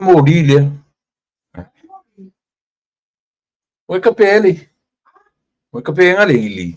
Moli lea. Oi ka pele. Oi ka pega le ili.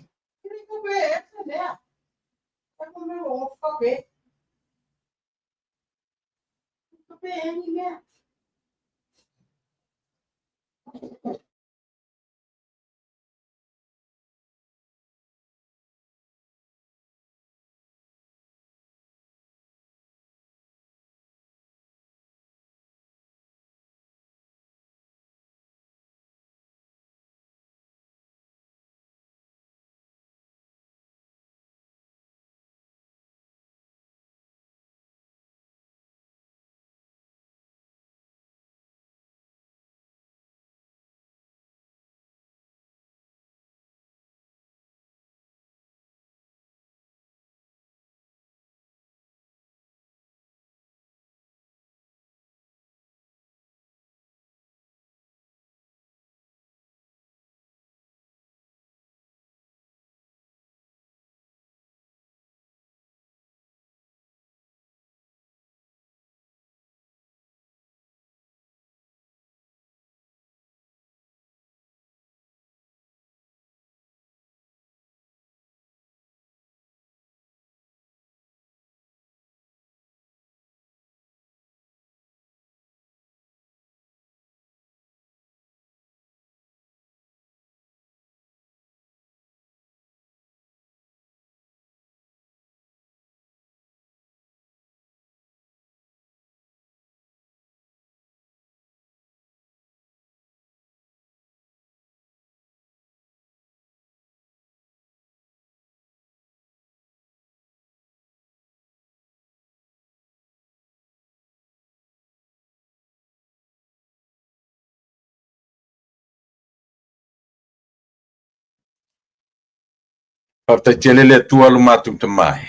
Faafetai tele le Atua lo matou Tama e.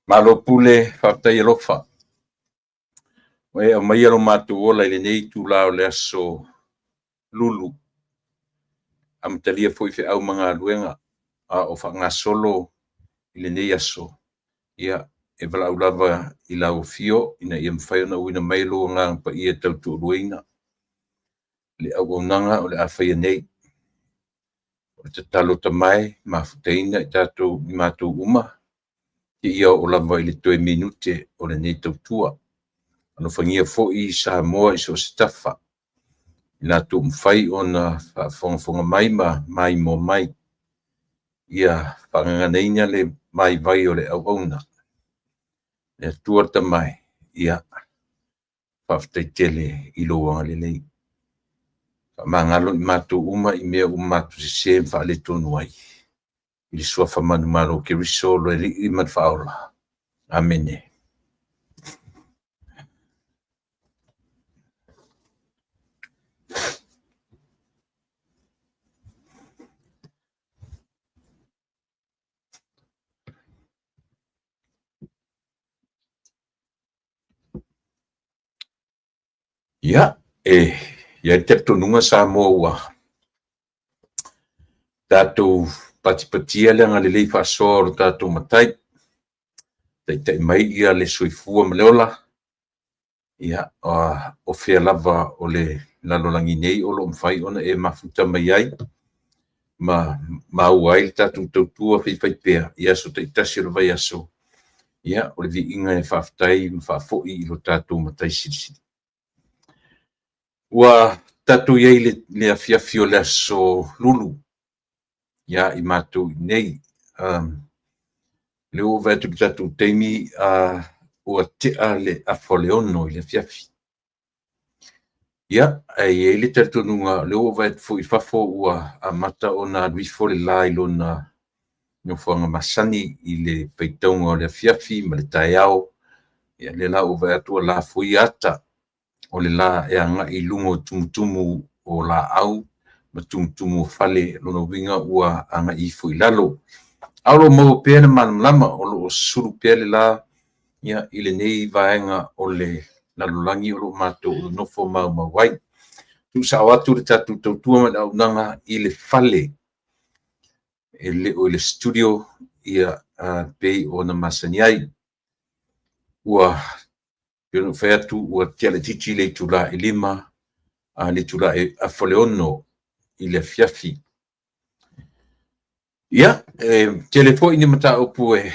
Malo pule, faafetai alofa. Ua e aumaia lo matou ola i lenei itula o le aso Lulu, amatalia foi feau ma galuega a o faagasolo i lenei aso. Ia, e valaau lava i lau afio ina ia mafai ona auina mai lou Agaga Paia e tautoaluaina le auaunaga o le a faia nei. O le tatalo tamae, mafutaina i tatou i matou uma, seia oo lava i le toe minute o lenei tautua. Alofagia foi Samoa i so o se tafa, i latou ua mafai ona faafogafoga mai ma maimoa mai, ia faagaganaina le vaivai o le auauna. Le Atua le Tama e, ia faafetai tele i lou agalelei. Faamagalo i matou uma i mea ua matou sese ma faaletonu ai. I le suafa manumalo o Keriso le Alii ma le Faaola. Amene. Ia, e i ai le talitonuga Samoa ua tatou patipatia le agalelei faasoa o lo tatou Matai, taitai mai ia le soifua ma le ola, ia, o fea lava o le lalolagi nei o lo o mafai ona e mafuta mai ai ma maua ai le tatou tautua faifaipea i aso taitasi o le vaiaso. Ia, o le viiga e faafetai ma faafoi i lo tatou Matai Silisili. Ua tatou i ai i le afiafi o le aso Lulu ia i matou i inei. O lea ua ou vaai atu i le tatou taimi, ua tea le afa o le 6 i le afiafi. Ia, ae i ai le talitonuga o lea ua ou vaai atu foi i fafo ua amata ona alu ifo le la i lona nofoaga masani i le faitauga o le afiafi ma le taeao. Ia lea la ua ou vaai atu ua lafoia ata o le la e agai i luga o tumutumu o laau ma tumutumu o fale, lona uiga ua agai ifo i lalo. A o lo o maua pea le malamalama, o lo o susulu pea le la i lenei vaega o le lalolagi o lo o matou nonofo maumau ai. Tuusao atu le tatou tautua ma le auaunaga i le fale, e le o i le studio ia pei ona masani ai. Ua Pei ona ou fai atu ua tea laitiiti le itula e 5 a le itula e 5:30 i le afiafi. Ia, e tele foi ni mataupu e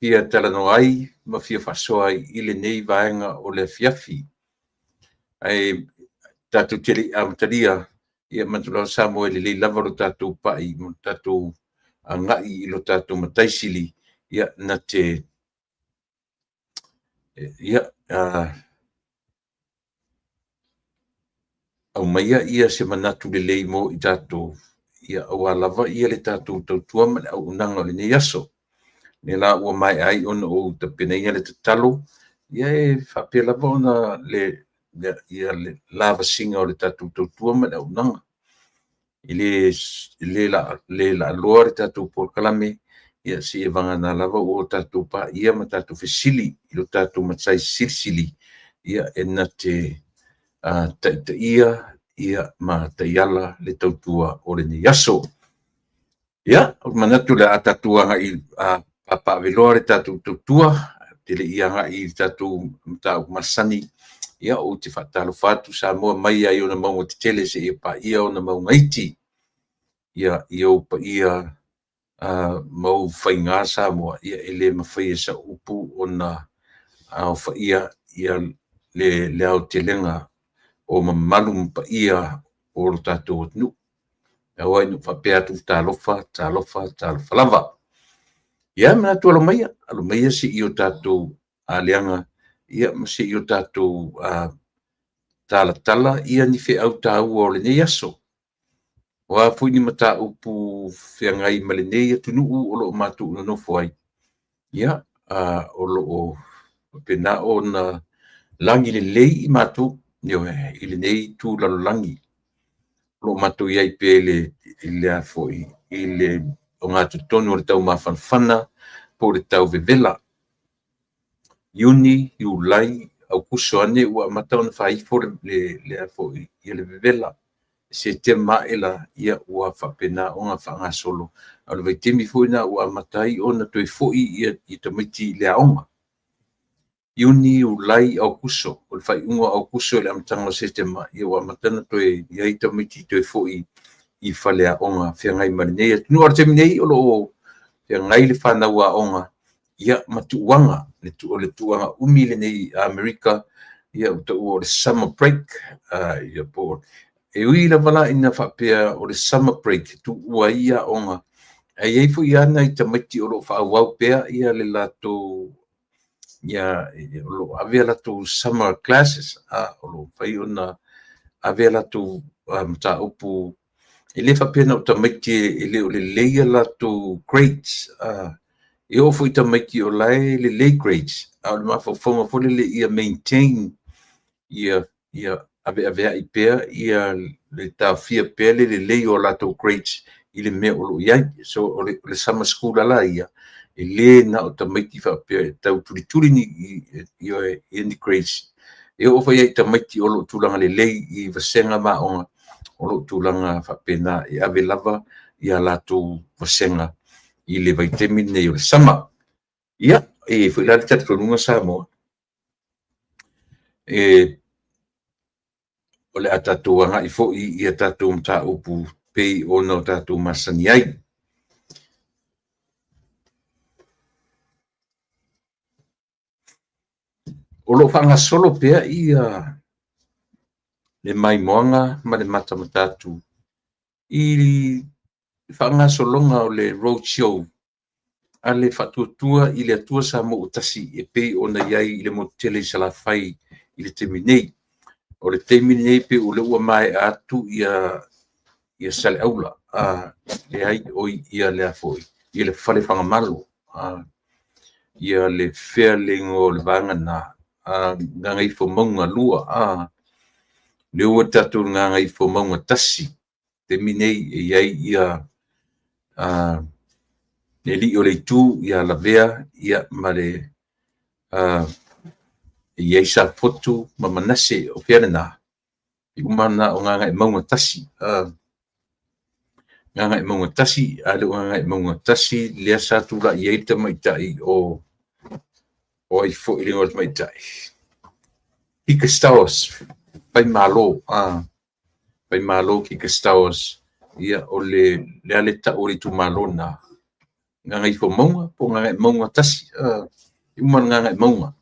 fia talanoa ai ma fia faasoa ai i lenei vaega o le afiafi. Ae tatou te le i amatalia, ia manatu lava Samoa e lelei lava lo tatou pai ma lo tatou agai i lo tatou Matai Sili, ia na te ia, aumaia ia se manatu lelei mo i tatou, ia aua lava ia le tatou tautua ma le auaunaga o lenei aso. Lea la ua maea ai ona ou tapenaina le tatalo, ia e faapea lava ona le ia le lavasiga o le tatou tautua ma le auaunaga. E le laaloa le tatou polokalame, ia seia vagana lava ua tatou paia ma tatou fesili i lo tatou Matai Silisili, ia e na te taitaia ia ma taiala le tautua o lenei aso. Ia, ou te manatu o le a tatou agai papaaveloa le tatou tautua, ou te le i agai i le tatou mataupu masani, ia ou te faatalofa atu Samoa mai lava i ona mauga tetele seia paia ona mauga iti. Ia, i ou paia ma ou faiga Samoa, ia e le mafai e sau upu ona aofaia ia le aotelega o mamalu ma paia o lo tatou atunuu. Aua ina ou faapea atu, talofa, talofa, talofa lava. Ia, manatu alo maia, alo maia se i o tatou aleaga ma se i o tatou talatala ni feau taua o lenei aso. O a foi ni mataupu feagai ma lenei atunuu o lo o matou nonofo ai, ia, o lo o faapena ona lagi lelei i matou, ioe, i lenei itu lalolagi. O lo o matou i ai pea i le a foi, i le ogatotonu o le taumafanafana po o le tauvevela. Iuni, Iulai, Aokuso ane ua amata ona fai ifo le a foi, ia le vevela. Setema ae la, ia ua faapena ona faagasolo. A o le vaitaimi foi lena ua amata ai ona toe foi ia tamaiti i le aoga. Iuni, Iulai, Aokuso. O le faaiuga o Aokuso i le amataga o Setema, ia ua amata ona toe i ai tamaiti toe foi i faleaoga feagai ma lenei atunuu. A o le taimi nei o lo o feagai le fanau aoga ia ma tuuaga, o le tuuaga umi lenei i Amerika, ia ua taua o le summer break. Ia po e ui lava la ina faapea o le summer break e tuua ai aoga, ae i ai foi lava nai tamaiti o lo o faaauau pea ia le latou ia o lo o ave a latou summer classes, o lo o mafai ona ave a latou mataupu. E le faapea na o tamaiti e le o lelei a latou grades, e oo foi i tamaiti o la e lelei grades, a o le mafaufauga foi lele ia maintain, ia aveaveai pea ia le taofia pea le lelei o latou grades i le mea o lo o i ai. So o le summer school lava ia, e le na o tamaiti faapea e tau tulituli ni, ioe, ni grades. E oo foi i tamaiti o lo o tulaga lelei i vasega ma aoga, o lo o tulaga faapena e ave lava ia latou vasega i le vaitaimi lenei o le summer. Ia, e i ai foi la le talitonuga Samoa, o le a tatou agai foi i a tatou mataupu pei ona o tatou masani ai. O lo o faagasolo pea ia le maimoaga ma le matamata atu i le faagasologa o le road show a le Faatuatua i le Atua Samoa ua Tasi e pei ona i ai i le motu tele i Salafai i le taimi nei. O le taimi lenei pei o lea ua maea atu ia Saleaula, leai, oi ia le a foi, ia le Fale Fagamalo, ia le fea le igoa o le vaega lena, Gagaifomauga 2, lea ua tatou i Gagaifomauga 1. Taimi nei e i ai ia le alii o le itu ia Lavea ma le e i ai Safotu ma Manase, o fea lena? E uma lena o Gagaemauga 1. Gagaemauga 1, a le o Gagaemauga 1 lea sa tulai ai le tamaitai o ai foi le igoa o le tamaitai? Kika Stowers, Faimalo, a Faimalo Kika Stowers, ia o le le a le tau o le itumalo lena, Gagaifomauga po o Gagaemauga 1, e uma i le Gagaemauga.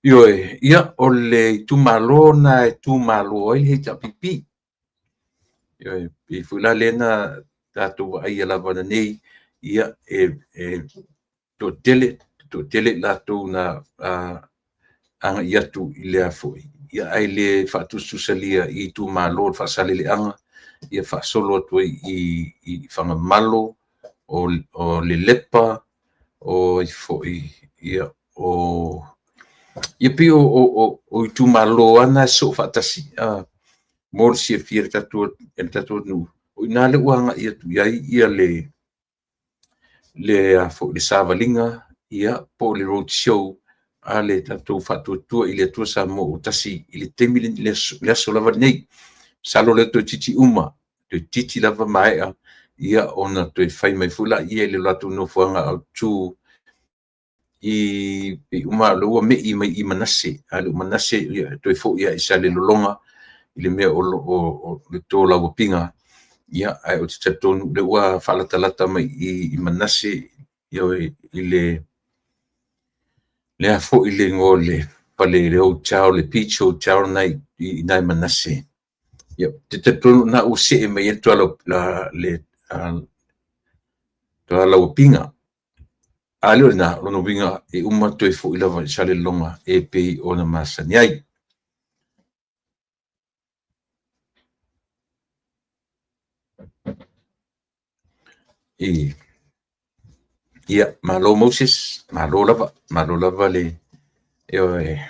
Ioe, ia o le itumalo lena e tumalo ai le HRPP. Ioe, pei foi la lea na tatou vaaia lava ananei, ia e toatele, toatele i latou na agai atu i le a foi, ia ae le faatusatusalia i itumalo o le Faasaleleaga, ia faasolo atu ai i Fagamalo, o Lelepa, o ai foi, ia o ia pei o itumalo lava na e sosoo faatasi mo le silafia e le tatou atunuu, o i ina lea ua agai atu i ai le savaliga po o le road show a le tatou Faatuatua i le Atua Samoa ua Tasi i le taimi lenei, i le aso lava lenei. Masalo o lea toeitiiti uma, toeitiiti lava maea ona toe fai mai foi lea i le latou nofoaga autu i pei uma lava o lea ua me'i mai i Manase, a le o Manase e toe foi lava i Salelologa i le mea o lo o le tolauapiga, ae ou te talitonu o lea ua faalatalata mai i Manase i le a foi le igoa o le fale le hotel, le Beach Hotel lena i ina i Manase. Ou te talitonu o lena ua see mai ai le tolauapiga. A le o lena, o lona uiga e uma toe foi lava i Salelologa e pei ona masani ai. Ia, malo Moses, malo lava, malo lava le, ioe,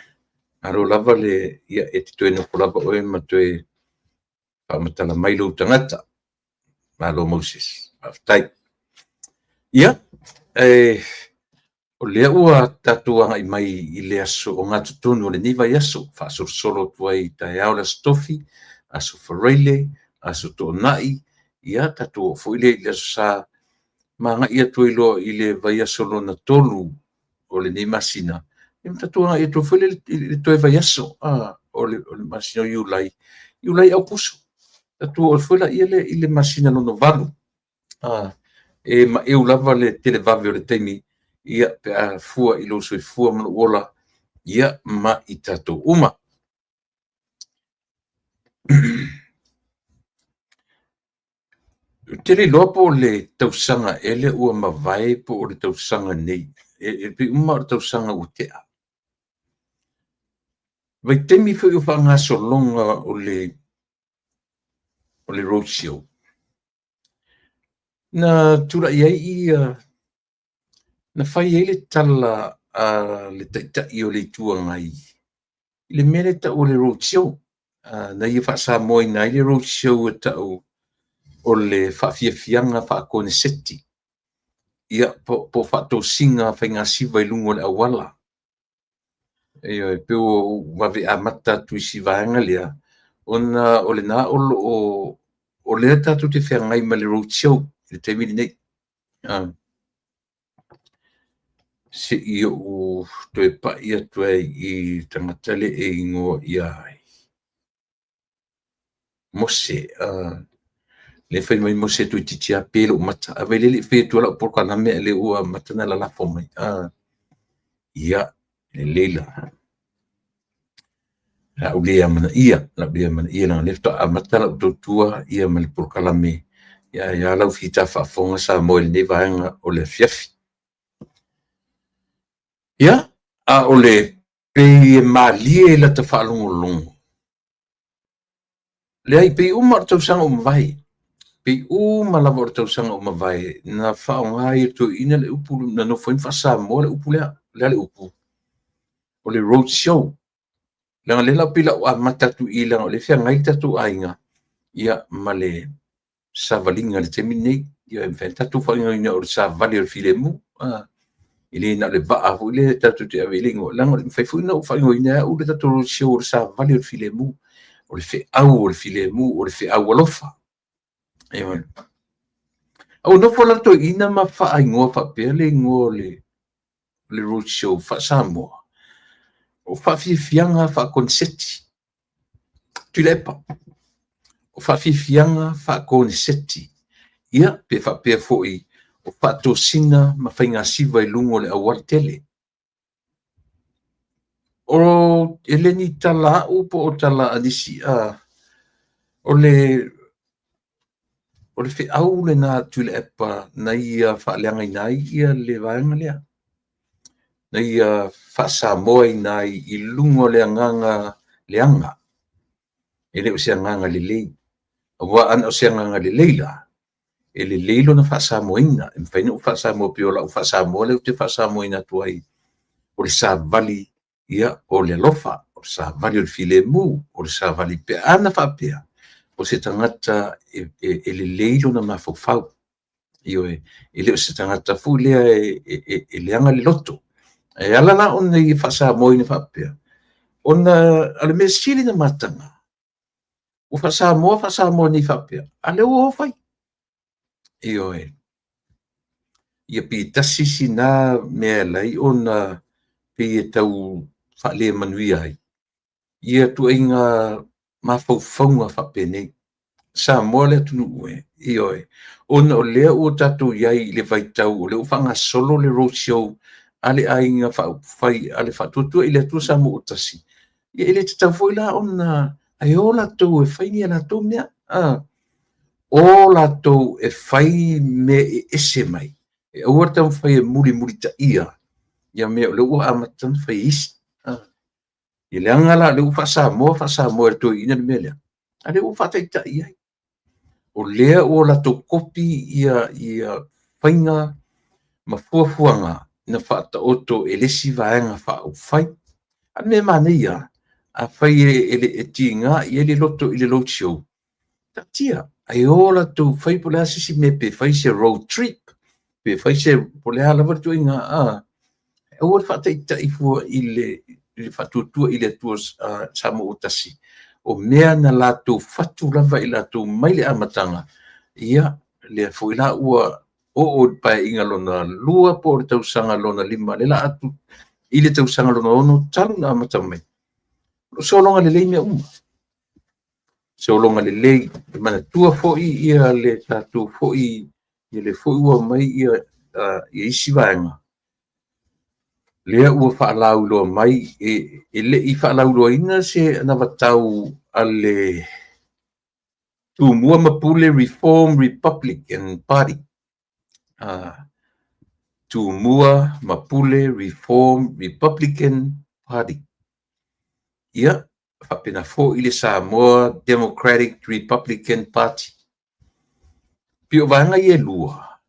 malo lava le, ia e te toe nofo lava oe ma toe faamatala mai lou tagata. Malo Moses, faafetai. Ia, o lea ua tatou agai mai i le aso ogatotonu o lenei vaiaso, faasolosolo atu ai i taeao le Aso Tofi, Aso Faraile, Aso Toonai, ia tatou oo foi lea i le Aso Sa ma agai atu ai loa i le vaiaso lona 3 o lenei masina, ia ma tatou agai atu ai foi lea i le toe vaiaso o le masina o Iulai, Iulai, Aokuso. Tatou oo foi lea i le masina lona 8, e maeu lava le televave o le taimi pe a fua i lou soifua ma lou ola ma i tatou uma. Ou te le iloa po o le tausaga ea lea ua mavae po o le tausaga nei, e pei uma lava o le tausaga ua tea. Vaitaimi foi o faagasologa o le road show, na tulai ai ia, na fai ai le tala a le Taitai o le Itu Agai i le mea lea e tau o le road show. Na ia faa-Samoaina ai le road show e tau o le faafiafiaga faakoneseti, ia po o faatosina faigasiva i luga o le auala. Ioe, pei ua ou vave amata atu i si vaega lea, ona o lena o lo o, o lea tatou te feagai ma le road show i le taimi lenei. Se i ou toe pai atu ai i le tagata lea e igoa ia Mose. Lea e fai mai Mose toeitiiti lava pe lou mata. Ae vaai o lea e le i faia atua lau polokalame a o lea ua amata ona lalafo mai. Ia, lelei la. O le a ou le amanaia, o le a ou le amanaia leaga o lea faatoa amata lau tautua ma le polokalame, ae a lau fita faafofoga Samoa i lenei vaega o le afiafi. Ia, a o le pei e malie lata faalogologo, leai, pei uma o le tausaga ua mavae, pei uma lava o le tausaga ua mavae na faaaoga ai e le toeaina le upu na nofo ai ma faa-Samoa le upu lea. O le a le upu? O le road show. Leaga o lea la pei o le a ou amata atu i i leaga o lea e feagai le tatou aiga ma le savaliga i le taimi lenei. Ia e mafai ona tatou faaigoaina o le savali o le filemu. E le na o le vaa foi lea tatou te ave i ai le igoa, leaga e mafai foi ona ou faaigoaina e au le tatou road show o le savali o le filemu, o le feau o le filemu, o le feau alofa. Ioe. A ua nofo la le toeaina ma faaigoa faapea le igoa o le road show faa-Samoa. O faafiafiaga faakoneseti, Tuilaepa, o faafiafiaga faakoneseti, ia pe faapea foi o faatosina ma faigasiva i luga o le aualatele. O e le ni tala a au po o tala a nisi, o le feau lena a Tuilaepa na ia faaleagaina ai le vaega lea, na ia faasamoaina ai i luga o le agaga leaga, e le o se agaga lelei. Aua ana o se agaga lelei la, e lelei lona faasamoaina, e mafai ona ou faasamoa pei o lau faasamoa lea ou te faasamoaina atu ai, o le savali, ia, o le alofa, o le savali o le filemu, o le savali pe ana faapea o se tagata e lelei lona mafaufau. Ioe, e le o se tagata foi lea e leaga le loto. E ala la ona ia faasamoaina faapea, ona o le mea sili ona mataga, ua faasamoa faasamoa nei faapea, a o lea ua o fai. Ioe. Ia pe tasi sina mea e ala ai ona pei e tau faalemanuia ai ia ituaiga mafaufauga faapenei. Samoa le atunuu e, ioe, ona o lea ua tatou i ai i le vaitau o lea ua faagasolo le road show a le Aiga Faaupufai a le Faatuatua i le Atua Samoa ua Tasi, ia e le tatau foi la ona ae o latou e fai ni a latou mea, o latou e fai mea e ese mai, e aua le taumafai e mulimulitaia ia mea o lea ua amata ona fai e isi. Ia leaga la o lea ua faasamoa faasamoa e le toeaina le mea lea, a o lea ua faataitai ai. O lea ua latou kopi ia faiga ma fuafuaga na faataoto e le isi Vaega Faaupufai. A o le mea e manaia lava, afai e tiga i ai le loto i le road show, taatia, ae o latou fai po o le a se isi mea, pe fai se road trip, pe fai se, po o le a lava le ituaiga, aua le faataitai fua i le Faatuatua i le Atua Samoa ua Tasi, o mea na latou fatu lava i latou mai le amataga, ia, lea foi la ua oo i le Paeaiga lona lua po o le tausaga lona lima, lea o le a atu i le tausaga lona ono talu ona amata mai, o lo o sologa lelei mea uma. Sologa lelei, e manatua foi ia le tatou foi, ia lea foi ua omai ia isi vaega, lea ua faalauiloa mai, e le i faalauiloaina se anavatau a le Tumua ma Pule Reform Republican Party. Tumua ma Pule Reform Republican Party. Ia, faapena foi le Samoa Democratic Republican Party. Pei o vaega ia e lua,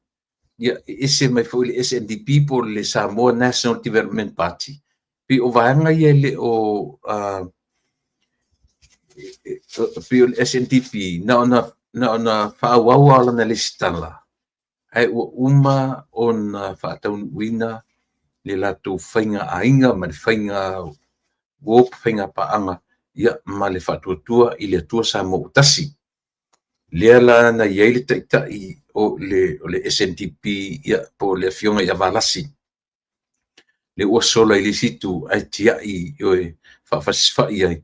ia, e ese mai foi le SNDP po o le Samoa National Development Party. Pei o vaega ia e le o pei o le SNDP na ona faaauau lava o lana resitala, ae ua uma ona faataunuuina le latou faiga aiga ma le faiga uo, faiga paaga, ia, ma le Faatuatua i le Atua Samoa ua Tasi. Lea la na i ai le taitai o le SNDP, ia, po o le Afioga ia Valasi, lea ua sola i le isi itu ae tiai, ioe, faafasifai ai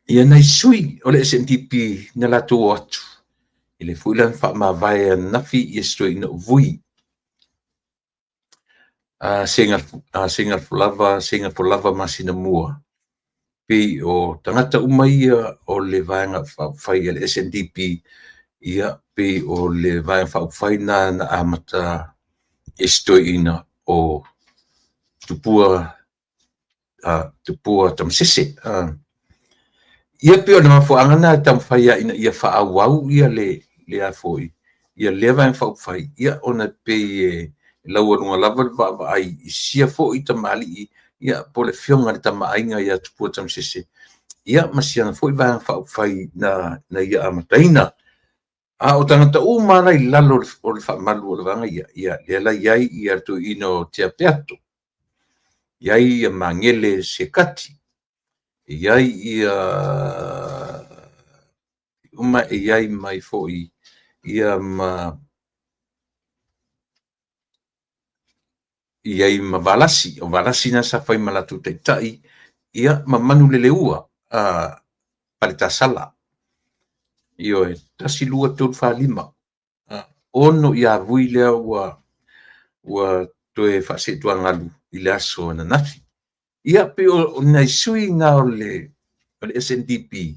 ia nai sui o le SNDP na latou o atu, e le foi la na faamavae ananafi ia si toeaina o Vui, Seigafolava Masinamua, pei o tagata uma ia o le Vaega Faaupufai a le SNDP, ia, pei o le Vaega Faaupufai lena na amata e si toeaina o Tupua Tupua Tamasese. Ia pei o le mafuaaga lena e taumafai ai ina ia faaauau ia le a foi ia lea Vaega Faaupufai, ia, ona pei e laualuga lava le vaavaai i sia foi tamalii, ia, po o le afioga i le Tama a Aiga ia Tupua Tamasese, ia, ma siana foi Vaega Faaupufai na ia amataina. A o tagata uma la i lalo o le faamalu o le vaega ia, ia, lea la i ai ia le toeaina o Tea Peato, i ai ia Magele Sekati, i ai ia uma, e i ai mai foi ia ma i ai ma Valasi. O Valasi na sa fai ma latou taitai, ia, ma Manuleleua, Paletasala. Ioe, 1, 2, 3, 4, 5. 6 ia vui lea ua toe faaseetuagalu i le aso ananafi. Ia, pei o nai sui na o le SNDP,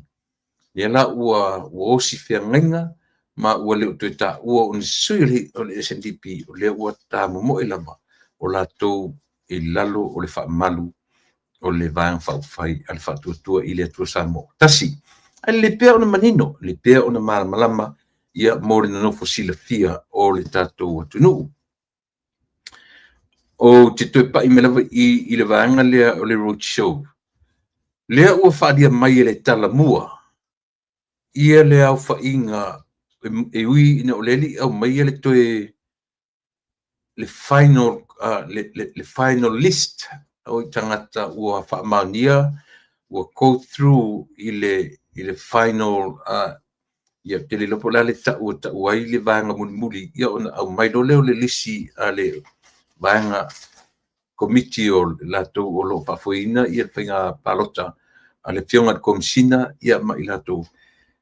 lea la ua osi feagaiga ma ua le o toe taua o ni sui o le SNDP, o lea ua tamomoe lava o latou i lalo o le faamalu o le Vaega Faaupufai a le Faatuatua i le Atua Samoa ua Tasi. Ae lelei pea ona manino, lelei pea ona malamalama ia mo le nonofo silafia o le tatou atunuu. Ou te toe pai mai lava i i le vaega lea o le road show. Lea ua faaalia mai e le Talamua ia le aofaiga e ui ina o lea e le i aumaia le toe le final le final list o tagata ua faamaonia ua go through i le final ia ou te le iloa po o le a le tau e tau ai le vaega mulimuli ia ona aumai loa lea o le lisi a le vaega komiti o latou o lo o faafoeina ia le faiga palota a le Afioga i le Komesina ia ma i latou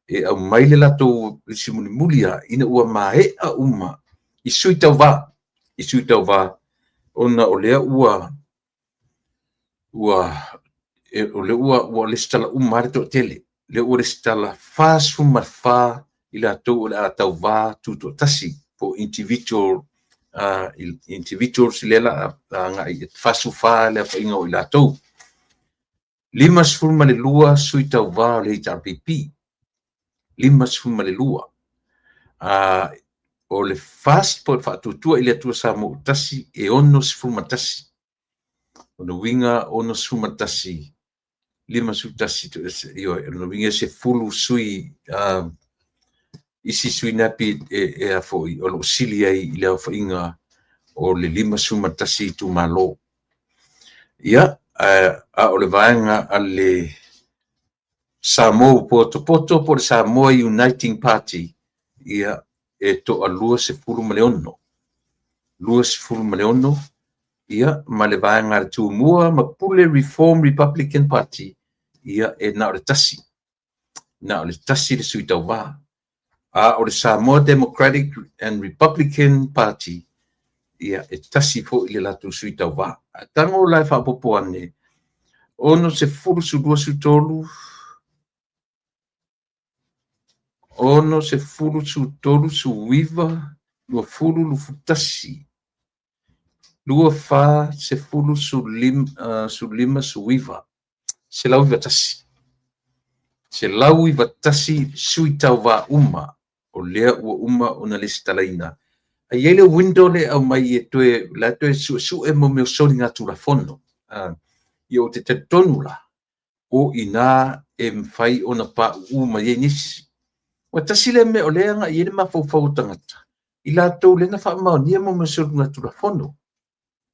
e aumai le latou lisi mulimuli lava ina ua maea uma i sui tauva, i sui tauva ona o lea ua o lea ua resitala uma lava le toatele, lea ua resitala 44 i latou o le a tauva tutoatasi po o individual individuals lea o le a agai i 44 le aofaiga o i latou. 52 sui tauva o le HRPP, 52. O le FAST po o le Faatuatua i le Atua Samoa ua Tasi e 61. O lona uiga 61, 51, ioe, o lona uiga e 10 sui isi sui na pei e a foi o lo o sili ai i le aofaiga o le 51 itumalo. Ia, a o le vaega a le Samoa ua potopoto po o le Samoa Uniting Party, ia, e toa 26. 26, ia, ma le vaega a le Tumua ma Pule Reform Republican Party, ia, e na o le tasi. Na o le tasi le sui tauva. A o le Samoa Democratic and Republican Party, ia, e tasi foi le latou sui tauva. Ae tago la e faaopoopo ane, 60, 23, 60, 39, 20, 21, 24, 10, 15, 19, 191. 191 sui tauva uma o lea ua uma ona lesitalaina. E i ai le window lea e aumai e toe, la e toe suesue mo mea o soligatulafono. Ia ou te talitonu la, o i ina e mafai ona pauu mai ai nisi. Ua tasi lea mea o lea e agai i ai le mafaufau o tagata, i latou lea na faamaonia mo mea o soligatulafono.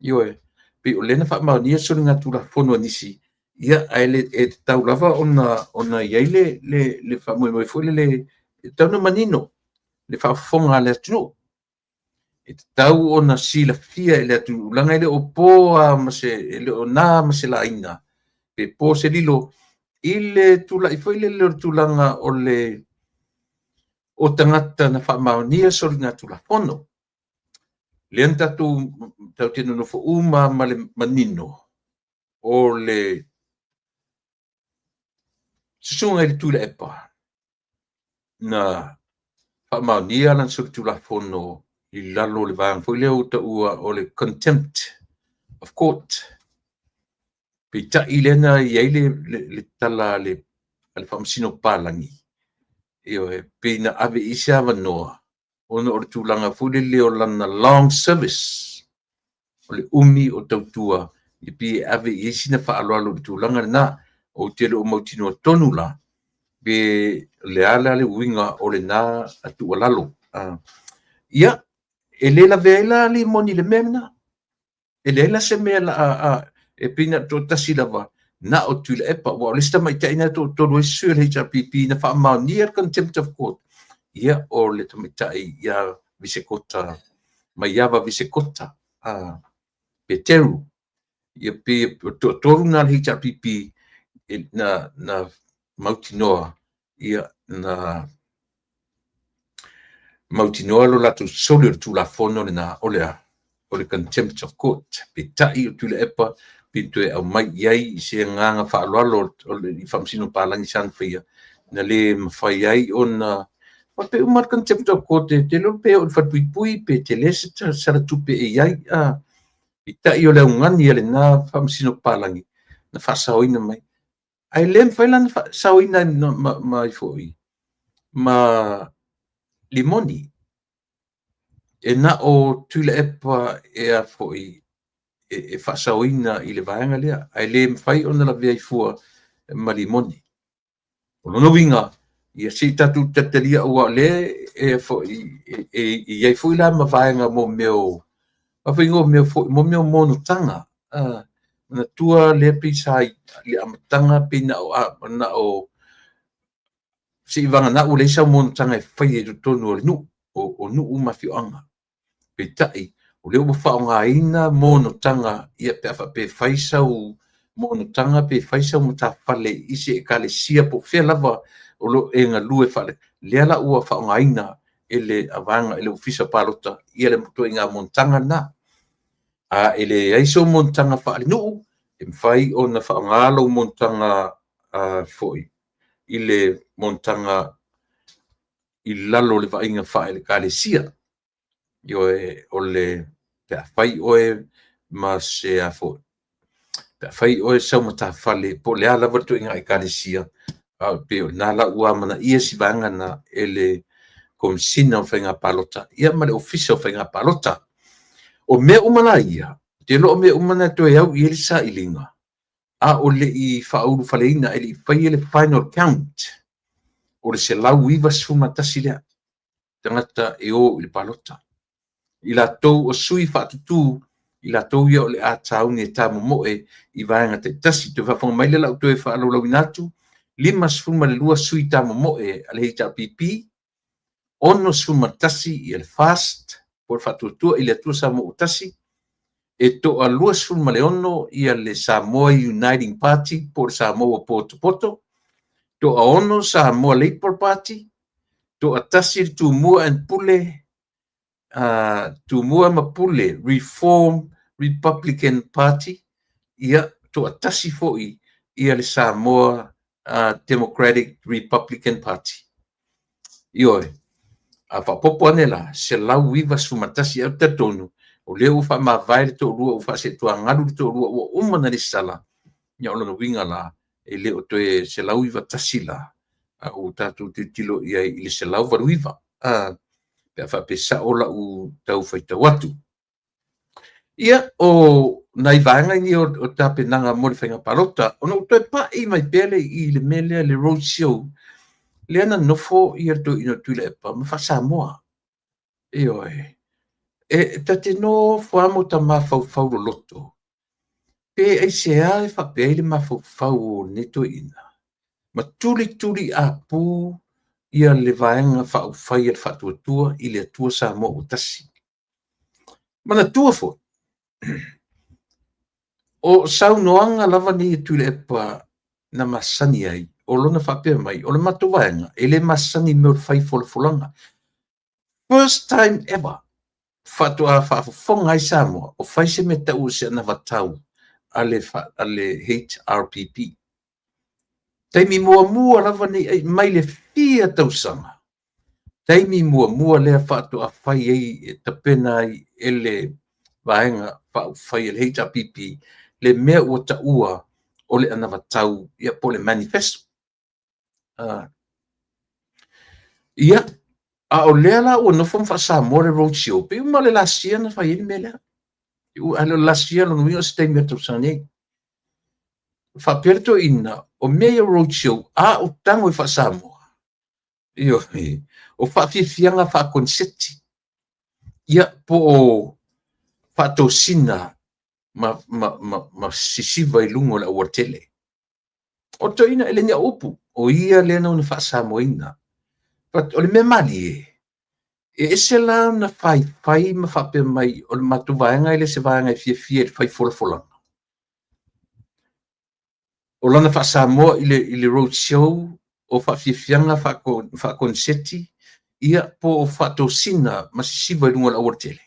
Ioe, pei o lea na faamaonia soligatulafono a nisi, ia, ae e tatau lava ona i ai le faamoemoe foi lele, e tatau ona manino le faafofoga a le atunuu. E tatau ona silafia e le atunuu, leaga e le o po lava ma se, e le o na ma se laina, pe po se lilo i le tulai foi lele o le tulaga o le o tagata na faamaonia soligatulafono. Lea na tatou tatou te nonofo uma ma le manino o le susuga i le Tuilaepa na faamaonia lana solitulafono i lalo o le vaega foi lea ua taua o le contempt of court. Peitai lea na i ai le tala a le Faamasino Papalagi, ioe, pei na ave i ai se avanoa ona o le tulaga foi lele o lana long service, o le umi o tautua, e pei e ave i ai sina faaaloalo i le tulaga lena. Ou te le o mautinoa tonu la, pe o le a la le uiga o lena tuualalo. Ia, e le lavea ai la Rimoni i le mea lena. E leai la se mea la e pei na toatasi lava na o Tuilaepa, aua o le isi tamaitai na e toatolu ai sui o le HRPP na faamaonia le contempt of court, ia o le tamaitai ia Visekota, Maiava Visekota. Peteru. Ia pei o le toatolu lena o le HRPP na mautinoa, ia, na mautinoa lo latou soli o le Tulafono lena, o le a? O le Contempt of Court. Peitai o Tuilaepa pei toe aumai i ai i se agaga faaaloalo o le Faamasino Palagi sa na faia, na le mafai ai ona faapea uma le Contempt of Court, e te iloa pe oo i le falepuipui pe tele se sala tupe e i ai. Peitai o le augani a lena Faamasino Palagi na faasaoina mai. Ae le mafai la ona faasaoina mai foi ma Limoni. E na o Tuilaepa e a foi e faasaoina i le vaega lea, ae le mafai ona lavea ai fua ma Limoni. O lona uiga, ia se i tatou talitalia aua o lea e foi e i ai foi la ma vaega mo mea o faiga mea foi mo mea o monotaga. Manatua lea pei sa i le amataga pei na o seivagana ua leai sau monotaga e faia i totonu o le nuu, o nuu ma afioaga. Peitai, o lea ua faaaogaina monotaga ia pe a faapea e fai sau monotaga pe fai sau matafale i se ekalesia po o fea lava o lo o e galue faale, lea la ua faaaogaina e le vaega e le Ofisa o Palota ia le ituaiga monotaga lena. A e leai sou monotaga faalenuu, e mafai ona faaaoga lou monotaga foi i le monotaga i lalo o le vaaiga faale-Ekalesia. Ioe, o le pe a fai oe ma se a foi, pe a fai oe sau matafale po o le a lava le ituaiga ekalesia, a pei o lena la ua amanaia si vaega lena e le Komesina o Faiga Palota ia ma le Ofisa o Faiga Palota. O mea uma la ia, ou te iloa o mea uma na e toe au i ai le sailiga, a o le i faaulufaleina, e le i faia le final count o le 191 lea tagata e o i le palota. I latou o sui faatutu, i latou ia o le a sauni e tamomoe i vaega taitasi. Toe faafofoga mai lea o le a ou toe faalaulauina atu, 52 sui tamomoe a le HRPP, 61 ia le FAST po o le Faatuatua i le Atua Samoa ua Tasi, e toa 26 ia le Samoa Uniting Party po o le Samoa ua potopoto, toa 6 Samoa Labour Party, toa 1 le Tumua and Pule, Tumua ma Pule Reform Republican Party, ia, toa 1 foi ia le Samoa Democratic Republican Party. Ioe, a faaopoopo ane la, 191, ae ou te talitonu o lea ua faamavae le toalua, ua faaseetuagalu le toalua, ua uma ona lesitala, ia o lona uiga la, e le o toe 191 la, a ua tatou tilotilo i ai i le 189, pe a faapea sao lau tau faitau atu. Ia, o nai vaega nei o tapenaga mo le faiga palota, ona ou toe pai mai pea lea i le mea lea, le road show, lea na nofo ia le toeaina o Tuilaepa ma Faa-Samoa. Ioe. E ta te nofo lava ma ota mafaufau loloto, pe aisea e faapea ai le mafaufau o lenei toeaina, ma tulituliapu ia le Vaega Faaupufai a le Faatuatua i le Atua Samoa ua Tasi. Manatua foi, o saunoaga lava nei a Tuilaepa na masani ai, o lona faapea mai, o le matou vaega, e le masani i mea o le fai folafolaga. First time ever, faatoa faafofoga ai Samoa, o fai se mea tau o se anavatau a le HRPP. Taimi muamua lava nei, mai le fia tausaga, taimi muamua lea faatoa fai ai, e tapena ai e le Vaega Faaupufai a le HRPP le mea ua taua o le anavatau, ia po o le manifesto. Ia, a o lea la ua nofo ma faa-Samoa le road show, pei uma le last year na fai ai le mea lea. A le o le last year, lona uiga o se taimi o le tausaga nei. Faapea le toeaina, o mea ia o road show, a o tago i faa-Samoa, ioe, o faafiafiaga faakoneseti, ia po o faatosina ma sisiva i luga o le aualatele. O le toeaina e le ni au upu, o ia lea na ona faasamoaina. But o le mea malie, E ese la ona faifai ma faapea mai o le matou vaega e le o se vaega e fiafia i le fai folafolaga. O lana faa-Samoa i le road show o faafiafiaga faakoneseti, ia po o faatosina ma sisiva i luga o le aualatele.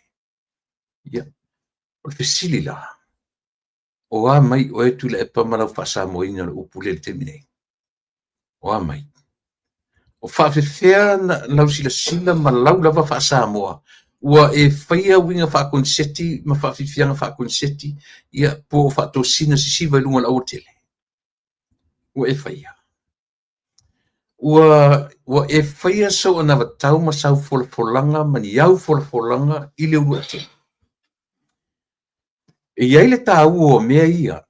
Ia, o le fesili la, o a mai oe Tuilaepa ma lau faa-Samoaina o le upu lea i le taimi nei? O a mai? O faafefea lau silasila ma lau lava faa-Samoa ua e faia uiga faakoneseti ma faafiafiaga faakoneseti, ia po o faatosina sisiva i luga o le aualatele? Ua e faia? Ua e faia sou anavatau ma sau folafolaga ma ni au folafolaga i le uluai tele? E i ai le taua o mea ia,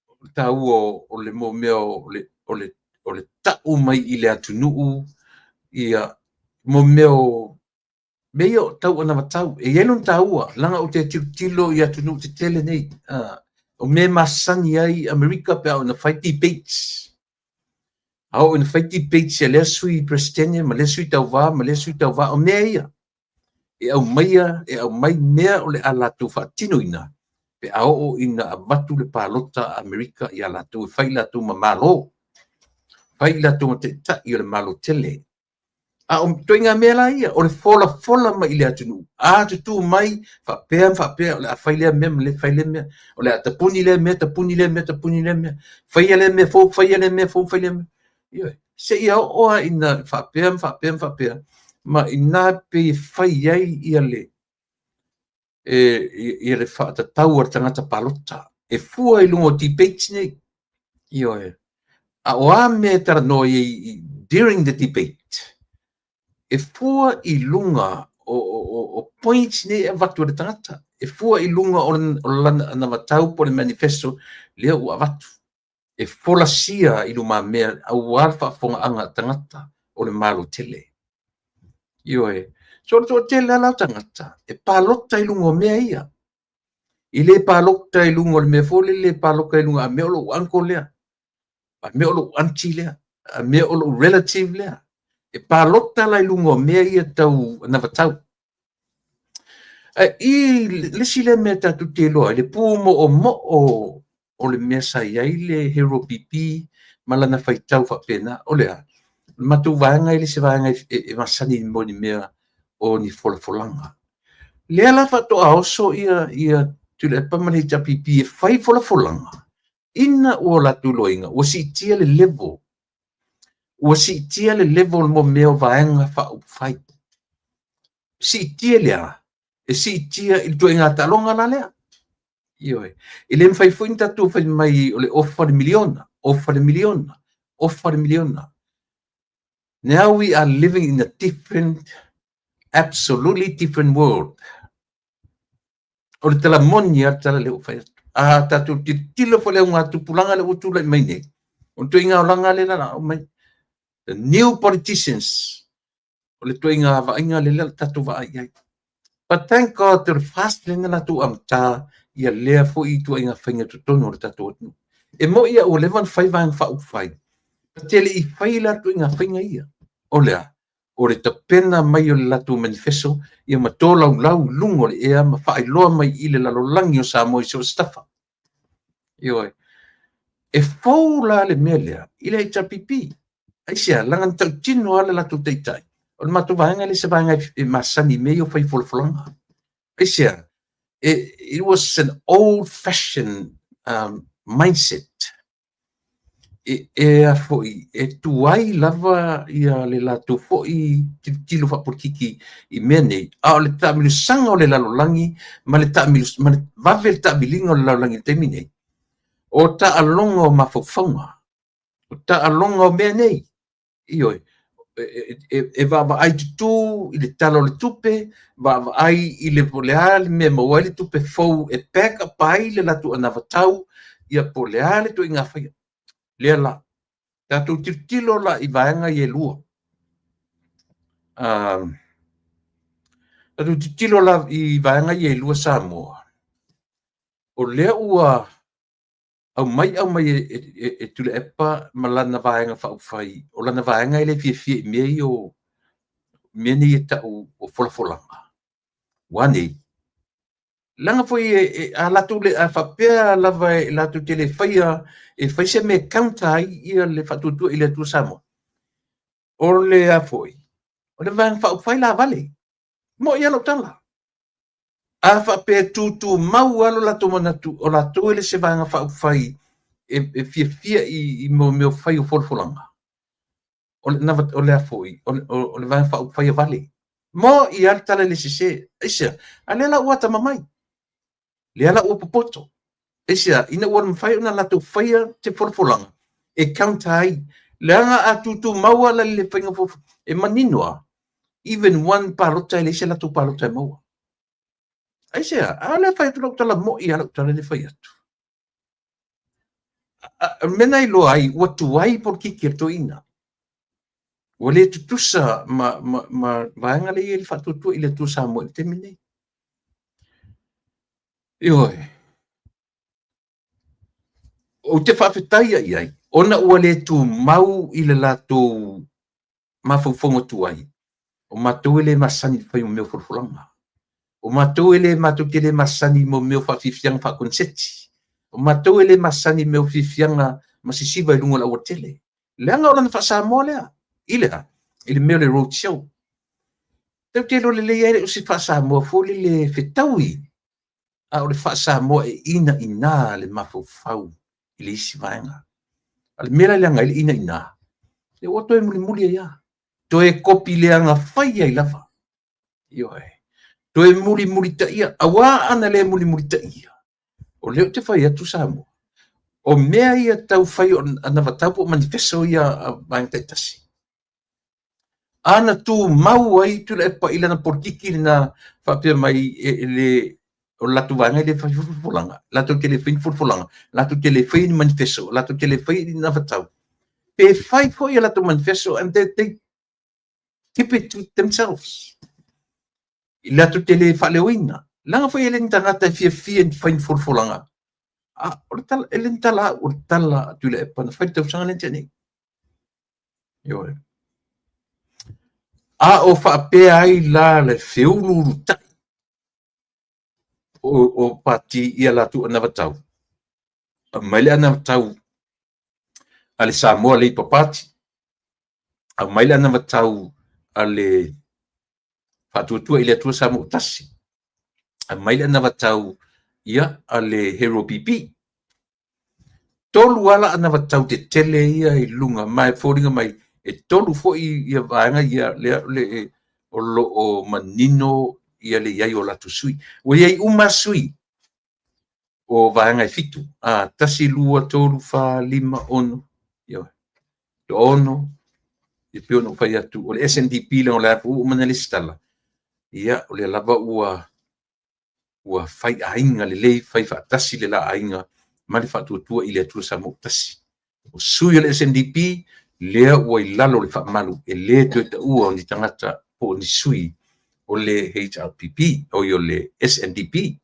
o le taua o le mea o le tau mai i le atunuu, ia mo mea o mea ia o tau anavatau. E i ai lona taua, leaga ou te tilotilo i atunuu tetele nei, o mea e masani ai Amerika pe a oo ina fai debates. A oo ina fai debates a lea sui Peresetene ma lea sui tauva ma lea sui tauva, o mea ia e aumaia, e aumai mea o le a latou faatinoina pe a oo ina avatu le palota a Amerika ia latou e fai latou ma malo, fai latou ma taitai o le Malo tele. A o ituaiga mea la ia, o le folafola mai i le atunuu, a tutū mai faapea ma faapea, o le a fai lea mea ma le fai lea mea, o le a tapuni lea mea, tapuni lea mea, tapuni lea mea, faia lea mea fou, faia lea mea fou, faia lea mea. Ioe, seia oo lava ina faapea ma faapea ma faapea, ma ina pei e fai ai ia le ia le faatatau a le tagata palota e fua i luga o debates nei. Ioe. A o a mea e talanoa i during the debate, e fua i luga o points nei e avatu e le tagata, e fua i luga o lana anavatau po o le manifesto lea ua avatu e folasia i lumamea aua le faafofogaaga a tagata o le Malo tele. Ioe. So o le toatele lava la o tagata e palota i luga o mea ia. E le palota i luga o le mea foi lele, palota i luga a mea o lou uncle lea, a mea o lou auntie lea, a mea o lou relative lea. E palota la i luga o mea ia tau anavatau. Ae i le isi lea mea tatou te iloa ai, le pumoomoo o le mea sa i ai le Hero PP ma lana faitau faapena, o le a? O le matou vaega e le se vaega e masani mo ni mea o ni folafolaga. Lea la faatoa oso ia Tuilaepa ma le HRPP e fai folafolaga, ina ua latou iloaina ua siitia le level, ua siitia le level mo mea o vaega faaupufai. Siitia le a? E siitia i le ituaiga taaloga la lea. Ioe. E le mafai foi ona tatou fai mai o le ofa le miliona, ofa le miliona, ofa le miliona. Now we are living in a different, absolutely different world. O le tala moni lava le tala lea ua fai atu. A tatou tilotilo foi i le augatupulaga lea ua tulai mai nei, o le ituaiga olaga lea la aumai. The new politicians, o le ituaiga vaaiga lea la tatou vaai i ai. But thank God o le fast lea na latou amata ia lea foi ituaiga faiga totonu o le tatou atunuu. E moni ua leva ona fai vaega faaupufai, te le i fai la ituaiga faiga ia. O le a? O le tapena mai o le latou manifesto ia ma tolaulau i luga o le ea ma faailoa mai i le lalolagi o Samoa i so o se tafa. Ioe. E fou la le mea lea i le HRPP. Aisea, leaga na tautino lava le latou taitai. O le matou vaega le se vaega e masani i mea ia o fai folafolaga. Aisea, it was an old fashioned mindset. E a foi, e tuai lava ia le latou foi tilotilo faapolitiki i mea nei, a o le taamilosaga o le lalolagi ma le ma le vave le taamiliga o le lalolagi i le taimi nei, o taaloga o mafaufauga, o taaloga o mea nei. Ioe, e vaavaai tutū i le tala o le tupe, vaavaai i le po o le a le mea e maua ai le tupe fou e back up ai le latou anavatau, ia po o le a le ituaiga faiga. Lea la, tatou tilotilo la i vaega ia e lua. Tatou tilotilo la i vaega ia e lua Samoa, o lea ua aumai e Tuilaepa ma lana vaega faaupufai, o lana vaega e le fiafia i mea ia o mea nei e tau o folafolaga, ua a nei? Leaga foi e a latou le, a faapea lava e latou te le faia e fai se mea e counter ai ia le Faatuatua i le Atua Samoa. O le a foi? O le Vaega Faaupufai la vale. Mo'i lava lau tala. A faapea e tutumau lava lo latou manatu o latou e le se Vaega Faaupufai e fiafia i mea o fai o folafolaga, o le, o le a foi? O le Vaega Faaupufai e vale. Mo'i lava le tala e le sese. Aisea? A lea la ua atamamai. Lea la ua popoto. Aisea? Ina ua mafai ona latou faia se folafolaga e counter ai. Leaga a tutumau lava la i le faiga folafolaga, e manino lava, even one palota e leai se latou palota e maua. Aisea? A lea fai atu lau tala mo'i lava lau tala lea fai atu. O le mea na iloa ai, ua tuai polokiki a le toeaina. Ua le tutusa ma, ma, ma vaega lea e i ai le Faatuatua i le Atua Samoa i le taimi lenei. Ioe. Ou te faafetai i ai, ona ua le tumau i le latou mafaufauga tuai, o matou e le masani i le fai o mea o folafolaga. O matou e le matou te le masani i mea o faafiafiaga faakoneseti. O matou e le masani i mea o fiafiaga ma sisiva i luga o le aualatele. Leaga o lana faa-Samoa lea, i le a? I le mea o le road show. Tatou te iloa lelei lava e le o se faa-Samoa foi lele e fetaui, a o le faa-Samoa e inaina le mafaufau i le isi vaega. A o le mea la e leaga ai le inaina, ua toe mulimuli ai lava. Toe kopi leaga fai ai lava. Ioe. Toe mulimulitaia, aua ana le mulimulitaia, o lea ou te fai atu Samoa, o mea ia tau fai o anavatau po o manifesto ia a vaega taitasi, ana tumau ai Tuilaepa i lana polokiki lena faapea mai e le o le latou vaega e le fai folafolaga, latou te le fai ni folafolaga, latou te le fai ni manifesto, latou te le fai ni anavatau. Pe fai foi a latou manifesto and they keep it to themselves. I latou te le faaleoina. Leaga foi e le ni tagata e fiafia i fai ni folafolaga. A, o le tala, e le ni tala au, o le tala a Tuilaepa na fai le tausaga lea na tea nei. Ioe. A o faapea ai la le feuluulutai o pati ia latou anavatau. Aumai le anavatau a le Samoa Labour Party, aumai le anavatau a le Faatuatua i le Atua Samoa Tasi, aumai le anavatau ia a le Hero PP. Tolu ala anavatau tetele ia i luga, ma e foliga mai e tolu foi ia vaega ia lea le o lo o manino ia le i ai o latou sui. Ua i ai uma sui o vaega e fitu. A, 1, 2, 3, 4, 5, 6, ioe. Toaono, e pei ona ou fai atu, o le SNDP leaga o le a foi ua uma ona lesitala, ia, o lea lava ua fai aiga lelei, fai faatasi le la aiga ma le Faatuatua i le Atua Samoa Tasi. O sui o le SNDP, lea ua i lalo o le faamalu, e le toe taua o ni tagata po o ni sui o le HRPP, oi o le SNDP.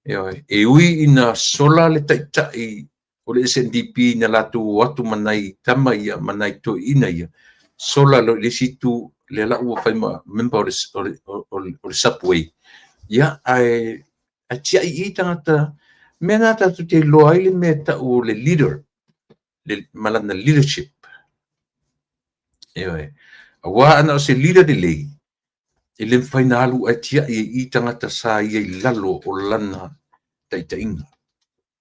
Ioe, e ui ina sola le taitai o le SNDP na latou o atu ma nai tama ia, ma nai toeaiina ia, sola loa i le isi itu, lea la ua fai ma member o le Subway. Ia, ae tiai i tagata, mea na tatou te iloa ai le mea e tau o le leader, ma lana leadership. Ioe, aua ana o se leader lelei, e le mafai ona alu ae tiai ai i tagata sa ia i lalo o lana taitaiga.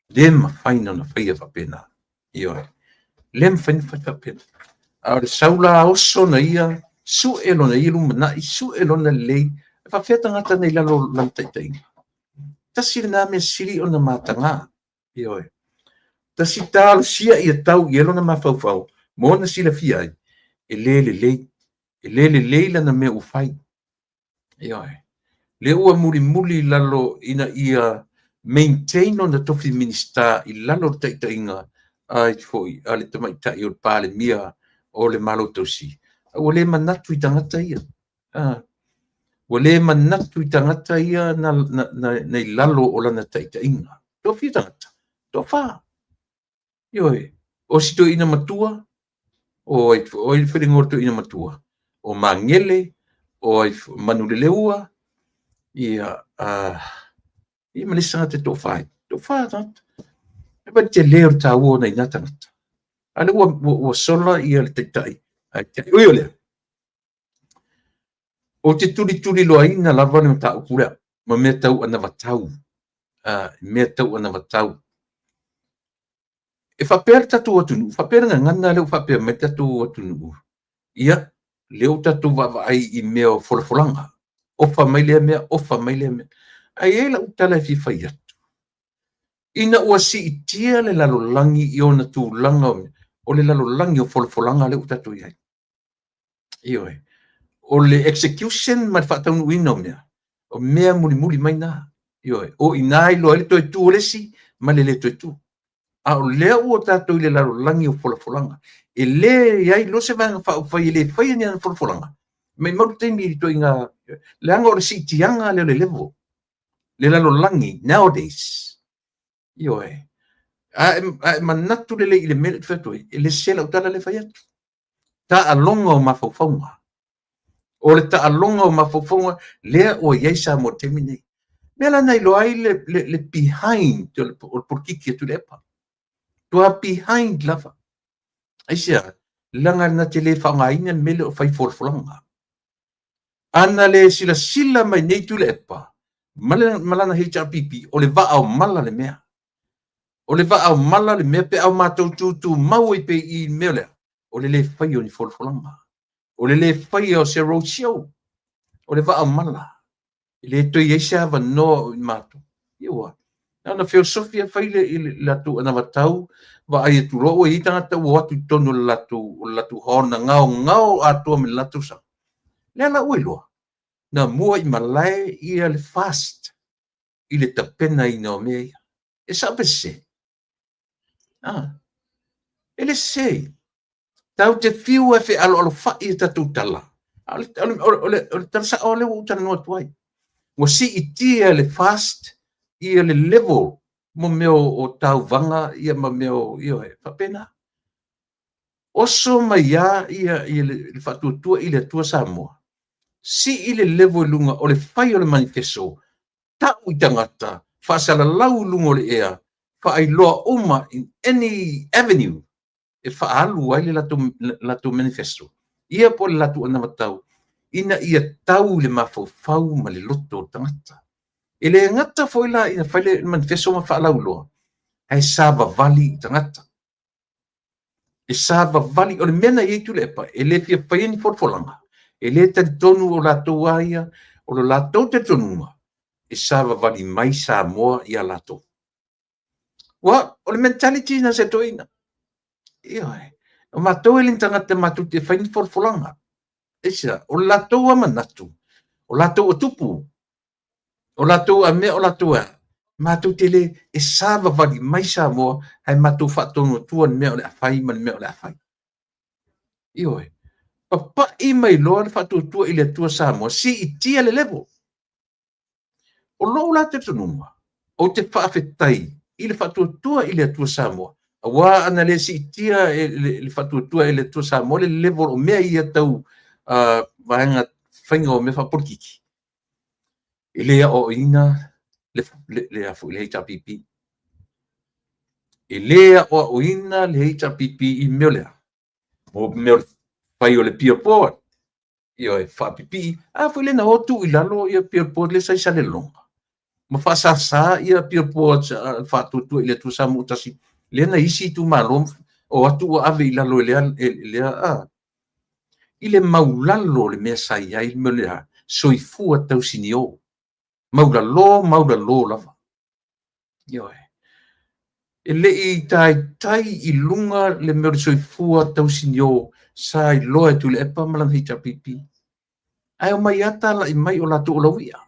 Le mafai ona faia faapena. Ioe. Le mafai ona fai faapena. A o le sau la oso na ia, sue lona ia lumanai, sue lona lelei, e faapefea tagata na i lalo o lana taitaiga. Tasi lena mea sili ona mataga. Ioe. Tasi talosia ia tau i ai lona mafaufau ma ona silafia ai, e le lelei. E le lelei lana mea ua fai. Ioe. Lea ua mulimuli i lalo ina ia maintain lona tofi Minisita i lalo o le taitaiga ai foi a le tamaitai o le Palemia o le Malo Tausi. A ua le manatu i tagata ia. Ua le manatu i tagata ia na i lalo o lana taitaiga. Toafia tagata? Toafa. Ioe, o si toeaina matua, o ai foi le igoa o le toeaina matua, o Magele, o ai Manuleleua, ia, ia ma le isi tagata e toafa ai. Toafa tagata. E vaai i le tele o le taua o nai na tagata. A lea ua sola ia le taitai. Ui o lea, ou te tulituliloaina lava le mataupu lea ma mea tau anavatau. Mea tau anavatau. E faapea le tatou atunuu, faapea le gagana lea ua faapea mai le tatou atunuu, ia, lea ua tatou vaavaai i mea o folafolaga, ofa mai lea mea, ofa mai lea mea. Ae i ai lau tala e fia fai atu, ina ua siitia le lalolagi i ona tulaga, o le lalolagi o folafolaga lea ua tatou i ai. Ioe. O le execution ma le faataunuuina o mea, o mea mulimuli mai na. Ioe. O i ina e iloa ai le toe tu o le isi ma le le toe tu. A o lea ua tatou i le lalolagi o folafolaga. E le i ai loa se Vaega Faaupufai e le faia ni ana folafolaga, maumau le taimi i le ituaiga, leaga o le siitiaga lea o le level, le lalolagi nowadays. Ioe. A e manatu lelei i le mea lea ou te fai atu ai, e le sese lau tala lea e fai atu. Taaloga o mafaufauga. O le taaloga o mafaufauga lea ua i ai Samoa i le taimi lenei. Mea la na iloa ai le behind o le polokiki a Tuilaepa. Tua behind lava. Aisea? Leaga na te le faaaogaina le mea lea o fai folafolaga. Ana le silasila mai nei Tuilaepa ma lana HRPP, o le vaa o mala le mea. O le vaa o mala le mea pe a o matou tutumau ai pea i le mea lea, o le le faia o ni folafolaga. O le le faia o se road show. O le vaa o mala. E le toe i ai se avanoa o i matou. Ua. Na ona feosofi e fai le latou anavatau, vaai atu loa ua i ai tagata ua o atu i totonu o le latou hall na gaogao atoa ma le latou tausaga. Lea la ua iloa, na mua i malae ia le FAST i le tapenaina o mea ia. E sao pe sese? E le sese. Tatou te fiu e fealoalofai a tatou tala, a o le tala sao lea ua ou talanoa atu ai. Ua siitia e le FAST ia le level mo mea o tauvaga ia ma mea o, ioe, faapena. Oso mai lava ia le Faatuatua i le Atua Samoa, sii le level i luga o le fai o le manifeso, tau i tagata, faasalalau i luga o le ea, faailoa uma in any avenue e faaalu ai le latou manifesto, ia po o le latou anavatau, ina ia tau i le mafaufau ma le loto o le tagata. E le gata foi la ina fai le manifesto ma faalauiloa, ae savavali i tagata. E savavali, o le mea na i ai Tuilaepa, e le fia faia ni folafolaga, e le talitonu o latou a ia, o lo latou talitonuga, e savavali mai Samoa ia latou. Ua, o le mentality na se toeaina. Ioe. O matou e le ni tagata matou te fai ni folafolaga. Aisea? O le latou a manatu, o latou o tupu, o latou a mea, o latou a, matou te le, e savavali mai Samoa, ae matou faatonu atua le mea o le a fai ma le mea o le a fai. Ioe. Papai mai loa le Faatuatua i le Atua Samoa, siitia le level. O lou la talitonuga, ou te faafetai i le Faatuatua i le Atua Samoa, aua ana le siitia e le Faatuatua i le Atua Samoa le level o mea ia tau vaega faiga o mea faapolitiki, e le aoaoina le HRPP. E le aoaoina le HRPP i mea lea, o mea o le fai o le peer board, ioe, faapipii, a foi lea na o tuu i lalo ia peer board lea sa i Salelologa, ma faasasa ia peer boards a le Faatuatua i le Atua Samoa Tasi, lea na isi itumalo o atu ua ave i lalo e lea, a. I le maulalo o le mea sa i ai le mea lea, soifua tausinio, maulalo, maulalo lava. Ioe. E le i taitai i luga le mea o le soifua tausinio sa iloa e Tuilaepa ma lana HRPP. Ae omai lava talai mai o latou o lauia,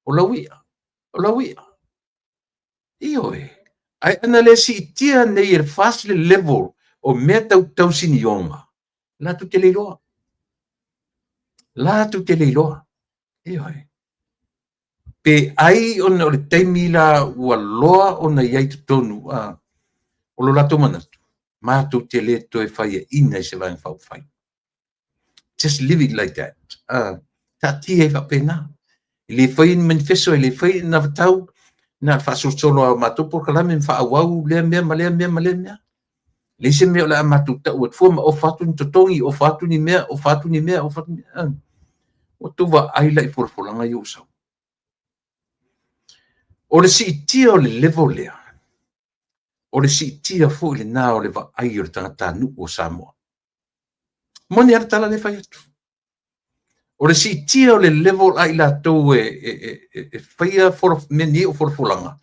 o lauia, o lauia. Ioe. Ae ana le siitia nei e le FAST le level o mea tau tausinioga, latou te le iloa. Latou te le iloa. Ioe. Pe ai ona o le taimi la ua loa ona i ai totonu o lo latou manatu, matou te le toe faiaina i se Vaega Faaupufai. Just leave it like that. Taatia ai faapena. E le faia ni manifesto, e le faia ni anavatau, na o le faasolosolo lava o matou polokalame ma faaauau lea mea ma lea mea ma lea mea. E leai se mea o le a matou tau atu fua ma ofa atu ni totogi, ofa atu ni mea, ofa atu ni mea, ofa atu ni mea. Ua outou vaai la i folafolaga ia ua sau? O le siitia o le level lea, o le siitia foi lena o le vaai o le tagatanuu o Samoa. Moni lava le tala lea e fai atu. O le siitia o le level a i latou e faia mea nei o folafolaga,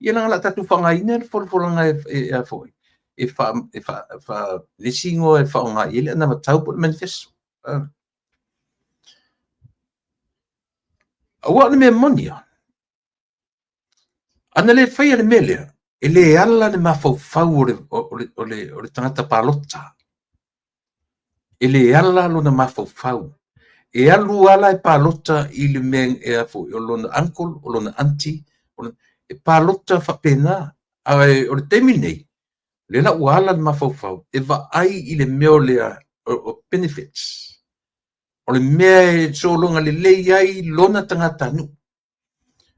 ia leaga o le a tatou faaaogaina le folafolaga e foi, e fa, e fa, fa, le isi igoa e faaaoga i ai le anavatau po o le manifesto. Aua o le mea moni lava, ana le faia le mea lea, e le ala le mafaufau o le tagata palota. E le ala lona mafaufau. E alu lava la e palota i le mea e a foi, o lona uncle, o lona aunty, e palota faapena. Ae o le taimi lenei, lea la ua ala le mafaufau e vaai i le mea o le o benefits. O le mea e sologa lelei ai lona tagatanuu.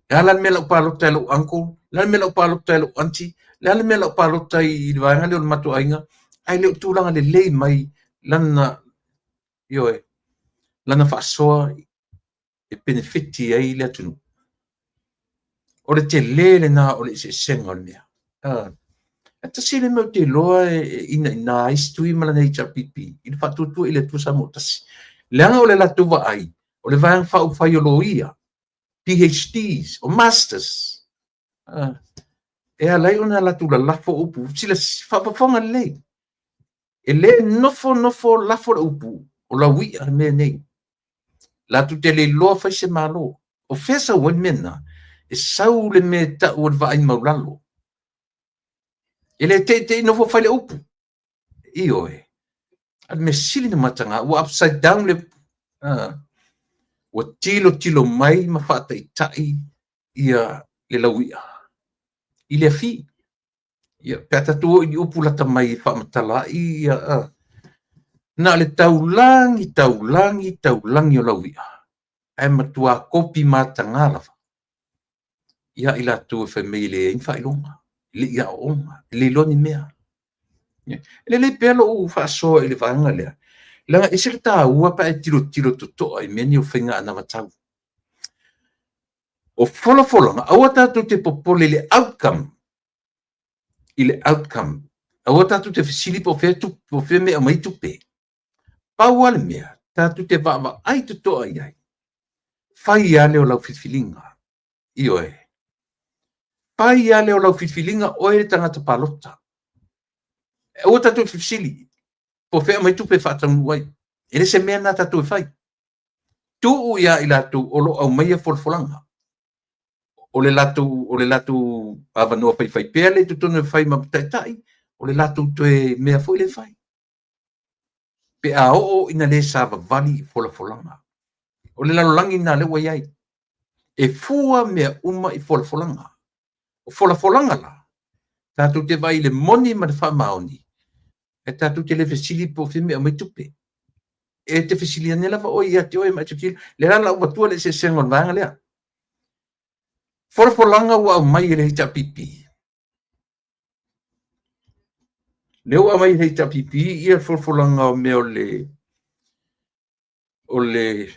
Le a la le mea lau palota i lou uncle, le a le mea lau palota i lou aunty, le a le mea lau palota i le vaega lea o le matou aiga, ae le o tulaga lelei mai lana, ioe, lana faasoa e penefiti ai le atunuu. O le tele lena o le eseesega o le mea. E tasi le mea ou te iloa e inaina ai se tui ma lana HRPP i le faatuatua i le Atua Samoa tasi. Leaga o le latou vaai, o le Vaega Faaupufai o Loia, PhDs, o Masters. E ala ai ona latou lalafo upu, sila faafofoga lelei. E le nofo nofo lafo le upu, o laui'a le mea nei. Latou te le iloa fai se Malo. O fea sau ai le mea lena? E sau le mea e tau o le vaai maulalo. E le teitei nofo fai le upu. Ioe. A le mea sili na mataga, ua upside down le upu. Ua tilotilo mai ma faataitai ia le laui'a i le afi. Ia, pe a tatou o i ni upu lata mai e faamatala ai ia, na o le taulagi, taulagi, taulagi o laui'a, ae matua kopi mataga lava ia i latou e fai mai e leai ni faailoga, e le i aooga, e le iloa ni mea. E lelei pea lou faasoa i le vaega lea, leaga e ese le taua pe a e tilotilo totoa i mea nei o faiga anavatau. O folafolaga, aua tatou te popole i le outcome, i le outcome. Aua tatou te fesili po o fea, po o fea mea aumai tupe. Pau lava le mea, tatou te vaavaai totoa i ai. Fai lava lea o lau filifiliga. Ioe. Fai lava lea o lau filifiliga oe le tagata palota. Aua tatou te fesili po o fea aumai tupe e faataunuu ai. E le se mea lena tatou e fai. Tuu ia i latou o lo o aumaia folafolaga. O le latou avanoa faifaipea lea i totonu e fai ma taitai, o le latou toe mea foi lea e fai. Pe a oo ina le savavali i folafolaga. O le lalolagi lena lea ua i ai. E fua mea uma i folafolaga. O folafolaga la, tatou te vaai i le moni ma le faamaoni, e tatou te le fesili po o fea mea aumai tupe. E te fesili ane lava oe ia te oe ma e tilotilo. Le la la ua avatua le eseesega o le vaega lea. Folafolaga ua aumai e le HRPP. Lea ua aumai e le HRPP ia folafolaga o mea o le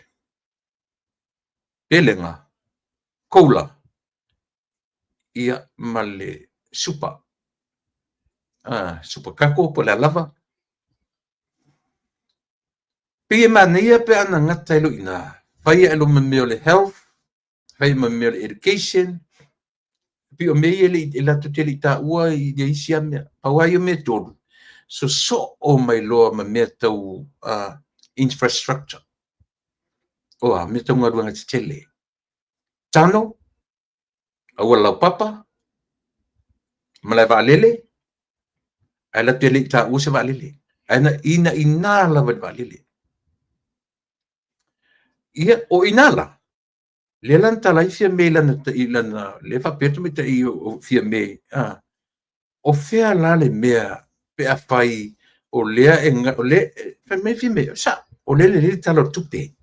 pelega, COLA, ia ma le super. Super kako po o le a lava. Pei e manaia pe ana gata ai loa i ina, fai ae loa ma mea o le health, fai ma mea o le education, pei o mea ia e latou te le i taua i le isi lava mea. Pau lava ia o mea e tolu, sosoo mai loa ma mea tau infrastructure. O a, mea tau galuega tetele. Tunnel, auala laupapa, malae vaalele, ae latou te le i taua se vaalele. Ae na inaina lava i le vaalele. Ia, o i ina la, lea la na tala ai Fiame i lana, lea faapea le tamaitai o Fiame, o fea la le mea pe a fai o lea e, o lea, fai mai Fiame, sa, o lea e lelei le Tala o le Tupe.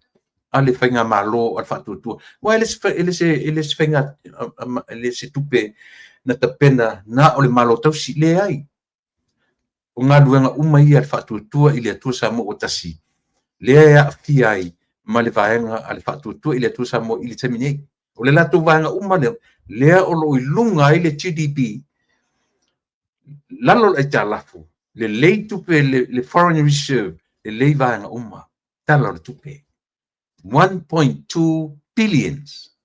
a le faigamalo a le Faatuatua. Aua e le se, e le se, e le se faiga, e le se tupe na tapena na o le Malo tausi, leai. O galuega uma ia a le Faatuatua i le Atua Samoa ua Tasi, lea e aafia ai ma le vaega a le Faatuatua i le Atua Samoa i le taimi nei. O le latou vaega uma lea, lea o lo o i luga ai le GDP, lalo o le aitalafu, lelei tupe le foreign reserve, lelei vaega uma, tala o le tupe. 1.2 billions.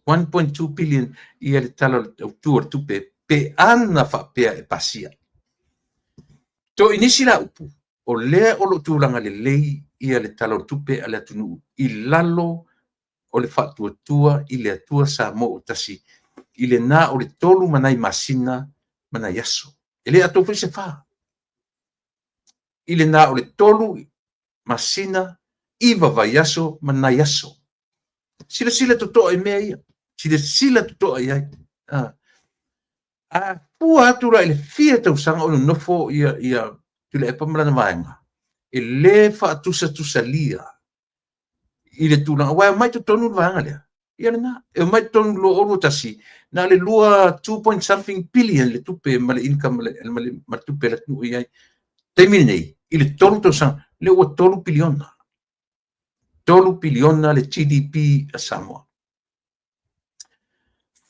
1.2 billion ia le tala autu o le tupe pe ana faapea e pasia. To i nisi la upu, o lea o lo o tulaga lelei ia le tala o le tupe a le atunuu i lalo o le Faatuatua i le Atua Samoa ua Tasi i lena o le 3 ma nai masina ma nai aso. E le atoa foi se 4. I lena o le 3 masina, 9 vaiaso ma nai aso. Silasila totoa i mea ia. Silasila totoa i ai. A fua atu la i le fia tausaga o nonofo ia Tuilaepa ma lana vaega, e le faatusatusalia i le tulaga, aua e omai totonu le vaega lea, ia lena, e omai totonu 2021, na o le 2 point something billion le tupe ma le income ma le tupe a le atunuu i ai. Taimi lenei, i le 3 tausaga, lea ua 3 piliona. 3 piliona le GDP a Samoa.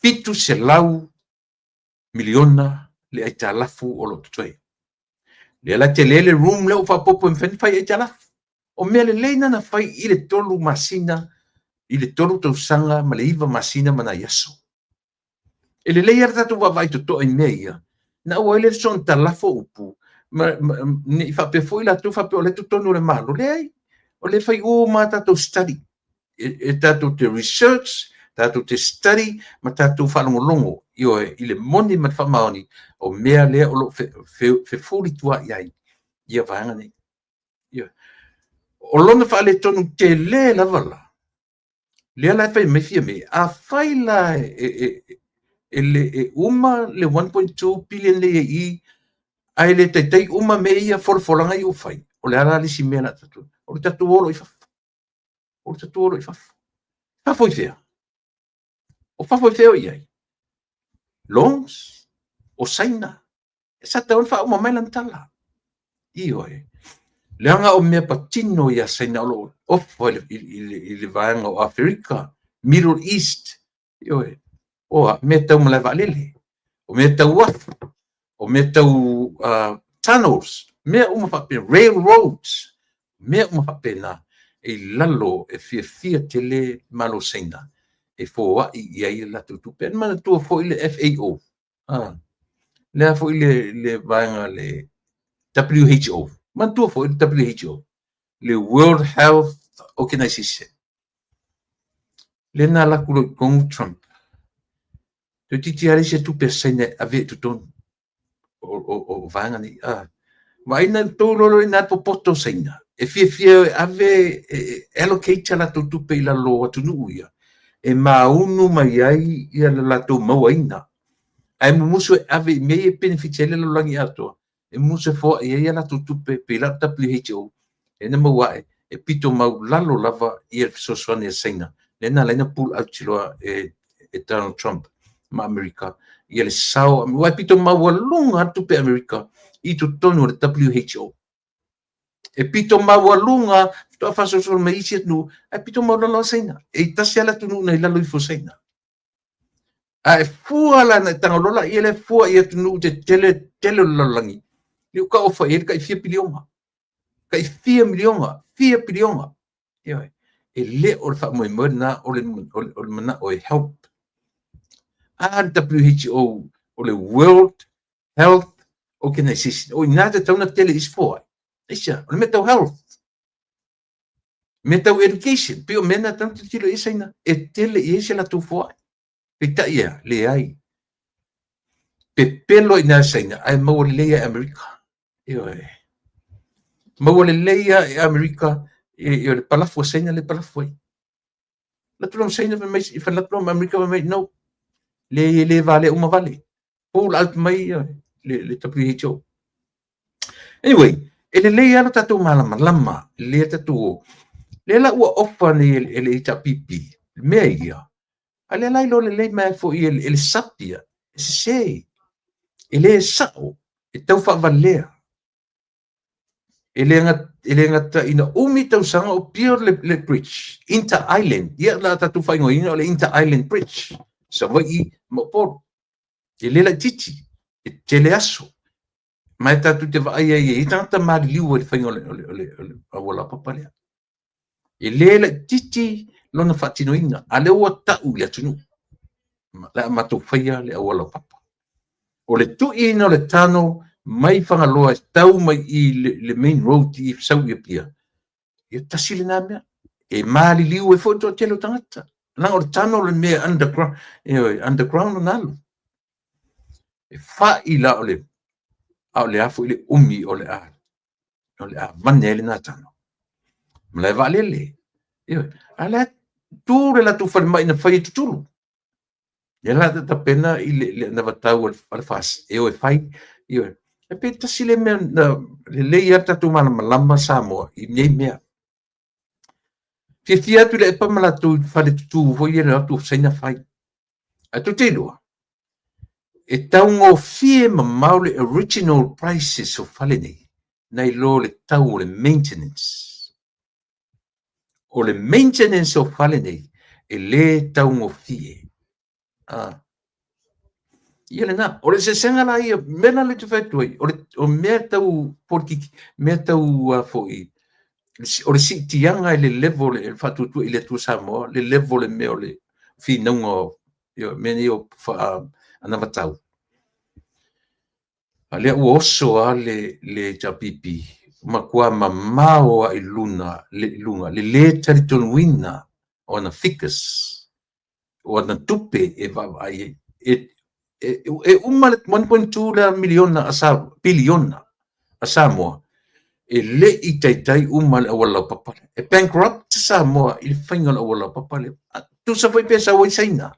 700 miliona le aitalafu o lo o totoe. Lea la tele le room lea ua faaopoopo e mafai ona fai aitalafu. O mea lelei na na fai i le 3 masina, i le 3 tausaga ma le 9 masina ma nai aso. E lelei lava le tatou vaavaai totoa i mea ia, na aua ai le soona talafo upu, ne i faapea foi latou faapea o lea e totonu o le Malo. Leai, o lea e fai uma a tatou study. E tatou te research, tatou te study ma tatou faalogologo, ioe, i le moni ma le faamaoni o mea lea o lo o fefulitua i ai ia vaega nei. Ioe. O lona faaletonu tele lava la, lea la e fai mai Fiame, afai la e uma le 1.2 billion lea i i, ae le taitai uma mea ia folafolaga ia ua fai, o le a la le isi mea la tatou, o le tatou o loa i fafo. O le tatou o loa i fafo. Fafo i fea? O fafo i fea o i ai? Loans? O Saina? Sa tatau ona faauma mai lana tala. Ioe. Leaga o mea patino ia Saina o lo o ofa i le vaega o Aferika, Middle East, ioe. O a, mea tau malae vaalele, o mea tau uafu, o mea tau tunnels, mea uma faapena, railroads, mea uma faapena e i lalo e fiafia tele Malo Saina e foai i ai le latou tupe. E manatua foi le FAO, lea foi le vaega le WHO, manatua foi le WHO, le World Health Organization. Lea na alu atu loa i totonu Trump, toeitiiti lava le isi tupe a Saina e ave i totonu o vaega nei. Vaai na tou iloa loa i ina le popoto o Saina, e fiafia e ave e allocate a latou tupe i lalo o atunuu ia, e maunu mai ai ia le latou mauaina. Ae mumusu e ave i mea ia e benefit ai le lalolagi atoa, e mumusu e foai ai a latou tupe pei la WHO, lea na maua ae e pito maulalo lava ia le fesoasoani a Saina, lea na ala ai ona pull out loa e Donald Trump ma Amerika ia le sao, aua e pito maualuga lava tupe a Amerika i totonu o le WHO. E pito maualuga, faatoa faasolosolo mai isi atunuu, ae pito maualalo lava Saina. E tasi lava le atunuu na i lalo ifo o Saina. Ae fua la na tago loa laia lea fua i atunuu tetele tele o le lalolagi, lea ua tauofa i ai le tai fia piliona. Tai fia miliona, fia piliona. Ioe. E le o le faamoemoe lena o le manao e help. A le WHO o le World Health Organization, o i ina e tatau ona tele isi foai. Aisea, o le mea tau health, mea tau education, pei o mea na tatau ona tilotilo i ai Saina, e tele i ai se latou foai. Peitai ea, leai. Pepelo i ina e Saina, ae maua lelei e Amerika. Ioe. Maua lelei e Amerika e le palafu a Saina le palafu ai. Latu loa ma Saina fai mai, fai latu loa ma Amerika fai mai, no. Le le valea uma vale. Pull out mai le WHO. Anyway, e lelei lava lo tatou malamalama, e lelei lava tatou o. Lea la ua ofa nei e le HRPP mea ia, a lea la iloa lelei mai foi e le SAB ia, e sese, e le sao, e tau faavalea. E le gata ina umi tausaga o build le bridge, inter island, ia la tatou faaigoaina o le inter island bridge, Savaii ma Upolu. E le laitiiti, e tele aso. Ma e tatou te vaai ai e i ai tagata maliliu i le faiga o le auala laupapa lea. E le laitiiti lona faatinoina, a lea ua tau i le atunuu, le a matou faia le auala laupapa. O le tuiina o le tano mai Fagaloa e tau mai i le main road i sau i Apia, ia tasi lena mea. E maliliu ai foi le toatele o tagata. Leaga o le tano o le mea underground, ioe, underground lona alu. E fai la o le, a o le a foi le umi o le a vane ai lena tano. Malae vaalele. Ioe. A lea tu le latou falemai na fai e tutulu. Lea la tapena i le anavatau a le FAST e o e fai. Ioe. E pe tasi le mea na lelei lava tatou malamalama Samoa i nei mea. Fiafia atu le epa ma latou fale tutu foi ia na atu o Saina fai. Ae tou te iloa, e taugofie mamao le original prices o fale nei, nai lo le tau o le maintenance. O le maintenance o fale nei, e le taugofie. Ah. Ia lena, o le eseesega la ia, mea la lea ou te fai atu ai, o mea tau politiki, mea tau foi, o le siitiaga i le level e faatuatua i le Atua Samoa, le level le mea o le finauga o mea nei o anavatau. A lea ua oso lava le HRPP, matua mamao lava i luga, le le talitonuina o ana figures, o ana tupe e vaavaai ai. E uma le 1.2 lea miliona a piliona a Samoa, e le i taitai uma le auala laupapa lea. E bankrupt Samoa i le faiga o le auala laupapa lea. Tusa foi pe sau ai Saina.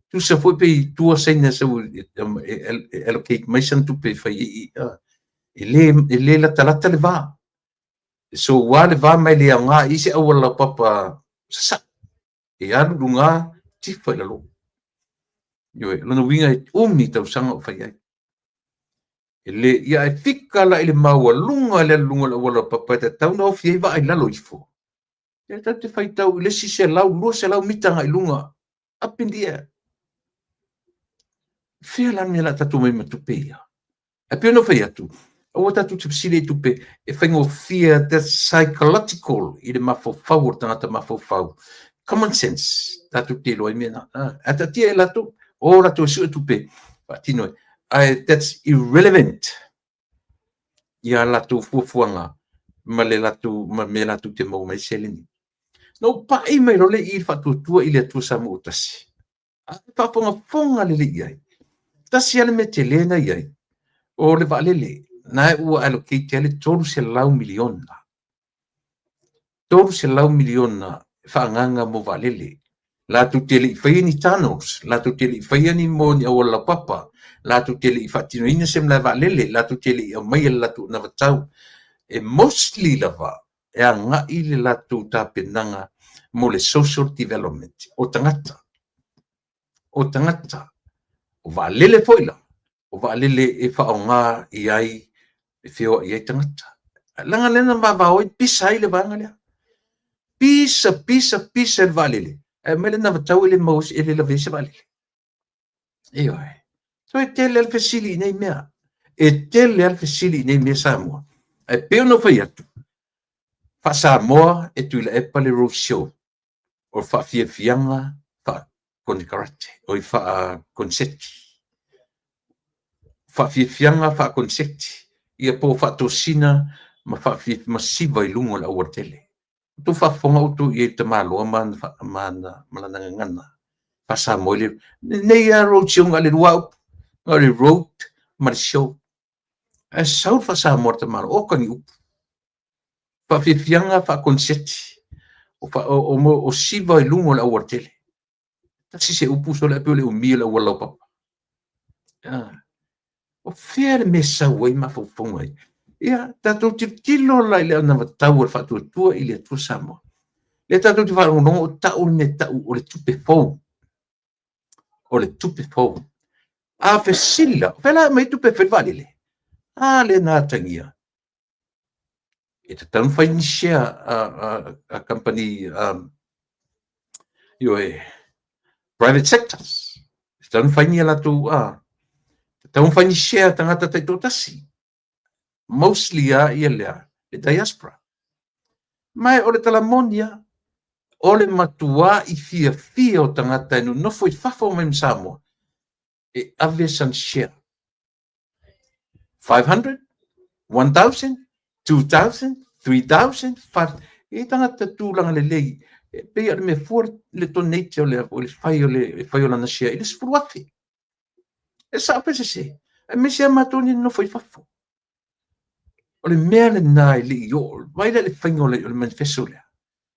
Tusa foi pe i tua Saina sau e allocate mai sana tupe e fai ai. E le latalata le va. So ua le va mai le aoga i se auala laupapa sasao. E alu luga, tifa i lalo. Ioe, lona uiga e umi tausaga o fai ai. E le, ia e fika la i le maualuga le alu luga o le auala laupapa e tatau ona ofi ai vaa i lalo ifo. Ia tatou te faitau i le isi 100, 200 mita agai i luga, up in the air. Fea la le mea o le a tatou omai ma tupe ia? Ae pei ona ou fai atu, aua tatou te fesili i tupe e faigofie, that's psychological i le mafaufau o le tagata mafaufau. Common sense, tatou te iloa ai mea na. Ae taatia e latou, o latou e sue tupe, faatino ai. Ae that's irrelevant ia latou fuafuaga ma le latou, ma mea latou te maua mai seleni. Na ou pai mai loa le i le faatuatua i le Atua Samoa tasi. A e faafogafoga lelei i ai, tasi lava le mea tele na i ai, o le vaalele, na e ua allocate ai le 300 miliona. 300 miliona faaagaga mo vaalele. Latou te le i faia ni tunnels, latou te le i faia ni mo ni auala laupapa, latou te le i faatinoina se malae vaalele, latou te le i aumaia le latou anavatau. E mostly lava e agai le latou tapenaga mo le social development o tagata. O tagata. O vaalele foi la, o vaalele e faaaoga i ai, e feoai ai tagata. Leaga lea na vavao ai, pisa ai le vaega lea. Pisa, pisa, pisa le vaalele. Ae aumai le anavatau e le maua, e le lavea ai se vaalele. Ioe. So e tele le fesili i nei mea. E tele le fesili i nei mea Samoa. Ae pei ona ou fai atu, faa-Samoa e Tuilaepa le road show o faafiafiaga faa-konekarate, oi faa-koneseti. Faafiafiaga faa-koneseti, ia po o faatosina ma ma siva i luga o le aualatele. Outou faafofoga outou i ai i le tamaloa ma lana gagana faa-Samoa i le lenei lava road show na o le lua upu, na o le road ma le show. Ae sau le faa-Samoa le tamaloa, oka ni upu. Faafiafiaga faa-koneseti, o siva i luga o le aualatele. Tasi se upu sole ae pei o le umi o le auala laupapa. O fea le mea sau ai mafaufauga ai? Ia, tatou tilotilo la i le anavatau o le faatuatua i le Atua Samoa. Lea tatou te faalogologo o tau le mea tau o le tupe fou. O le tupe fou. A fesili la, o fea la e aumai ai tupe e fai ai le vaalele? A lea na atagia. E tatau ona fai ni share a kamupani, ioe, private sectors. E tatau ona fai ni a latou, tatau ona fai ni share a tagata taitoatasi. Mostly lava ia lea, le diaspora. Ma o le tala moni lava, o le matuai fiafia o tagata e nonofo i fafo mai ma Samoa e ave sana share. 500, 1000, 2000, 3000, 5. E tagata tulaga lelei, e pei o le mea fua le donate o le, o le fai o le, fai o lana share i le 10,000. E sao pe sese? Aemaise lava matou nei e nonofo i fafo. O le mea lena e le i oo. Vaai la i le faiga o le manifesto lea.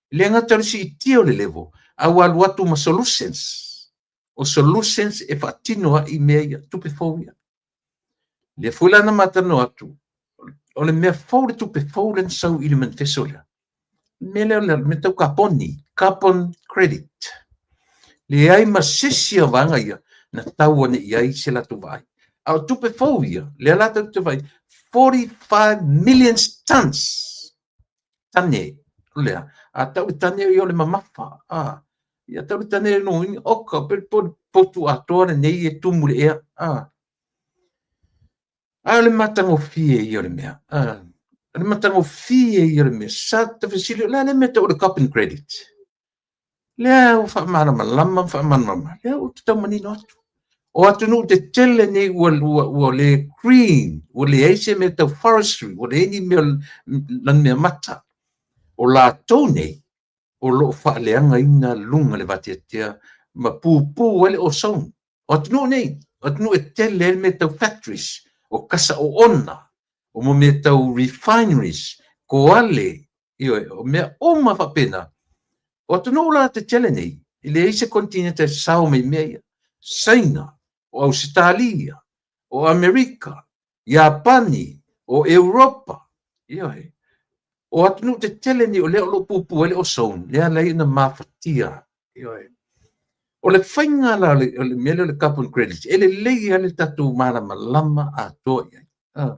E le gata o le siitia o le level, a ua alu atu ma solutions. O solutions e faatino ai mea ia, tupe fou ia. Lea foi la na ma talanoa atu, o le mea fou, le tupe fou lea na sau i le manifesto lea. Le mea lea o le mea tau kaponi, carbon credit. Leai ma se isi o vaega ia na tau ane i ai se latou vaai. A o tupe fou ia, lea la tatou te vaai, 45 million tons. Tane, o lea. A tau le tane ia o le mamafa. A, ia tau le tane no inga, oka, pe potu atoa lenei e tumu le ea. A, a o le matagofie ia o le mea. A, o le matagofie ia o le mea. Sa ta fesili, o le a le mea tau o le carbon credit? Lea ua faamalamalama ma faamalamalama, lea ua tau manino atu. O atunuu tetele nei ua le green, ua leai se mea tau forestry, ua leai ni mea lanumea mata. O latou nei, o lo o faaleagaina luga le vateatea ma pupū ai le ozone. O atunuu nei, o atunuu e tele ai le mea tau factories, o kasa oona, o mo mea tau refineries, koale, ioe, o mea uma faapena. O atunuu la tetele nei, e leai se kontinente e sao mai mea ia. Saina, o Ausetalia, o Amerika, Iapani, o Europa, ioe. O atunuu tetele nei o lea o lo o pupū ai le ozone, lea ala ai ona mafatia, ioe. O le faiga la o le mea lea o le carbon credit, e lelei lava le tatou malamalama atoa i ai.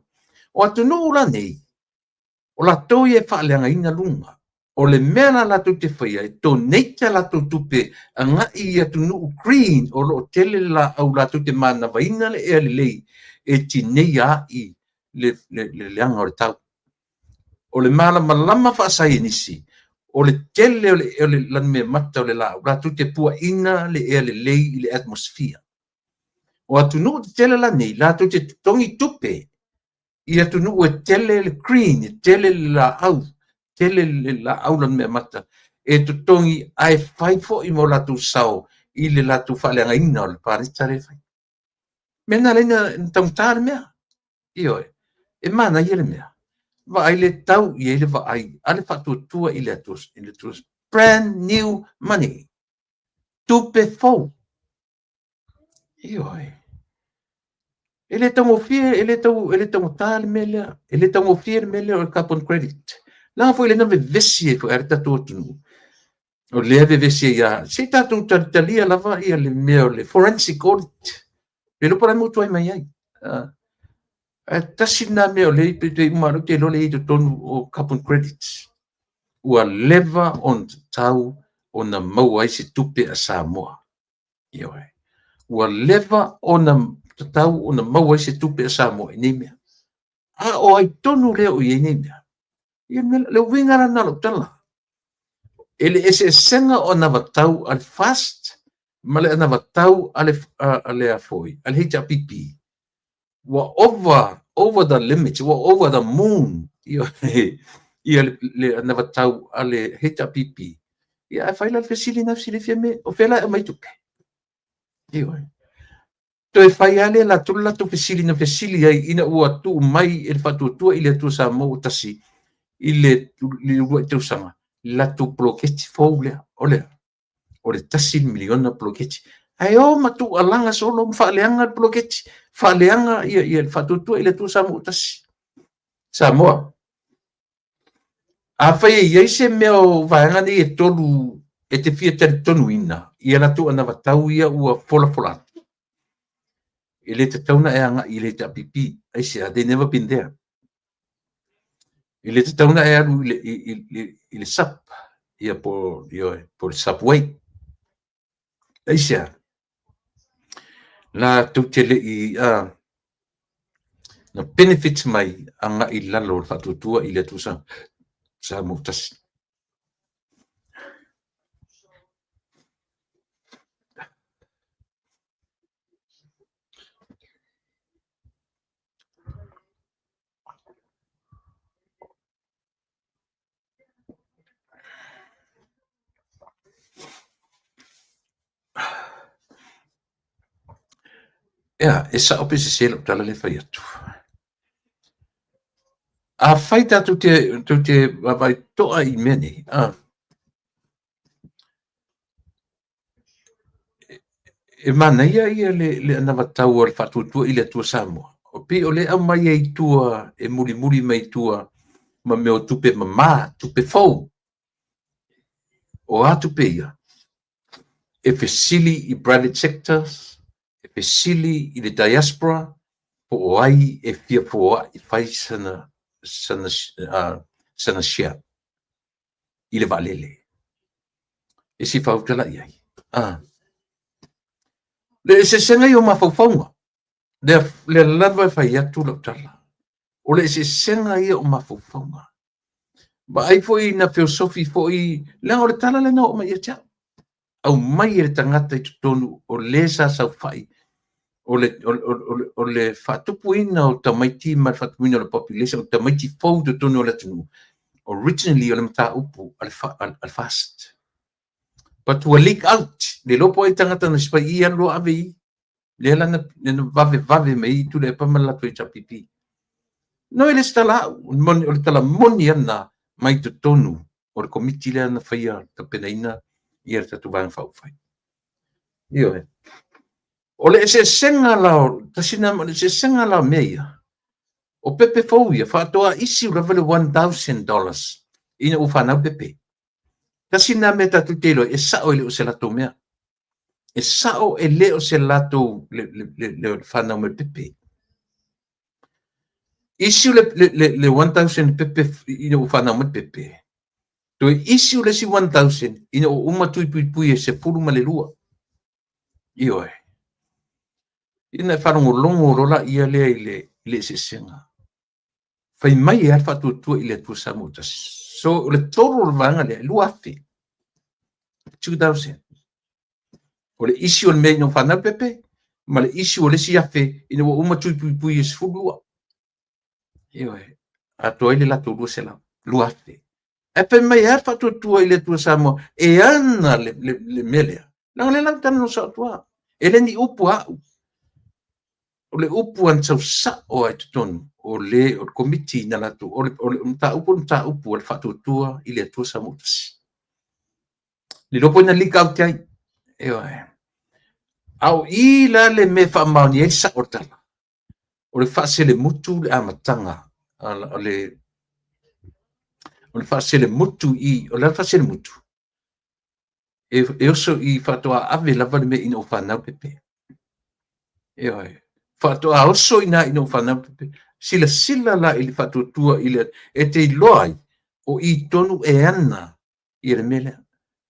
O atunuu la nei, o latou ia e faaleagaina luga. O le mea la latou te faia, e donate a latou tupe agai i atunuu green o lo o tele le laau latou te manavaina le ea lelei e tineia ai le leaga o le tau. O le malamalama faasaienisi, o le tele o le lanumeamata o le laau latou te puaina le ea lelei i le atmosphere. O atunuu tetele la nei, latou te totogi tupe i atunuu e tele le green, e tele le laau, tele le laau lanumeamata, e totogi ae fai foi ma o latou sao i le latou faaleagaina o le paleta lea e fai. Mea na ala ai ona taugata le mea. Ioe, e manaia le mea. Vaai le tau i ai le vaai a le faatuatua i le Atua, i le Atua. Brand new money. Tupe fou. Ioe. E le taugofie, e le taugata le mea lea. E le taugofie le mea lea o le carbon credit. Leaga foi lea na vevesi ai foi a le tatou atunuu. O lea vevesi ai lava. Se i tatou talitalia lava ia le mea o le forensic audit. Le iloa po o le a le mea ua tuai mai ai. Ae tasi lena mea o lea e pei uma lava ou te iloa lea e i totonu o carbon credits. Ua leva ona tatau ona maua ai se tupe a Samoa. Ioe. Ua leva ona tatau ona maua ai se tupe a Samoa i nei mea. A o ai tonu lea o i ai nei mea? Ia le uiga la lena o lau tala. E le eseesega o anavatau a le FAST ma le anavatau a le a le foi, a le HRPP. Ua over the limit, ua over the moon ia le anavatau a le HRPP. Ia ae fai la le fesili na fesili fia me, o fea la e aumai tupe? Ioe. Toe fai lava lea latou le latou fesili na fesili ai ina ua tuu mai e le faatuatua i le Atua Samoa ua tasi i le uluai tausaga le latou poloketi fou lea. O lea, o le $1 miliona poloketi. Ae o ma tuualaga solo ma faaleaga le poloketi, faaleaga ia le faatuatua i le Atua Samoa ua tasi. Samoa. Afai e i ai se mea o vaega nei e tolu e te fia talitonuina i a latou anavatau ia ua folafola atu, e le tatau ona e agai i le HRPP. Aisea? They never been there. E le tatau ona e alu i le SUP, ia po o le Subway. Aisea? Latou te le i na benefit mai agai i lalo o le faatuatua i le Atua Samoa tasi. Ea, e sao pe sese lau tala lea e fai atu. Afai tatou te, tou te vaavaai toa i mea nei, a, e manaia ia le anavatau a le Faatuatua i le Atua Samoa. E pei o lea e aumai ai i tua, e mulimuli mai i tua ma mea o tupe mama, tupe fou. O a tupe ia? E fesili i private sectors, e fesili i le diaspora, po o ai e fia foai e fai sana share i le vaalele. E se i faautala i ai. Ah. Le eseesega ia o mafaufauga. Lea, lea lava e fai atu lau tala. O le eseesega ia o mafaufauga. Vaai foi na feosofi foi, leaga o le tala lea na oo mai ia te au. Aumai e le tagata i totonu o le sa saofai o le faatupuina o tamaiti ma le faatupuina o le population o tamaiti fou i totonu o le atunuu. Originally o le mataupu a le FAST. But ua leak out. Le iloa po o ai tagata na fai i alu loa ave i. Lea la na vave vave mai i Tuilaepa ma le latou HRPP. No e le se tala au, o le tala moni lava lena mai totonu o le komiti lea na faia tapenaina ia le tatou Vaega Faaupufai. Ioe. O le eseesega la, tasi lena, o le eseesega la o mea ia, o pepe fou ia, faatoa issue lava le $1,000 ina ua fanau pepe. Tasi lena mea tatou te iloa ai, e sao e le o se latou mea. E sao e le o se latou le fanau mai pepe. Issue le 1,000 pepe ina ua fanau mai pepe. Toe issue le isi 1,000 ina ua uma tui puipui e 12. Ioe. Ina e faalogologo loa laia lea i le eseesega. Fai mai e a le faatuatua i le Atua Samoa tasi. So, o le tolu o le vaega lea, e 2,000. 2,000. O le issue o le mea ina ua fanau pepe, ma le issue o le isi 1,000 ina ua uma tui puipui e 12. Ioe. Atoa ai le latou 200, 2,000. Ae fai mai e a le faatuatua i le Atua Samoa e ana le mea lea. Leaga o lea la ou talanoa sao atu lava. E le ni upu a au. O le upu a na sau sao lava i totonu o le o le komiti na latou, o le mataupu o le mataupu a le faatuatua i le Atua Samoa tasi. Le iloa po o ina leak out ai. Ioe. A o i la le mea e faamaonia ai le sao o le tala, o le faaselemutu le amataga o le faaselemutu i, o le a le faaselemutu? E oso i faatoa ave lava le mea ina ua fanau pepe. Ioe. Faatoa oso i ina ina ua fanau pepe. Silasila la i le faatuatua i le, e te iloa ai, o i tonu e ana ia le mea lea.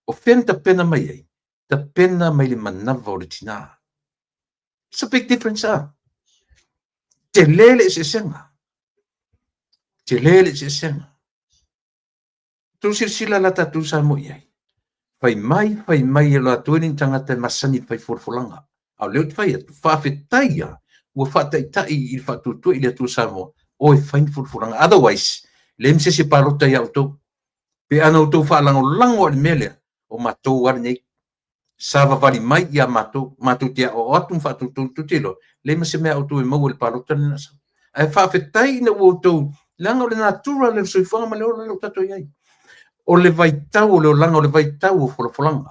O fea na tapena mai ai? Tapena mai le manava o le tina. It's a big difference, ah. Tele le eseesega. Tele le eseesega. Tou silasila la tatou Samoa i ai. Fai mai, fai mai e latou e le ni tagata e masani i le fai folafolaga. A o lea ou te fai atu, faafetai ia ua faataitai i le faatuatua i le Atua Samoa, o e fai ni folafolaga. Otherwise, leai ma se isi e palota ia outou. Pe ana outou faalagolago i le mea lea, o matou lava lenei. Savavali mai ia matou, matou te aoao atu ma faatoutou tou te iloa, leai ma se mea a outou e maua i le palota lena sau. Ae faafetai ina ua outou, leaga o le natura lea o le soifuaga ma le ola lea ua tatou i ai. O le vaitau o le olaga, o le vaitau o folafolaga.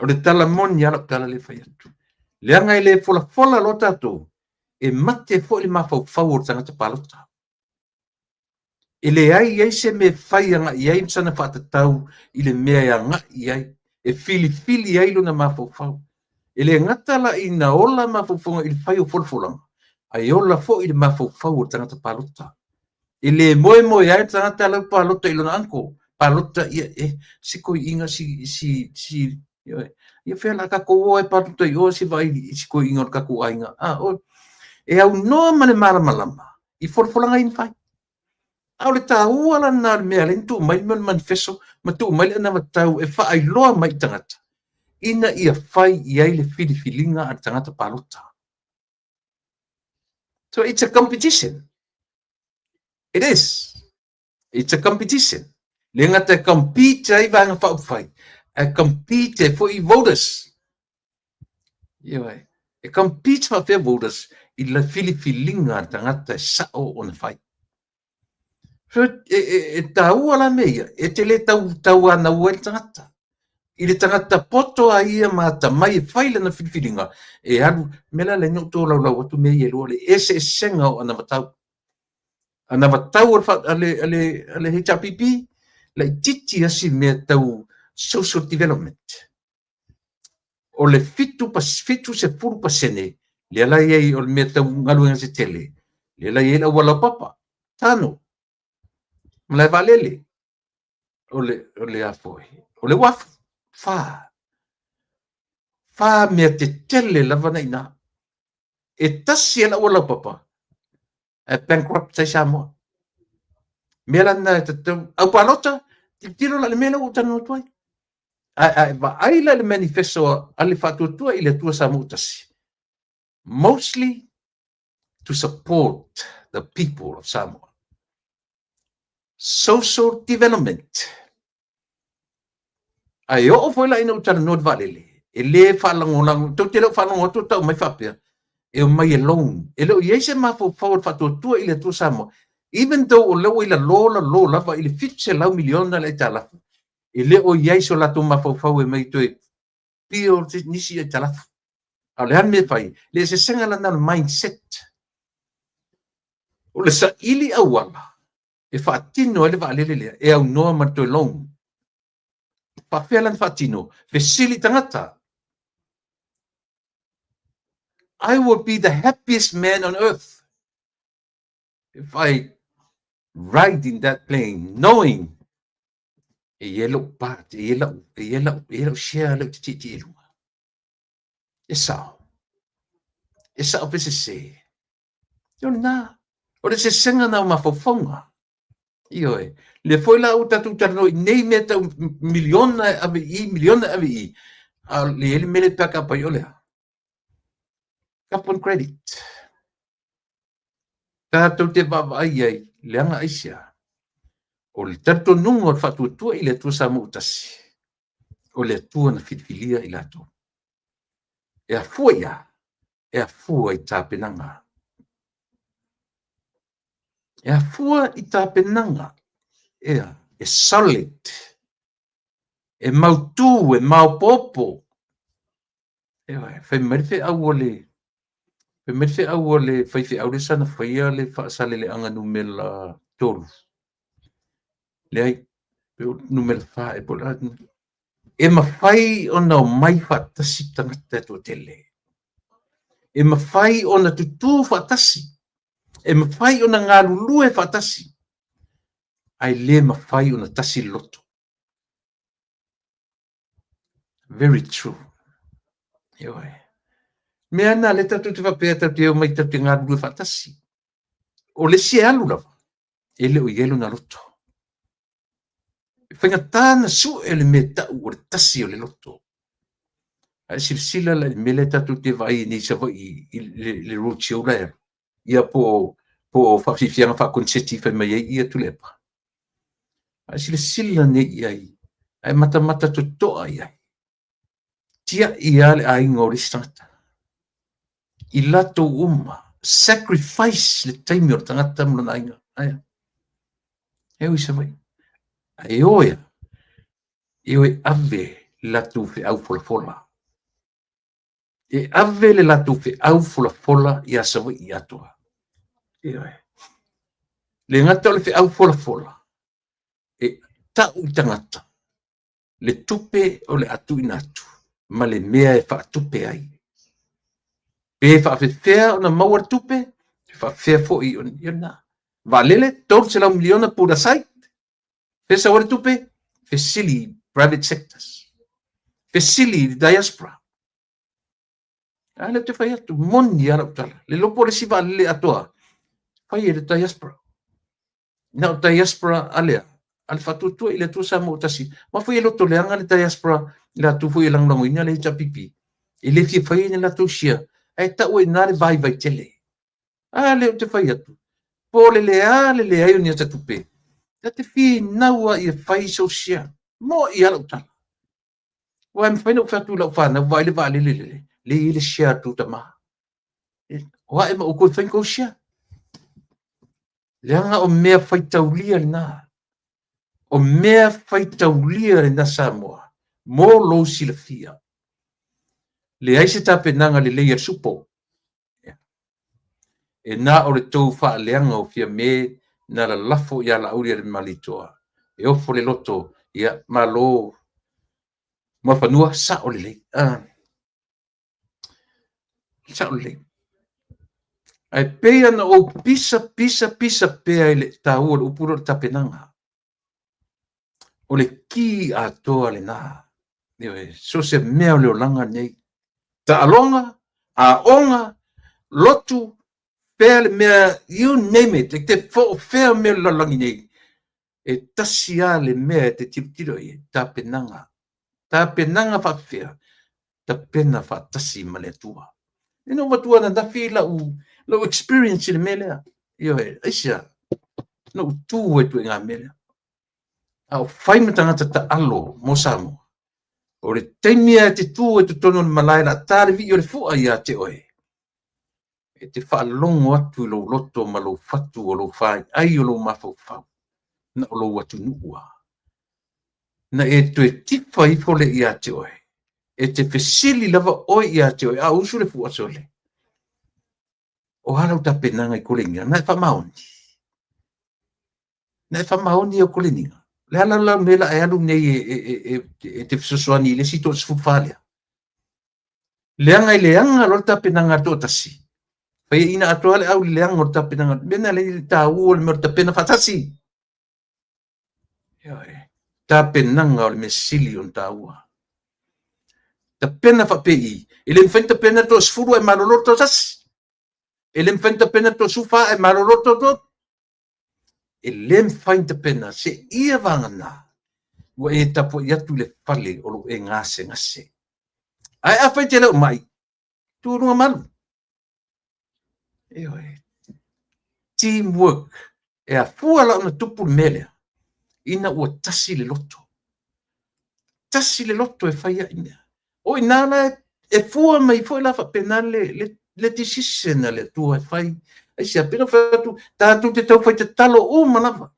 O le tala moni lava lau tala lea e fai atu. Leaga e le folafola loa tatou, e mate foi le mafaufau o le tagata palota. E leai ai se mea e fai agai i ai sana faatatau i le mea e agai i ai, e filifili ai lona mafaufau. E le gata la ina ola mafaufauga i le fai o folafolaga, ae ola foi le mafaufau o le tagata palota. E le moemoe ai le tagata la e palota i lona uncle, palota ia e si toeaina si si si ia fea la tatou o e palota i o se vaai i si toeaina o le tatou aiga. A o e aunoa ma le malamalama i folafolaga ia na fai. A o le taua la lena o le mea lea na tuu mai le manifesto ma tuu mai le anavatau e faailoa mai i tagata ina ia fai i ai le filifiliga a le tagata palota. So it's a competition. It is. It's a competition. Le gata e compete ai vaega faaupufai, ae compete ai foi voters. Ioe. E compete faapea voters i le filifiliga a le tagata e sao ona fai. So, e, e, e taua la mea ia, e te le tau tauanau ai le tagata. I le tagata poto a ia ma atamai e fai lana filifiliga, e alu, mea la lea na ou tolaulau atu mea ia e lua, le eseesega o anavatau. Anavatau a le, a le, a le HRPP, laitiiti lava si mea tau social development. O le 70% lea la i ai o le mea tau galuega tetele, lea la i ai le auala laupapa, tano, malae vaalele, o le, o le a foi, o le uafu, fa. Fa mea tetele lava na i ina. E tasi lava le auala laupapa, ae bankrupt ai Samoa. Mea la lena e tatau, au palota, tilotilo la i le mea lea ua ou talanoa atu ai. Ae a e vaai la i le manifesto a le Faatuatua i le Atua Samoa ua Tasi, mostly to support the people of Samoa. Social development. Ae oo foi la ina ou talanoa i le vaalele, e le faalagolago, tou te le o faalogo atu o tau mai faapea, e omai e loan. E le o i ai se mafaufau o le Faatuatua i le Atua Samoa, even though o lea ua i lalo lalo lava i le $700 miliona le aitalafu, e le o i ai so latou mafaufau e omai toe pio nisi aitalafu. A o le a le mea e fai? Le eseesega lena o le mindset. O le saili auala e faatino ai le vaalele lea e aunoa ma le toe loan. Faapefea la ona faatino? Fesili i tagata. I will be the happiest man on earth if I ride in that plane knowing e i ai lou part, e i ai lau, e i ai lau, e i ai lau share lea ou te tietie i luga. E sao. E sao pe sese. O lena. O le sesega na o mafaufauga. Ioe. Lea foi la ua tatou talanoa i nei mea tau miliona e ave i i, miliona e ave i i. A o le i ai le mea lea e pack up ai o le a? Carbon credit. Tatou te vaavaai i ai, leaga aisea? O le talitonuga o le faatuatua i le Atua Samoa ua tasi, o le Atua na filifilia i latou. E afua i a? E afua i tapenaga. E afua i tapenaga. Ea, e solid. E mautū, e maopoopo. Ioe, fai mai le feau a le fai mai le feau a le faifeau lea sana faia le faasaleleaga numera 3. Leai, pe o numera 4 e po o le a. E mafai ona omai faatasi tagata e toatele. E mafai ona tutū faatasi. E mafai ona galulue faatasi. Ae le mafai ona tasi le loto. Very true. Ioe. Mea na le tatou te faapea tatou te omai tatou te galulue faatasi. O le isi e alu lava, e le o i ai lona loto. E faigata na sue le mea tau o le tasi o le loto. Ae silasila la i le mea lea tatou te vaai ai nei i Savaii i le road show la e alu. Ia po o, po o faafiafiaga faakoneseti fai mai ai ia Tuilaepa. Ae silasila nei i ai, ae matamata totoa i ai. Tiai lava le aiga o le isi tagata. I latou uma, sacrifice le taimi o le tagata ma lona aiga. Aia. E o i Savaii. Ae o ea, e o e ave le latou feau folafola. E ave le latou feau folafola iā Savaii atoa. Ioe. Le gata o le feau folafola, e tau i tagata le tupe o le a tuuina atu ma le mea e faatupe ai. Pe faafefea ona maua le tupe, pe faafefea foi ona... Vaalele, $300 miliona put aside, fea sau ai le tupe? Fesili i private sectors, fesili i le diaspora. A lea ou te fai atu, moni lava lau tala. Le iloa po o le isi vaalele atoa, fai e le diaspora. Na o diaspora a le a le Faatuatua i le Atua Samoa ua Tasi. Aua foi e loto leaga le diaspora i latou foi e lagolagoina le HRPP. E le fia faia ni latou share, ae tau ai i ina le vaivai tele. A lea ou te fai atu, po o le le a le leai o ni ata tupe, ta te finau lava ia fai sou share. Mo'i lava lau tala. Aua e mafai ona ou fai atu i lau fanau, vaai le vaalele lele, lea e i ai le share a le tou tama. O a'e ma outou e fai ni tou share. Leaga o mea faitaulia lena. O mea faitaulia lena Samoa, mo lou silafia. Leai se tapenaga lelei a le Super. E na o le tou faaleaga o Fiame na lalafo ia Laaulialemalietoa. E ofo le loto, ia, malo Muafanua, sao lelei. Sao lelei. Ae pei ona ou pisa pisa pisa pea i le taua o le upu lea o le tapenaga. O le ki atoa lena. Ioe, so o se mea o le olaga lenei. Taaloga, aoga, lotu, fea le mea, you name it, e te po o fea mea o le lalolagi nei, e tasi lava le mea e te tilotilo i ai, tapenaga. Tapenaga faapefea? Tapena faatasi ma le Atua. Ina ua matua ananafi lau, lau experience i le mea lea. Ioe, aisea? Na ou tu ai i ituaiga mea lea. A o fai ma tagata taalo mo Samoa, o le taimi lava e te tu ai totonu o le malae la ta le vii o le fua ia te oe, e te faalogo atu i lou loto ma lou fatu o lou faiai o lou mafaufau, na o lou atunuu lava. Na e toe tifa ifo lea ia te oe, e te fesili lava oe ia te oe, a o usu le fua sole. O a lau tapenaga i koleniga? Na e faamaoni. Na e faamaoni i au koleniga. Le a la lau mea la e alu nei e te fesoasoani i le isi 14 lea? Leaga e leaga loa le tapenaga a le toatasi. Faiaina atoa le au i le leaga o le tapenaga. Mea na le taua o le mea o le tapena faatasi. Ioe. Tapenaga o le mea sili ona taua. Tapena faapei, e le mafai ona tapena le toasefulu ae malolo le toatasi. E le mafai ona tapena le toasefulufa ae malolo le toatolu. E le mafai ona tapena seia vagana ua e tapuai atu i le fale o lo o e gasegase. Ae afai e te le o mai, tu i luga malu. Ioe. Teamwork. E afua la ona tupu le mea lea, ina ua tasi le loto. Tasi le loto e fai ai mea. O i ina la e fua mai foi la faapena le decision a le Atua e fai. Aisea, pei ona fai atu, tatou te tau fai tatalo uma lava.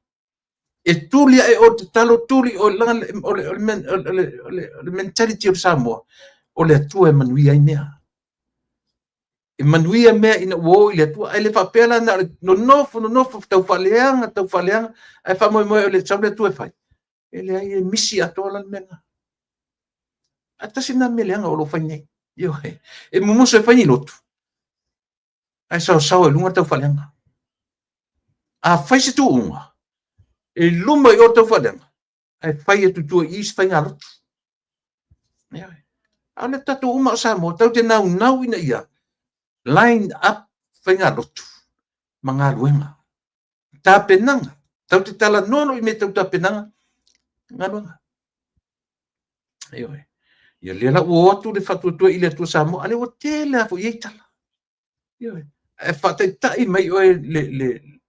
E tuli ae o tatalo, tuli o le mentality o le Samoa, o le Atua e manuia ai mea. E manuia mea ina ua o i le Atua. Ae le faapea la na o le nonofo, nonofo, tau faaleaga, tau faaleaga, ae faamoemoe o le sau le Atua e fai. E leai, e misi atoa la le mea lena. Ae tasi lena mea leaga o lo o fai nei. Ioe. E mumusu e fai ni lotu, ae saosaoa i luga le taufaaleaga. A fai se tuuga, e luma i o le taufaaleaga, ae fai atu i tua i i se faigalotu. Ioe. A o le tatou uma o Samoa, tatou te naunau ina ia line up faigalotu ma galuega. Tapenaga, tatou te talanoa loa i mea tau tapenaga, galuega. Ioe. Ia lea la ua o atu le faatuatua i le Atua Samoa, a lea ua tele lava foi i ai tala. Ioe. Ae faataitai mai oe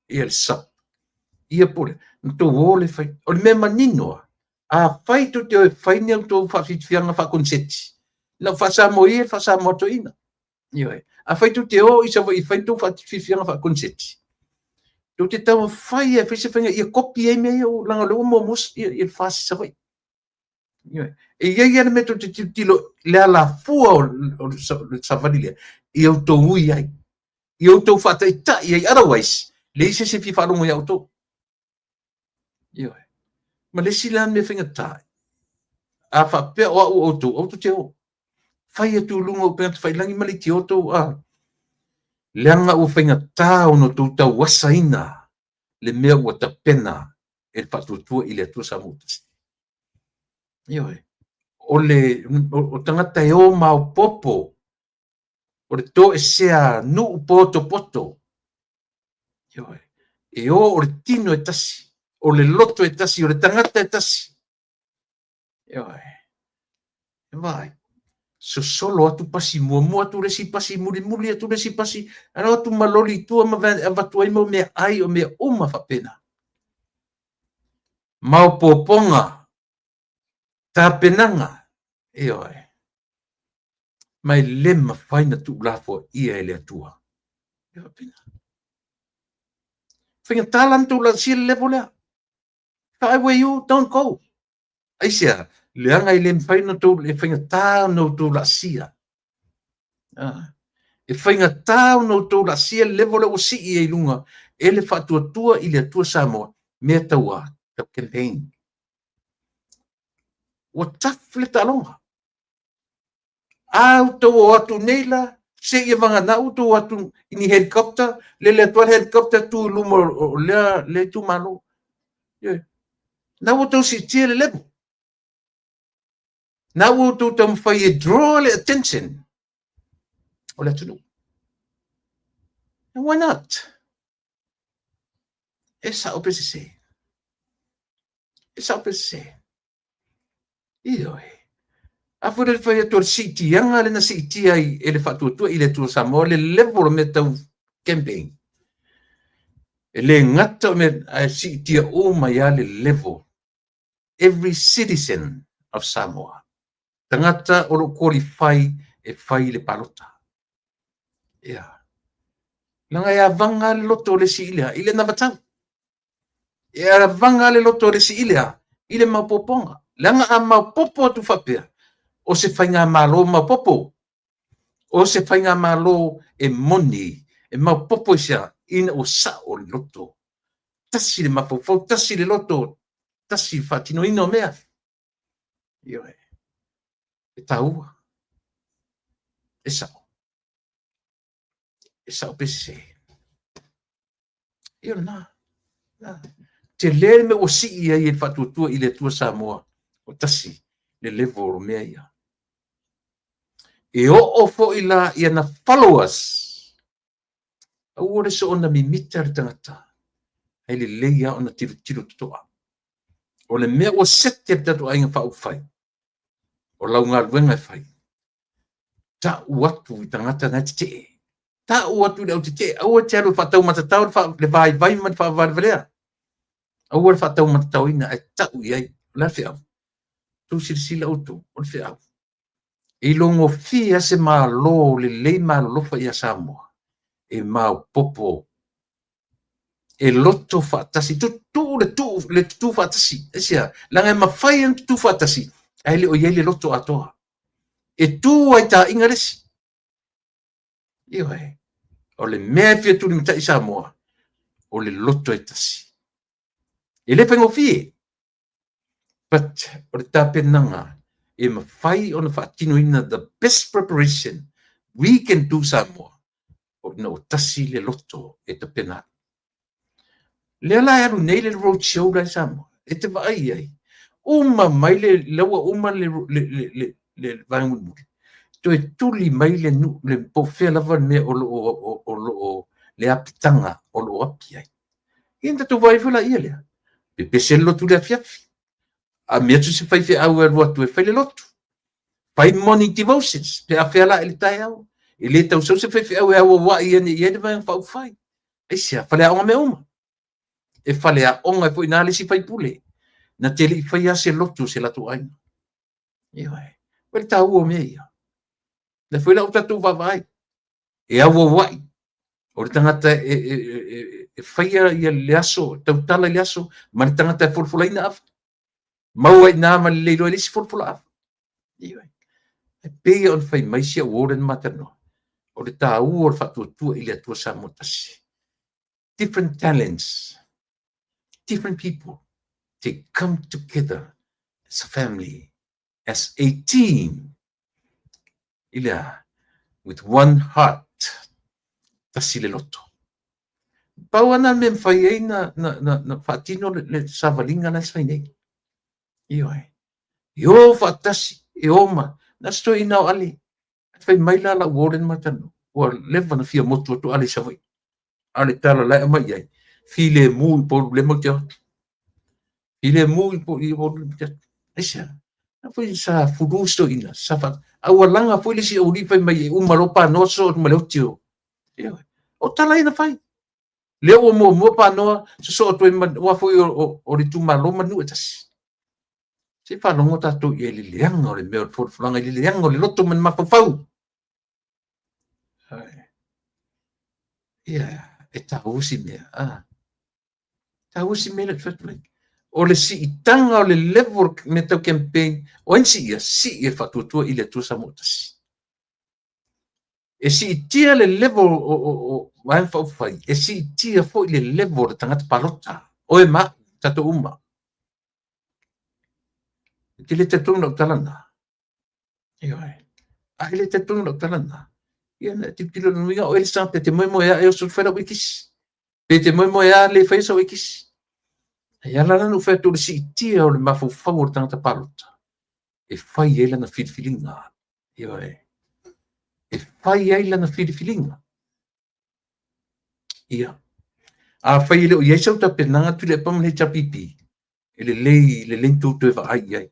ia le SUPP, ia po o le, na tou o le fai. O le mea manino lava, afai tou te o e fai ni a outou faafiafiaga faa-koneseti, na ou faa-Samoa ia le faa-Samoa toeaina. Ioe. Afai tou te o i Savaii e fai ni tou faafiafiaga faa-koneseti, tou te taumafai e fai se faiga ia kopi ai mea ia, leaga o lea ua muamua ia le FAST i Savaii. Ioe. E i ai lava le mea tou te tilotilo le alafua o le savali lea, ia outou ui ai, ia outou faataitai ai, otherwise, leai se isi e fia faalogo ia outou. Ioe. Ma le isi la mea faigata, a faapea o au o outou, aua tou te o. Fai atu i luga o upega tafailagi ma leitioa outou, a. Leaga ua faigata ona outou tauasaina le mea ua tapena e le Faatuatua i le Atua Samoa ua Tasi. Ioe. O le o tagata e o maopoopo, o le toesea nuu potopoto. Ioe. E o o le tino e tasi, o le loto e tasi, o le tagata e tasi. Ioe. E vaai, sosolo atu pasi muamua atu le isi pasi, mulimuli atu le isi pasi, alo atu ma loli i tua ma avatu ai mau meaai o mea uma faapena. Maopoopoga, tapenaga, ioe. Ma e le mafai ona tuulafoaia e le Atua. E faapena. Faigata la ona outou laasia le level lea. If I were you, don't go. Aisea? Leaga e le mafai ona outou, e faigata ona outou laasia. E faigata ona outou laasia le level lea ua sii ai i luga e le Faatuatua i le Atua Samoa, mea tau tau campaign. Ua tough le taaloga. A outou o atu nei la, seia vagana ua outou o atu i ni helicopter, lele atu lava le helicopter tu i luma o lea itumalo. Na ua outou siitia le level. Na ua outou taumafai e draw le attention o le atunuu. And why not? E sao pe sese? E sao pe sese? Ioe. A foi le fai atu o le siitiaga le na siitia ai e le Faatuatua i le Atua Samoa le level o mea tau campaign. E le gata o mea, ae siitia uma ai lava le level. Every citizen of Samoa. Tagata o lo o qualify e fai le palota. Ia. Leaga e avaga le loto o le isi i le a? I le anavatau. E avaga le loto o le isi i le a? I le maopoopoga. Leaga a maopoopo atu faapea, o se faigamalo maopoopo, o se faigamalo e moni, e maopoopo i se a? Ina ua sao le loto. Tasi le mafaufau, tasi le loto, tasi le faatinoina o mea. Ioe. E taua. E sao. E sao pe sese? Ia lena. Tele le mea ua sii ai e le Faatuatua i le Atua Samoa, ua tasi le level o mea ia. E oo foi la i ana followers, aua le soona mimita le tagata, ae lelei lava ona tilotilo totoa. O le mea ua sete le tatou aiga faaupufai, o lau galuega e fai, tau atu i tagata na e tetee. Tau atu i le au tetee, aua e te alu e faataumatatao le vaivai ma le faavalevalea. Aua le faataumatataoina, ae tau i ai. O le a le feau? Tou silasila outou, o le feau. E ilogofie lava se Malo lelei ma alolofa ia Samoa, e maopoopo, e loto faatasi, tuu le tuu le tutu faatasi. Aisea? Leaga e mafai ona tutu faatasi, ae le o i ai le loto atoa. E tu ai taaiga le isi. Ioe. O le mea e fia tulimatai Samoa, o le loto e tasi. E le faigofie, but o le tapenaga e mafai ona faatinoina, the best preparation we can do Samoa, o ina ua tasi le loto e tapena atu. Lea la e alu nei le road show la i Samoa, e te vaai i ai, uma mai le ua uma le le vaega mulimuli, toe tuli mai le le po o fea lava le mea o lo o le apitaga o lo o api ai. Ia ona tatou vaai foi laia lea. Pepese le lotu i le afiafi. Ami atu se faifeau e alu atu e fai le lotu. Fai morning devotions pe a fea la i le taeao. E le tau sau se faifeau e auauai ane i ai le Vaega Faaupufai. Aisea? Faleaoga mea uma. E faleaoga ai foi i ina le isi faipule na te le i faia se lotu o se latou aiga. Ioe. O le taua o mea ia. Lea foi la ua tatou vaavaai, e auauai, o le tagata e faia le aso, tautala i le aso, ma le tagata e folafolaina ava. Maua i ina ma le le iloa e le isi folafola ava. Ioe. E pei ona fai mai si au uo lea na ma talanoa, o le taua o le faatuatua i le Atua Samoa tasi. Different talents, different people. They come together as a family, as a team. I le a? With one heart. Tasi le loto. Pau ana le mea e mafai ai na, na, na, na faatino le, le savaliga la e fai nei. Ioe. E o faatasi, e o ma, na se toeaina o Ale, fai mai la lau uo lea na ma talanoa, ua leva na fia motu atu Ale i Savaii. A o le tala la e aumai i ai, filemu i Upolu lea matou te o atu. Filemu i Upolu lea matou te o atu. Aisea? Na foi sa fulu si toeaina, sa fa... a ua laga foi le isi aualii fai mai e uma loa panoa sosoo atu ma le oti o... Ioe. O tala ia na fai. Lea ua muamua panoa sosoo atu ai ma aua foi o le itumalo ma le nuu e tasi. Se i faalogo tatou i ai i le leaga o le mea o le folafolaga, i le leaga o le loto ma le mafaufau. Ia, e taua si mea. Ah. Taua si mea lea ou te fai atu ai. O le siitaga o le level o mea tau campaign, o ai na siia? Sii e le Faatuatua i le Atua Samoa Tasi. E siitia le level o Vaega Faaupufai, e siitia foi le level o le tagata palota, oe ma au, tatou uma. E te le talitonu i lau tala lena? Ioe. A e le talitonu i lau tala lena, ia na tilotilo lona uiga o oe le isi tagata e te moemoeā e oso e fai lau ekisi. Pe te moemoeā le faia sau ekisi. E ala la ona ou fai atu o le siitia o le mafaufau o le tagata palota e fai ai lana filifiliga. Ioe. E fai ai lana filifiliga. Ia. Afai e le o i ai sau tapenaga Tuilaepa ma le HRPP, e lelei, lelei ni tou toe vaai i ai.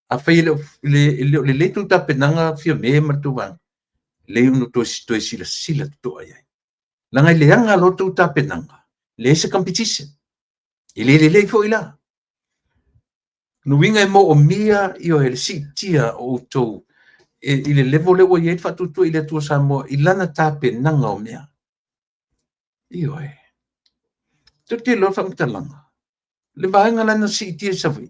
Afai e le o, e le o lelei tou tapenaga Fiame ma le tou vaega, lelei ona toe, toe silasila totoa i ai. Leaga e leaga loa tou tapenaga, leai se competition. E le lelei foi la. Lona uiga e moomia ioe le siitia o outou e, i le level lea ua i ai le faatuatua i le Atua Samoa i lana tapenaga o mea. Ioe. Tou te iloa le faamatalaga. Le vaega la na siitia i Savaii,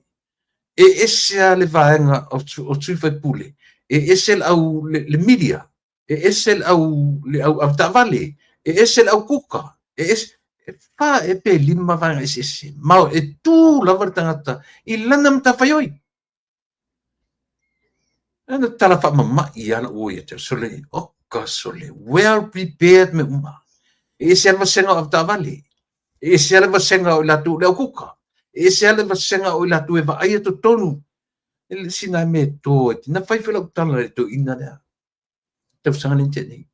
e ese lava le vaega o sui faipule, e ese le au le, le media, e ese le au le au avetaavale, e ese le au kuka, e ese e fa e pe lima vaega eseese, ma e tu lava le tagata i lana matafaioi. Na tala faamama'i lava lau uo ia te au, sole, oka sole, well prepared mea uma. E ese lava le vasega o avetaavale, e ese lava le vasega o i latou le au kuka, e ese lava le vasega o i latou e vaaia totonu. E le sina mea e to ai. Na fai foi lau tala i le toeaina lea. Tausaga lea na tea nei.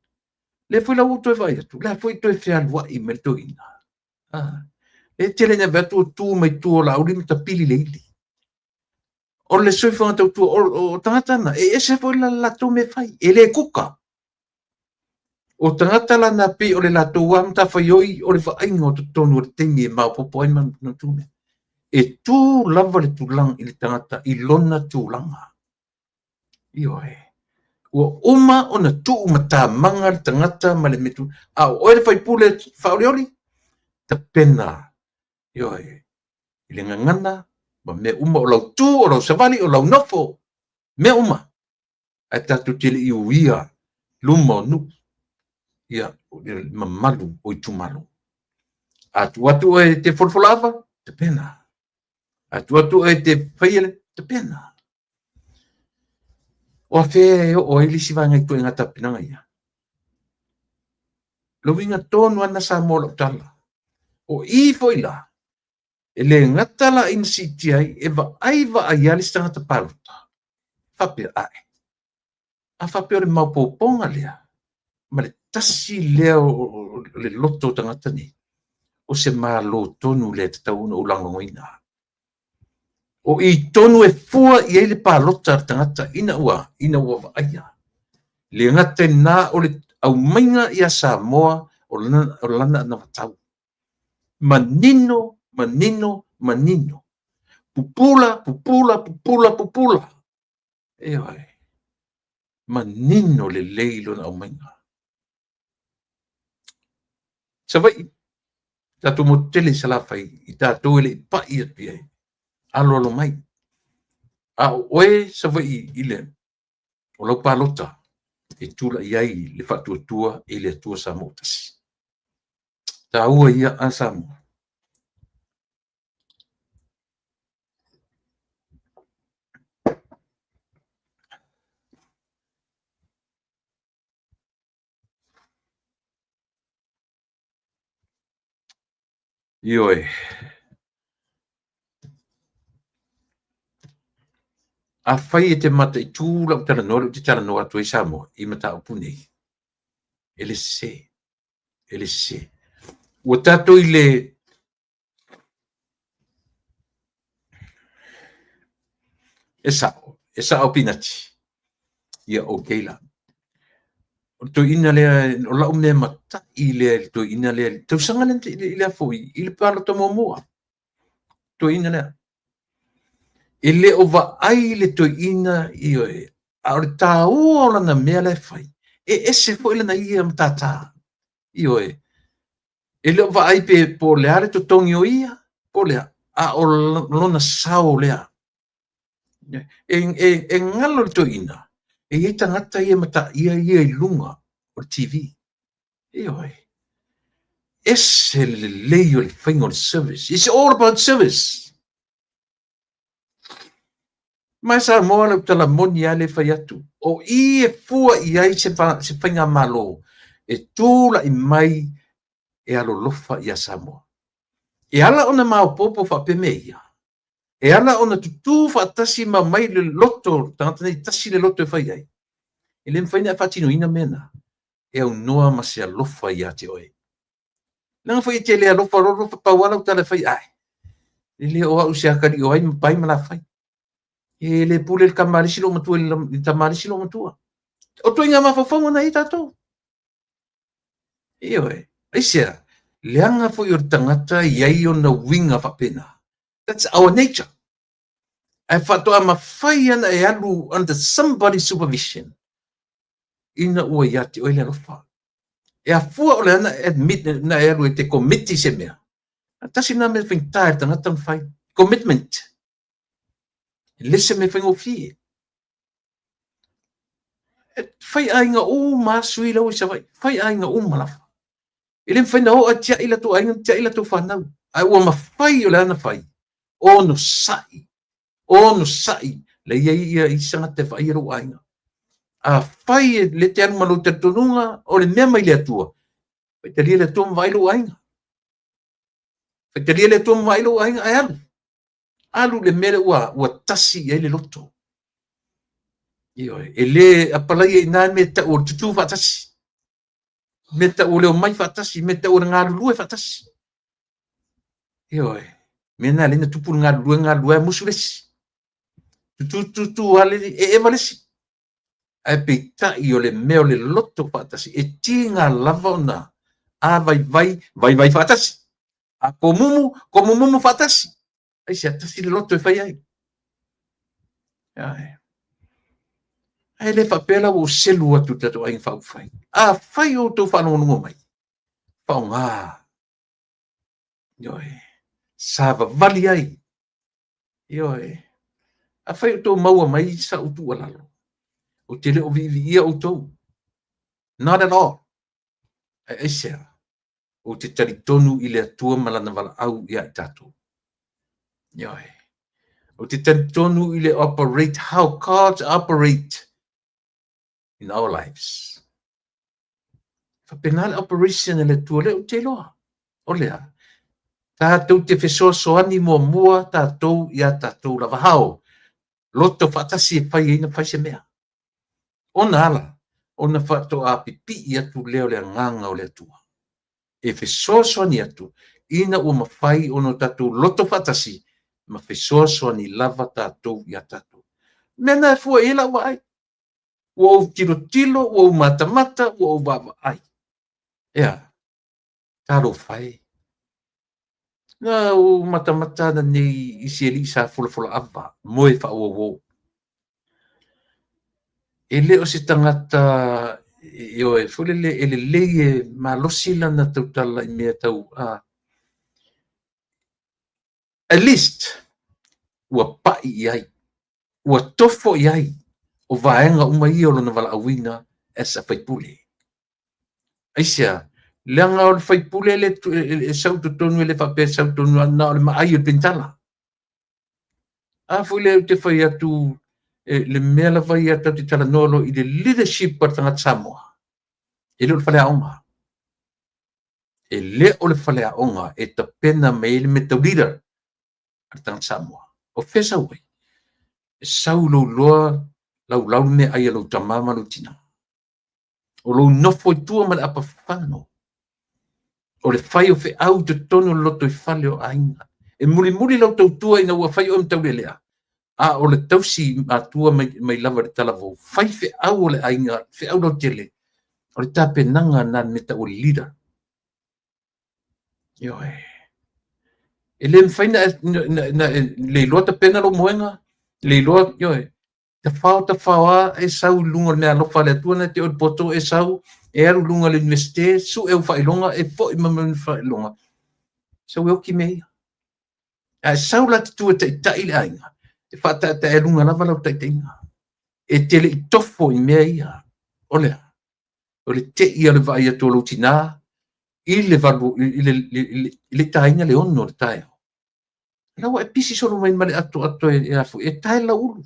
Lea foi la ua ou toe vaai atu, la foi toe fealuai mai le toeaina. Ah, e tele ina vaai atu o tu mai tua o Laauli ma tapili le ili. O le soifuaga tautua o tagata na, e ese foi la latou mea e fai, e le kuka. O tagata la na pei o le latou lava matafaioi o le vaaiga o totonu o le taimi e maopoopo ai ma tu mea. E tu lava le tulaga i le tagata i lona tulaga. Ioe. Ua uma ona tuu matamaga le tagata ma le mea tu. A o oe le faipule faaolioli, tapena. Ioe. I le gagana ma mea uma o lau tu, o lau savali, o lau nofo, mea uma. Ae tatou te le i uia luma o nuu, ia, le mamalu o itumalo. A tuu atu oe e te folafola ava, tapena. A tuu atu oe e te faia le, tapena. O afea e oo ai le isi vaega i ituaiga tapenaga ia? Le uiga tonu lava lena Samoa o lau tala. O i foi la, e le gata la ina siitia ai, e vaai vaai lava le isi tagata palota, faapea, ae, a faapea o le maopoopoga lea, ma le tasi lea o le loto o tagata nei, o se Malo tonu lea e tatau ona ou lagolagoina. O i tonu e fua i ai le palota a le tagata ina ua, ina ua vaaia. Le gata i lena o le aumaiga ia Samoa o lana, o lana anavatau. Manino, manino, manino. Pupula, pupula, pupula, pupula. Ioe. Manino lelei lona aumaiga. Savaii, tatou motu tele i Salafai, i tatou e le i pai atu i ai, aloalo mai. A o oe Savaii i le, o lau palota, e tulai ai le faatuatua i le Atua Samoa tasi. Taua ia a Samoa. Ioe. Afai e te mataitu lau talanoa lea ou te talanoa atu ai Samoa i mataupu nei, e le sese, e le sese. Ua tatou i le E sao, e sao Pinati. Ia, okay la. O le toeaina lea, o lau mea matai lea i le toeaina lea, i le tausaga lea i le foi, i le palota muamua. Toeaina lea. E le o vaai le toeaina, ioe, a o le taua o lana mea la e fai, e ese foi lana ia matata. Ioe, e le o vaai pe po o le a le totogi o ia, po o le a, a o lona sao lea. E, e, e galo le toeaina, e i ai tagata ia e mataia ia i luga o le TV. Ioe. Ese le lelei o le faiga o le service. It's all about service. Ma e Samoa lau tala moni lava lea e fai atu, o i e fua i ai se, se faigamalo e tulai mai e alolofa iā Samoa. E ala ona maopoopo faapea mea ia, e ala ona tutū faatasi ma aumai le loto o le tagata nei, tasi le loto e fai ai, e le mafai ona e faatinoina mea na, e aunoa ma se alofa ia te oe. Leaga foi e te le alofa loa, pau lava lau tala e fai, ai, e le o au se atalii o ai ma pai ma lafai. E le pule le tama a le isi loomatua i le tama a le isi loomatua. O ituaiga mafaufauga na i ai tatou. Ioe, aisea, leaga foi o le tagata e i ai ona uiga faapena. That's our nature. Ae faatoa mafai ana e alu under somebody's supervision ina ua ia te oe le alofa. E afua o le ana admit na e alu e te commit i se mea. Tasi lena mea faigata i le tagata ona fai. Commitment. E le se mea faigofie. E fai aiga uma lava sui la ua i Savaii. Fai aiga uma lava. E le mafai ona oo ae tiai latou aiga, tiai latou fanau. Ae ua mafai o le ana fai, onosai, onosai, la i ai ia isi tagata e vaaia lou aiga. Afai e le te alu ma lou talitonuga o le mea mai le Atua, faitalia le Atua ma vaai lou aiga. Faitalia le Atua ma vaai lou aiga ae alu. Alu i le mea lea ua, ua tasi i ai le loto. Ioe, e le apalaia i ina le mea e tau o le tutū faatasi. Mea tau o le omai faatasi, mea tau o le galulue faatasi. Ioe, mea na lea na tupu le galulue, galulue a musu le isi. Tutū, tutū lava le, e eva le isi. Ae peitai o le mea o le loto faatasi, e tiga lava ona a vaivai, vaivai faatasi. A komumu, komumumu faatasi. Aisea, tasi le loto e fai ai. Ae. Ae le faapea la ua ou selu atu i le tatou Aiga Faaupufai. Afai o outou faalogologo mai, faaaoga. Ioe. Savavali ai. Ioe. Afai o outou maua mai sau tuualalo, ou te le o viiviia outou. Not at all. Ae aisea, ou te talitonu i le Atua ma Lana valaau ia i tatou. Ioe. Ou te talitonu i le operate, how God operate in our lives. Faapena le operation a le Atua lea ou te iloa. O le a? Tatou te fesoasoani muamua tatou iā tatou lava. How? Loto faatasi e fai ai na fai se mea. Ona ala, ona faatoa pipii atu lea o le Agaga o le Atua e fesoasoani atu ina ua mafai ona o tatou loto faatasi ma fesoasoani lava tatou iā tatou. Mea na e fua i ai lau vaai. Ua ou tilotilo, ua ou matamata, ua ou vaavaai. E a? Talofa e. Na ou matamata ana nei i si alii sa folafola ava, moe faauouo. E le o se tagata ioe, foi lele e lelei e malosi lana tautala i mea tau a. At least ua pa'i i ai, ua tofo i ai o vaega uma ia o lona valaauina as a faipule. Aisea? Leaga o le faipule le e sau i totonu e le faapea e sau i totonu na o le maai o le penitala. A foi lea ou te fai atu e, le mea lava ia tatou te talanoa loa i le leadership a le tagata Samoa, e le o le faleaoga. E le o le faleaoga e tapena mai ai le mea tau leader a le tagata Samoa. O fea e sau ai? E sau i lou iloa laulau le meaai a lou tama ma lou tina. O lou nofo i tua ma le apafano, o le fai o feau i totonu o le lotoifale o aiga. E mulimuli lau tautua ina ua fai oe ma taulealea, a o le tausi matua mai lava i le talavou, fai feau o le aiga, feau lautele, o le tapenaga lena o le mea e tau o le leader. Ioe. E le mafai na le iloa tapena lou moega, le iloa, ioe, tafao tafao lava e sau i luga o le meaalofa a le Atua na te oe poto e sau e alu i luga o le Iunivesite, sue ou faailoga, e foi mai ma faailoga, sau e oti mea ia. Ae sau la te tu e taitai le aiga, e faataetaealuga lava lau taitaiga. E te le i tofo i mea ia. O le a? O le tei o le vaai atu o lou tinā i le valu, i le, i le, i le taina le 6 o le taeao. La ua e pisi solo mai ma le atoato e a foi, e tae le lauulu.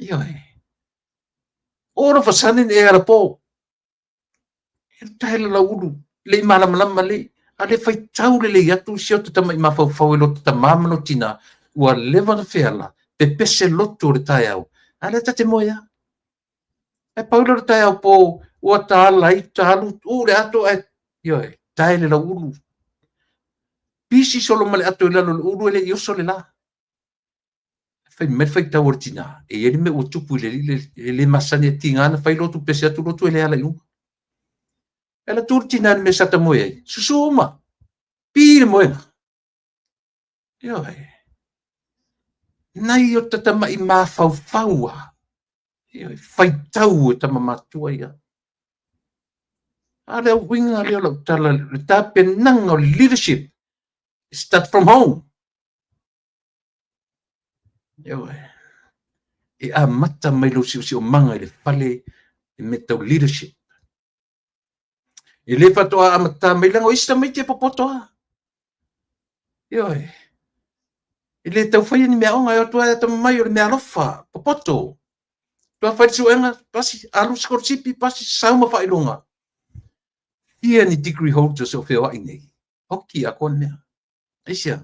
Ioe. All of a sudden e alapo. E tae le lauulu, le i malamalama le, a le faitau lelei atu si o ta tama'i mafaufau e lo ta tamā ma lo tinā, ua leva ona feala, pepese lotu o le taeao, a lea ta te moe lava. Ae pau lea o le taeao po, ua ta ala ai, ta alu, uu le ato ae, ioe, tae le lauulu. Pisi solo ma le ato i lalo o le ulu e le i oso le la. Fai mai le faitau a le tinā, e i ai le mea ua tupu i le alii e le masani e tiga ona fai lotu, pese atu lotu e le ala i luga. E alu atu le tinā i le mea sa ta moe ai, susu uma, pi le moega. Ioe. Nai o ta tama'i mafaufau a. Ioe, faitau e tama matua ia. A le uiga lea o lau tala, le tapenaga o le leadership, start from home. Ioe. E amata mai lou siosiomaga i le fale i mea tau leadership. E le faatoa amata mai leaga o isi tamaiti e popoto lava. Ioe. E le tau faia ni meaaoga, e o atu lava e atamamai o le meaalofa, popoto. Faatoa fai le suega, pasi, alu sikolasipi, pasi, sau ma faailoga. Fia ni degree holders o feoai nei. Hoki atoa le mea. Aisea?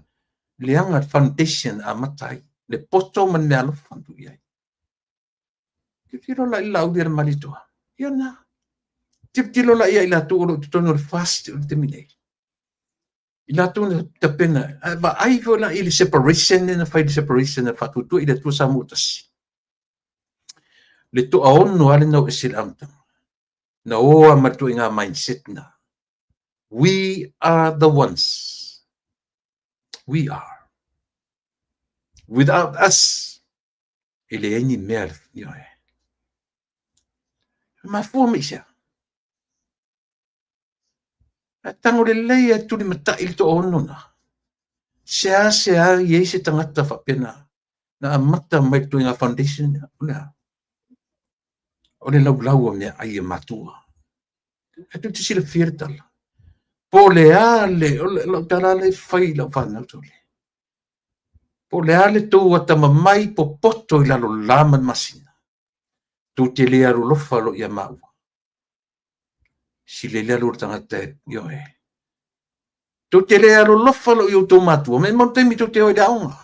Leaga le foundation amata ai, le poto ma le meaalofa na tuu i ai. Tilotilo la i le Laauli a le Malietoa. Ia lena. Tilotilo la ia i latou o lo o i totonu o le FAST o le taimi nei. I latou na tapena, ae vaai foi la i le separation lea na fai, le separation na faatuatua i le Atua Samoa tasi. Le toaono lava le na o ese i le amataga. Na o lava ma le ituaiga mindset na. We are the ones. We are. Without us, e leai ni mea, ioe. E mafua mai i sea? Ae tango lelei e tulimatai le toaono na. Sea sea i ai se tagata faapena na amata mai le ituaiga foundation lea. O le a? O le laulau o meaai a matua. Ae tou te silafia le tala. Po o le a le, o lau tala lea e fai i lau fanau sole. Po o le a le tou atamamai popoto i lalo la ma le masina. Tou te le alolofa loa ia maua. Sili ai le alu o le tagata e, ioe. Tou te le alolofa loa i outou matua, maimau le taimi tou te o ai i le aoga.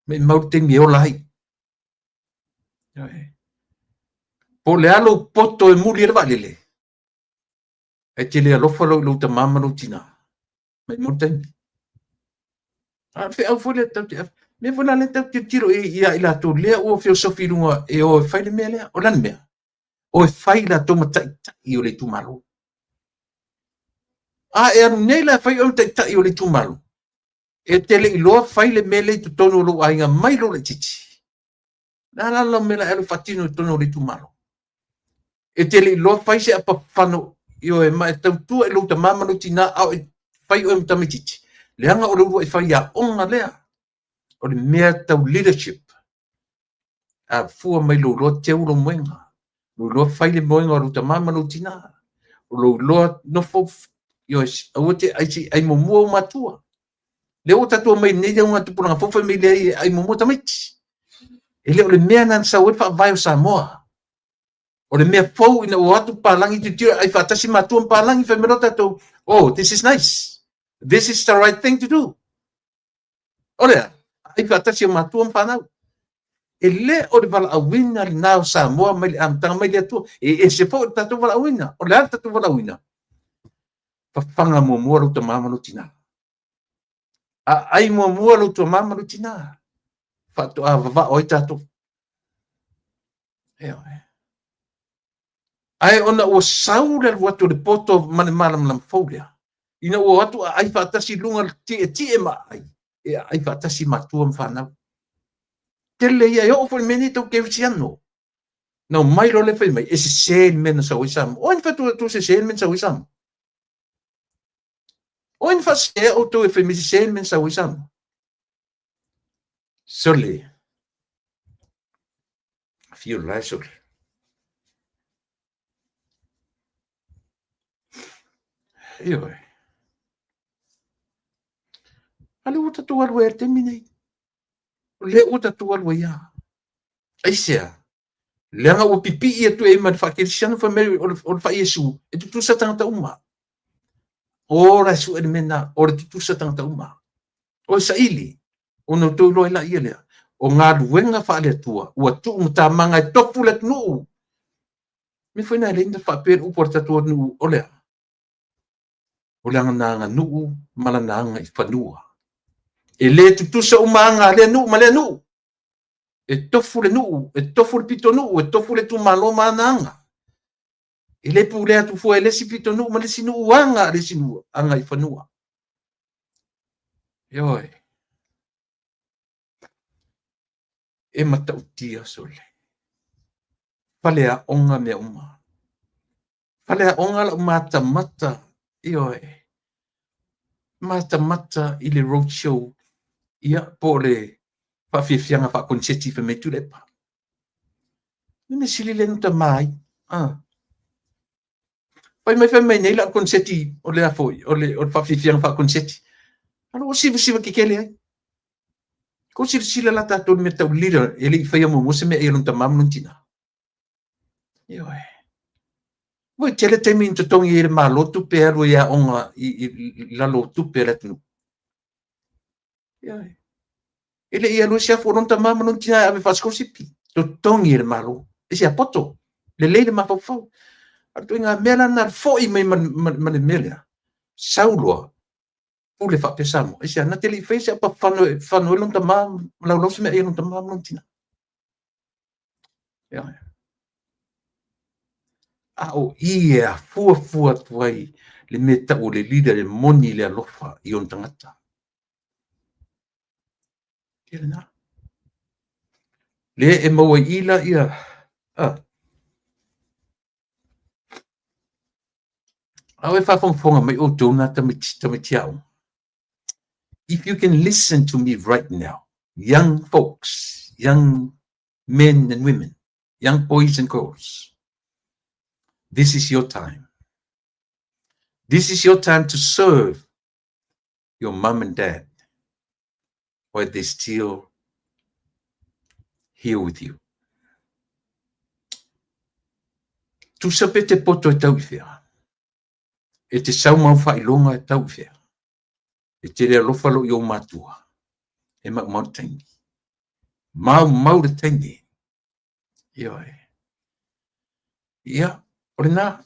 Maimau le taimi e ola ai. Ioe. Po o le a lou poto e muli ai le vaalele, ae te le alofa loa i lou tamā ma lou tinā, maimau le taimi. A o le feau foi lea tatou te ave. Mea foi la lea tatou te tilotilo ia i latou lea ua feosofi i luga e o e fai le mea lea. O le a le mea? O e fai i latou ma taitai o le itumalo. A e alu nei la e fai oe ma taitai o le itumalo, e te le i iloa fai le mea lea i totonu o lou aiga mai lou laitiiti. Le a la lau mea la e alu e faatino i totonu o le itumalo? E te le i iloa fai se apafano, ioe, ma e tautua i lou tamā ma lou tinā, a o e fai oe ma tamaitiiti. Leaga o le uluai faiaoga lea, o le mea tau leadership. A fua mai lou iloa teu lou moega, lou iloa fai le moega o lou tamā ma lou tinā, o lou iloa nofo, ioe, aua te ai se i ai muamua ou matua. Lea ua tatou omai i lenei augatupulaga fou fai mai leai e ai muamua tamaiti. E le o le mea lena na sau ai le faavae o Samoa. O le mea fou ina ua o atu papalagi tilotilo ai faatasi matua ma papalagi fai mai loa tatou Oh, this is nice. This is the right thing to do. O le a? Aai faatasi o matua ma fanau. E le o le valaauina lena o Samoa mai le amataga mai le Atua. E ese foi le tatou valaauina. O le a le tatou valaauina? Fafaga muamua lou tama ma lou tina. Aai muamua lou tama ma lou tina. Faatoa vavao ai tatou. Ioe. Ae ona ua sau le alu atu o le poto ma le malamalama fou lea, ina ua o atu aai faatasi i luga le tietie ma aai, e aai faatasi matua ma fanau. Tele ia, e oo foi i le mea nei tau kerisiano. Na omai loa le fai mai, e sese le mea na sau ai Samoa. O ai na fai atu sese le mea na sau ai Samoa? O ai na faasesea outou e fai mai sese le mea na sau ai Samoa? Sole. Afio le lae sole. Ioe. A lea ua tatou alu ai i le taimi nei. O lea ua tatou alu ai lava. Aisea? Leaga ua pipii atu ai ma le faakerisiano fai mai o le faa-Iesu e tutusa tagata uma. O la e sue le mea lena, o le tutusa tagata uma. O e saili, ona outou iloa ai laia lea, o galuega faale-Atua ua tuu matamaga e tofu le atunuu. Mea foi na e leai na faapea le upu a le tatou atunuu, o le a? O le lana aganuu ma lana agaifanua. E le tutusa uma aga a lea nuu ma lea nuu. E tofu le nuu, e tofu le pitonuu, e tofu le itumalo ma ana aga. E le pulea atu fua e le isi pitonuu ma le isi nuu aga a le isi nuu agaifanua. Ioe. E matautia sole. Faleaoga mea uma. Faleaoga lau matamata, ioe, matamata i le road show, ia, po o le faafiafiaga faakoniseti fai mai Tuilaepa. Le mea sili lea na tama ai. Ah. Fai mai fai mai nei la koniseti o le a foi, o le faafiafiaga faakoniseti. Alo ua sivasiva kekele ai. Ko silasila la tatou i le mea tau leader e le i faia muamua se mea i lona tama ma lona tina. Ioe. Ua tele taimi na totogi ai le Malo tupe e alu ai aoga i, i, i lalo o tupe a le atunuu. Ioe. E le i alu ai se afu o lona tama ma lona tina e ave faasikolasipi. Totogi e le Malo. E se apoto. Lelei le mafaufau. A o le ituaiga mea la na foi mai ma, ma, ma le mea lea. Sau loa, pule faapea Samoa. Aisea, na te le i faia se apa fano e fano ai lona tama ma laulau se meaai a lona tama ma lona tina. A o i e afuafua atu ai le mea tau o le leader le moni le alofa i ona tagata. Ia lena. Lea e maua i i la ia, a. A o e faafogafoga mai outou nā tamaiti, tamaiti aoga. If you can listen to me right now, young folks, young men and women, young boys and girls, this is your time. This is your time to serve your mum and dad while they're still here with you. Tusa pe te poto e tau i whea. E te sau mau whailonga e tau i whea. E tele alofa lo i o matua. E mau mau le taimi. Mau mau le taimi. Ioe. Ia, o lena.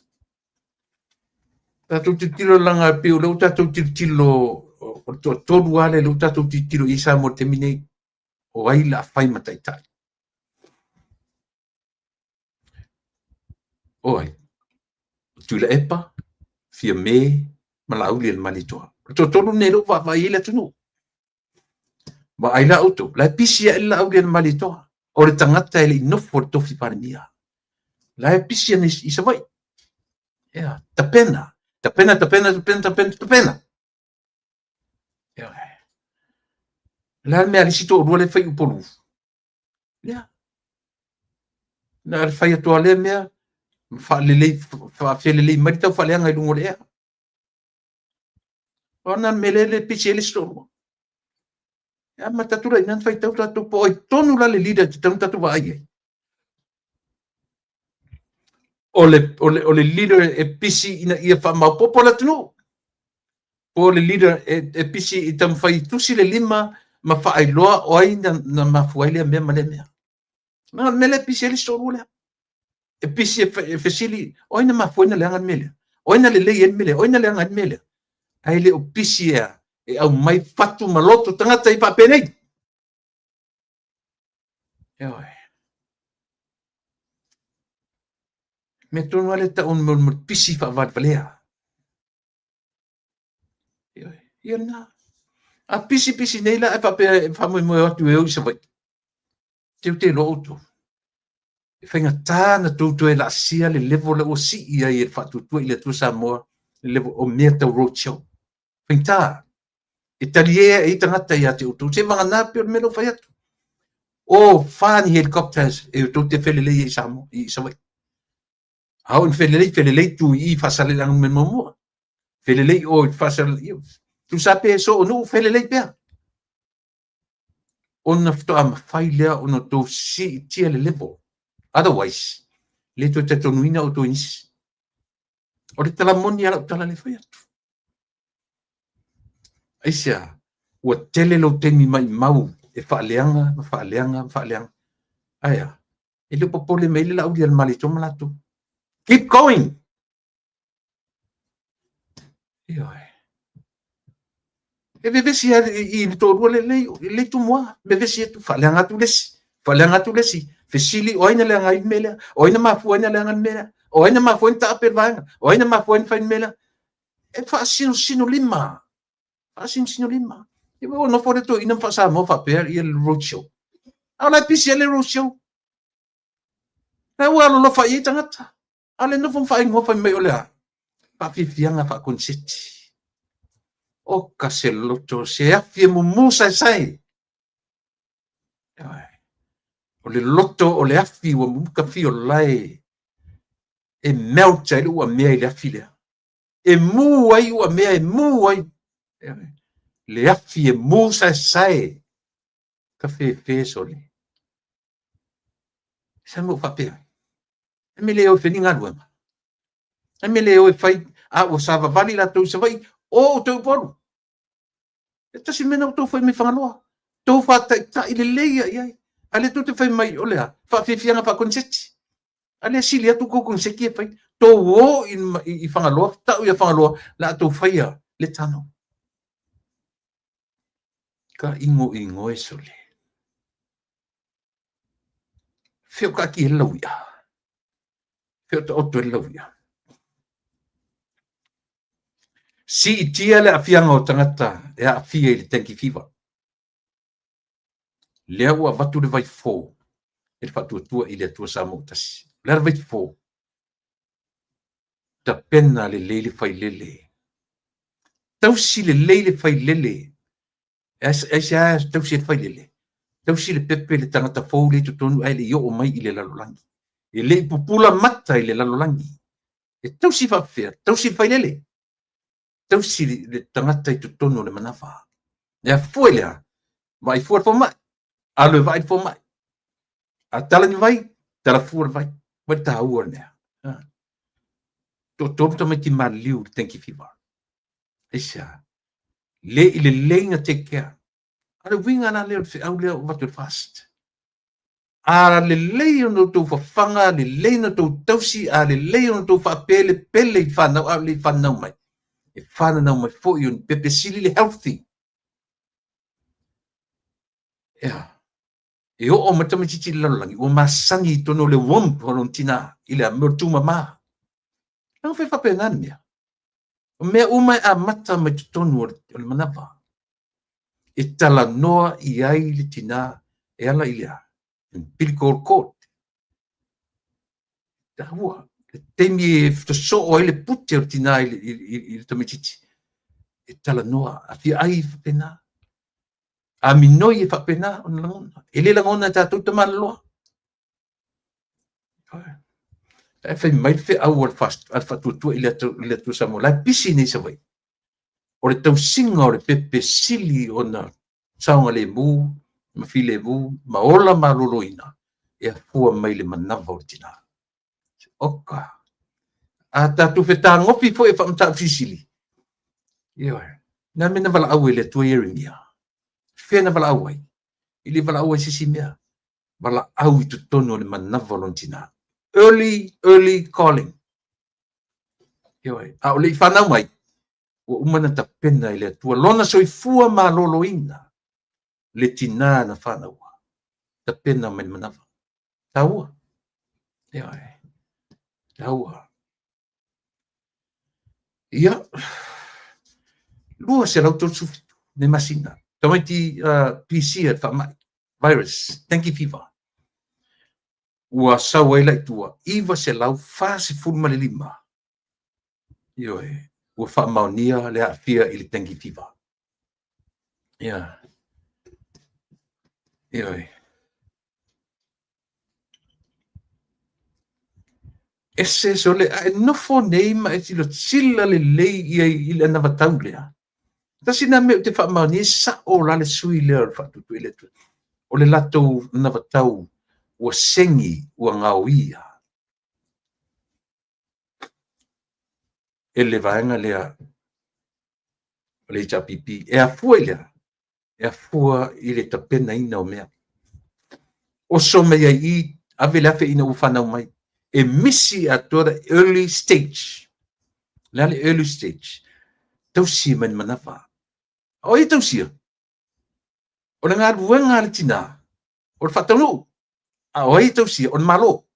Tatou tilotilo langa e pei o lea ua tatou tilotilo o le toatolu lava lea ua tatou tilotilo i Samoa i le taimi nei. O ai la fai ma taitai? O ai? O Tuilaepa, Fiame ma Laaulialemalietoa. O le toatolu lenei lea ua vaavaai i ai le atunuu. Vaai la outou, la e pisi ae le Laaulialemalietoa. O le tagata e le i nofo i le tofi Palemia. La e pisi ana i Savaii. Ia, tapena, tapena, tapena, tapena, tapena, tapena. Ia. La le mea a le isi toalua le fai Upolu. Ia. Na le fai atu lava lea mea, ma faalelei, faafelelei mai le taufaaleaga i luga o le ea. O ana le mea lea le pisi ai le isi toalua. Ia, ma tatou la ina faitau tatou po o ai tonu la le leader e tatau ona tatou vaai ai. O le, o le, o le leader e pisi ina ia faamaopoopo le atunuu. Po o le leader e pisi e taumafai e tusi le lima ma faailoa o ai na mafua ai lea mea ma lea mea. Leaga o le mea lea e pisi ai le isi toalua lea. E pisi e fesili, o ai na mafua ai ona leaga le mea lea? O ai na lelei ai le mea lea? O ai na leaga ai le mea lea? Ae le o pisi e aumai fatu ma loto tagata i faapenei. Ioe. Mea tonu lava lea e tau o le pisi faavalevalea. Ioe. Ia lena. A pisi pisi nei la e faapea e faamoemoe atu e o i Savaii. Te te iloa outou. E faigata ona tou toe laasia le level lea ua sii ai e le Faatuatua i le Atua Samoa le level o mea tau road show. Faigata. E talie ai tagata ia te outou. Se vagana pei o le mea lea ua fai atu. O fa ni helicopters e tou te felelei ai i Samoa, i Savaii. A oo ina felelei, felelei tu i i Faasaleleaga numera muamua. Felelei o i Faasaleleaga. Tusa pe soo nuu, felelei pea. Ona faatoa mafai lea ona outou siitia le level. Otherwise, le toe talitonuina outou e nisi. O le tala moni a lau tala lea e fai atu. Aisea? Ua tele lou taimi maimau e faaleaga ma faaleaga ma faaleaga. Ae a? E le o popole mai le Laaulialemalietoa ma latou. Keep going! Ioe. E vevesi lava i le toalua lelei, lelei tumu lava. Vevesi atu, faaleaga atu le isi, faaleaga atu le isi. Fesili, o ai na leaga ai le mea lea? O ai na mafua ai na leaga le mea lea? O ai na mafua ai na taape le vaega? O ai na mafua ai na fai le mea lea? E faasinosino lima. Faasinosino lima. Ia ua nofo le toeaina ma faa-Samoa faapea ia le road show. A o la e pisi ai le road show. La ua alolofa i ai tagata. A le nofo ma faaigoa fai mai o le a? Faafiafiaga faakoniseti. O ka se loto, se afi e mumu saesae. O le loto o le afi ua mumu ka fia o lae e melt ai le uamea i le afi lea. E mu ai uamea, e mu ai le afi e mu saesae ka fefe sole. Sa mo faapea. E me le o e fai ni galuega. E me le o e fai, a ua savavali latou i Savaii, o outou i Upolu. E tasi mea na outou fai mai Fagaloa. Tou faataitai lelei ia i ai. A lea tou te fai mai, o le a? Faafiafiaga faakoneseti. A lea sili atu kou koneseti e fai. Tou o i Fagaloa, tau ia Fagaloa, la a tou faia le tano. Ka igoigo e sole. Fea o taatia ai le lauia? Fea o taoto ai le lauia? Siitia le aafiaga o tagata e aafia i le dengue fever. Lea ua avatu le vaifofo e le Faatuatua i le Atua Samoa ua Tasi. O le a le vaifofo? Tapena lelei le failele. Tausi lelei le failele. Aisea e tausi ai le failele? Tausi le pepe le tagata fou lea i totonu ae le i oo mai i le lalolagi. E le i pupula mata i le lalolagi. E tausi faapefea? Tausi le failele. Tausi le tagata i totonu o le manava. E afua i le a? Vaai fua le fomai. Alu e vaai le fomai. A tala ni vai, tala fua le vai. Vai le taua o le mea. Toatolu tamaiti maliliu i le dengue fever. Aisea? Le i lelei na take care. A le uiga la lea o le feau lea o avatu e le FAST. A lelei ona outou fafaga, a lelei ona outou tausi, a lelei ona outou faapelepele i fanau a o le i fananau mai, e fananau mai foi o ni pepe sili le healthy. Ea, e oo mai le tamaitiiti i le lalolagi, ua masani i totonu o le womb o lona tina i le mea o le tumama. Leaga fai faapena le mea. O mea uma e amata mai totonu o le manava. E talanoa i ai le tina e ala i le a? Umbilical cord. Taua. Le taimi e sosoo ai le pute o le tina i le tamaitiiti. E talanoa, a fia ai e faapena. A minoi e faapena ona lagona. E le lagona e tatou tamaloloa. Ae fai mai le feau a le Faatuatua i le Atua Samoa, la e pisi nei Savaii. O le tausiga o le pepe sili ona saogalemu ma filemu ma ola maloloina e afua mai le manava o le tina. Oka! A tatou fetagofi foi e faamatausilisili, ioe. Le a le mea na valaau ai le Atua Ieremia? Fea na valaau ai? E le valaau ai se isi mea. Valaau i totonu o le manava o lona tina. Early, early calling. Ioe, a o le i fanau mai, ua uma na tapena e le Atua lona soifua maloloina le tina na fanaua. Tapena mai le manava. Taua. Ioe. Taua. Ia, 237 nei masina. Tamaiti pisia le faamai, virus, dengue fever. Ua sau ai la i tua, 945. Ioe, ua faamaonia le aafia i le dengue fever. Ia. Ioe. Ese sole, a e nofo nei ma e tilotila lelei i ai i le anavatau lea. Tasi lena mea ou te faamaonia, e sao la le sui lea o le faatuatua i le Atua. O le latou anavatau ua segi, ua gaoia e le vaega lea o le HRPP. E afua i le a? E afua i le tapenaina o mea. Oso mai ai i, ave le 1000 ina ua fanau mai. E misi atoa le early stage. Le a le early stage? Tausi mai le manava. O ai e tausia? O le galuega a le tina, o le faataunuu. A o ai e tausia? O le Malo.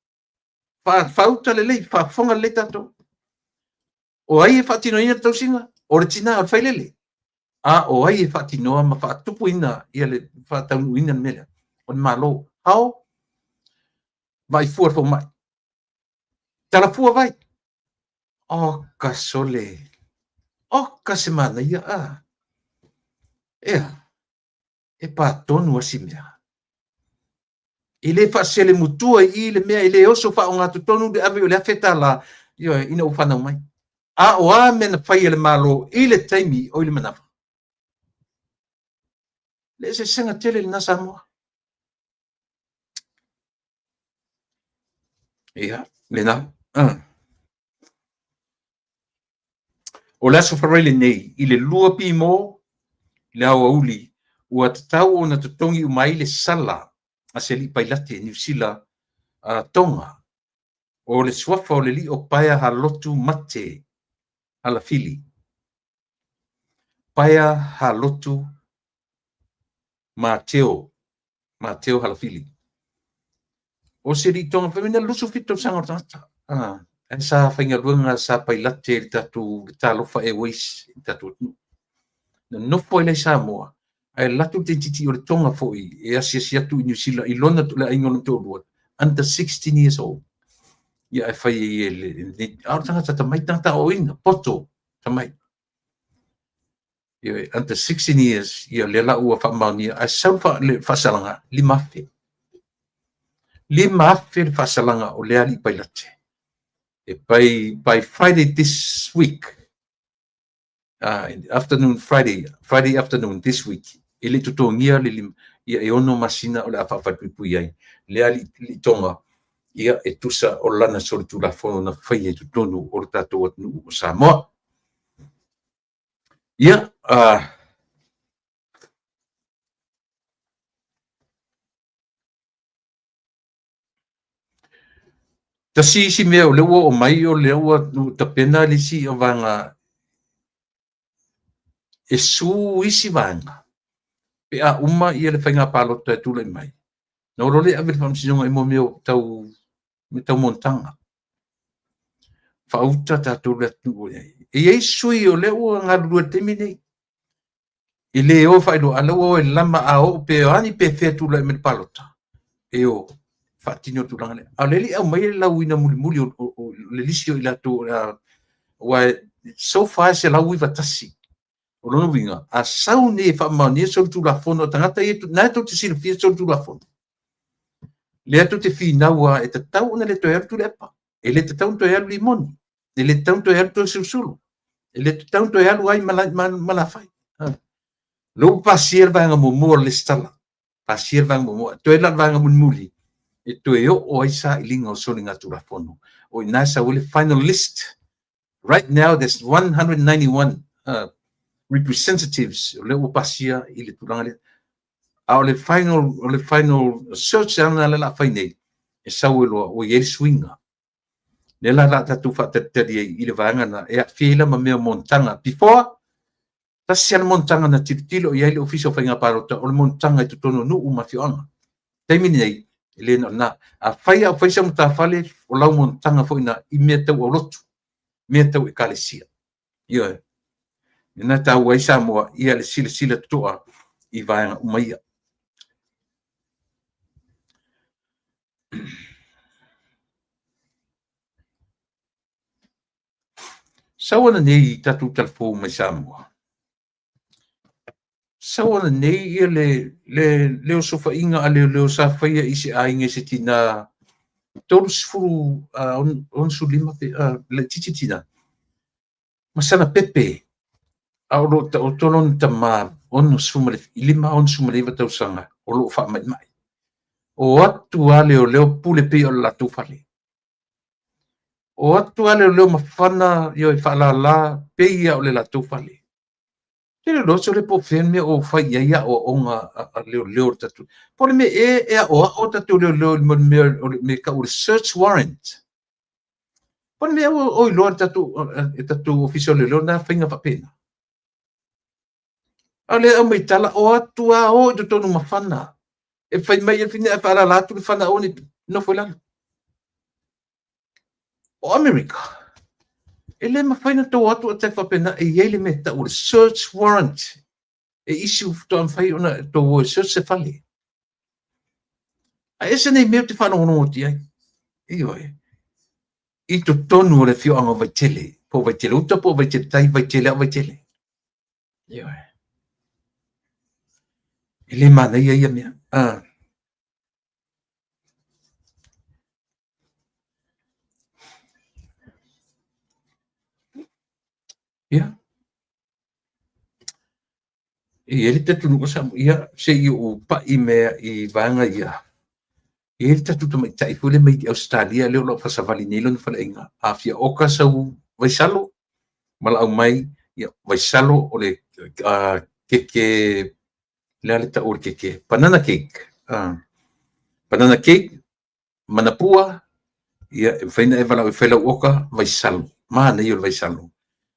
Faauta lelei, faafofoga lelei tatou. O ai e faatinoina le tausiga? O le tina, o le failele. A o ai e faatinoa ma faatupuina ia le faataunuuina le mea lea? O le Malo. Ao, vaai fua le fomai. Talafua vai. Oka sole. Oka se manaia. A. Ea, e pā tonu a si mea. E le faaselemutua i i le mea, e le oso faaogatotonu le ave o le $1000, ioe, ina ua fanau mai. A o a mea na fai e le Malo i le taimi o i le manava? Le eseesega tele lena Samoa. Ia, lena. O le Aso Faraile lenei, i le 2 pimo i le aoauli, ua tatau ona totogi uma ai le sala a se alii pailate Niu Sila a Tonga o le suafa o le alii o Paea Halotu Mate Halafili. Paea Halotu Mateo, Mateo Halafili. O se alii Tonga, fai mai na 27 tausaga o le tagata. Ae sa faigaluega, sa pailate i le tatou le Talofa Airways i le tatou atunuu. Na nofo ai la i Samoa, ae alu atu le tamaitiiti o le Tonga foi e asiasi atu i Niu Sila i lona, le aiga o lona toalua, under 16 years old. Ia ae fai ai e le, a o le tagata tamai, tagata aoaoina, poto, tamai. Ia, under 16 years, ia lea la ua faamaonia, ae sau le faasalaga, 5,000. 5,000 le faasalaga o lea alii pailate. E by Friday this week, afternoon Friday, Friday afternoon this week, e le i totogia le lima, ia e 6 masina o le a faafalepuipui ai lea alii Tonga, ia e tusa o lana solitulafono na faia i totonu o le tatou atunuu o Samoa. Ia, tasi isi mea o lea ua oo mai o lea ua tapena le isi o vaega e su isi vaega pe a uma ia le faiga palota e tulai mai. Na o loa lea e ave i le faamasinoga i mea o tau mea tau monotaga. Faauta tatou le atunuu e i ai. E i ai sui o lea ua galulue i le taimi nei. E le o faailoa, a o lea ua o e lama a oo pe o a ni pefea tulai mai le palota, e o faatino le tulaga lea. A o lea e le i aumaia le lauina mulimuli o le lisi o i latou o le a, aua so far e 191. O lona uiga, a sau nei e faamaonia solitulafono a tagata ia, na e tou te silafia solitulafono. Lea tou te finau lava e tatau ona le toe alu Tuilaepa, e le tatau ona toe alu Limoni, e le tatau ona toe alu Toeolesulusulu, e le tatau ona toe alu ai Malafai. Lea ua pasia le vaega muamua o le lesitala, pasia le vaega muamua, toe la le vaega mulimuli e toe oo ai sailiga o soligatulafono. O i ina e sau ai le final list. Right now there's 191. representatives o lea ua pasia i le tulaga lea. A o le final, o le final search lena lea o le a fai nei, e sau ai loa ua i ai le suiga. Lea la o le a tatou faatalitali ai i le vaega lena e aafia ai la ma mea o monotaga. Before, tasi lava le monotaga na tilotilo i ai le Ofisa o Faiga Palota, o le monotaga i totonu o nuu ma afioaga. Taimi lenei, e le na o lena. Afai lava ua fai sau matafale, o lau monotaga foi lena i mea tau aulotu, mea tau ekalesia. Ioe. Lena e taua ai Samoa ia le silasila totoa i vaega uma ia. Sau ananei i tatou talafou mai Samoa, sau ananei ia le osofaiga a leoleo sa faia i se aiga i se tina 30, 65 pe laitiiti le tina, ma sana pepe a o lo o taoto lona tama 65, 69 tausaga o lo o faamaimai. O atu lava leoleo pule pei o le latou fale. O atu lava leoleo mafana ioe faalala pei lava o le latou fale. Ou te le iloa sole po o fea le mea o fai i ai aoaoga a leoleo o le tatou. Po o le mea ea e aoao tatou leoleo i le mea o le mea e tau o le search warrant. Po o le mea ea o iloa e tatou ofisa o leoleo na faiga faapena. A o lea e aumai tala, o atu lava o i totonu mafana. E fai mai e faalala atu le fana aua ne i nofo i lalo. O Amerika, e le mafai ona outou o atu attack faapena, e i ai le mea e tau o le search warrant. E issue faatoa mafai ona outou o e search se fale. Ae ese nei mea ou te faalogologo atu i ai. Ioe. I totonu o le afioaga o Vaitele, po o Vaitele uta, po o Vaitele tai, Vaitele a o Vaitele. Ioe. E le manaia ia mea. Ia. E i ai le talitonuga sa, ia, se i ou pai mea i vaega ia. E i ai le tatou tamaitai foi lea mai Ausetalia lea o lo o faasavali nei lona faleaiga. A fia oka sau vaisalo, valaau mai, ia, vaisalo o le keke, le a le tau o le keke, banana cake. Banana cake, manapua, ia, e mafai ona e valaau e fai lau oka, vaisalo. Manaia o le vaisalo.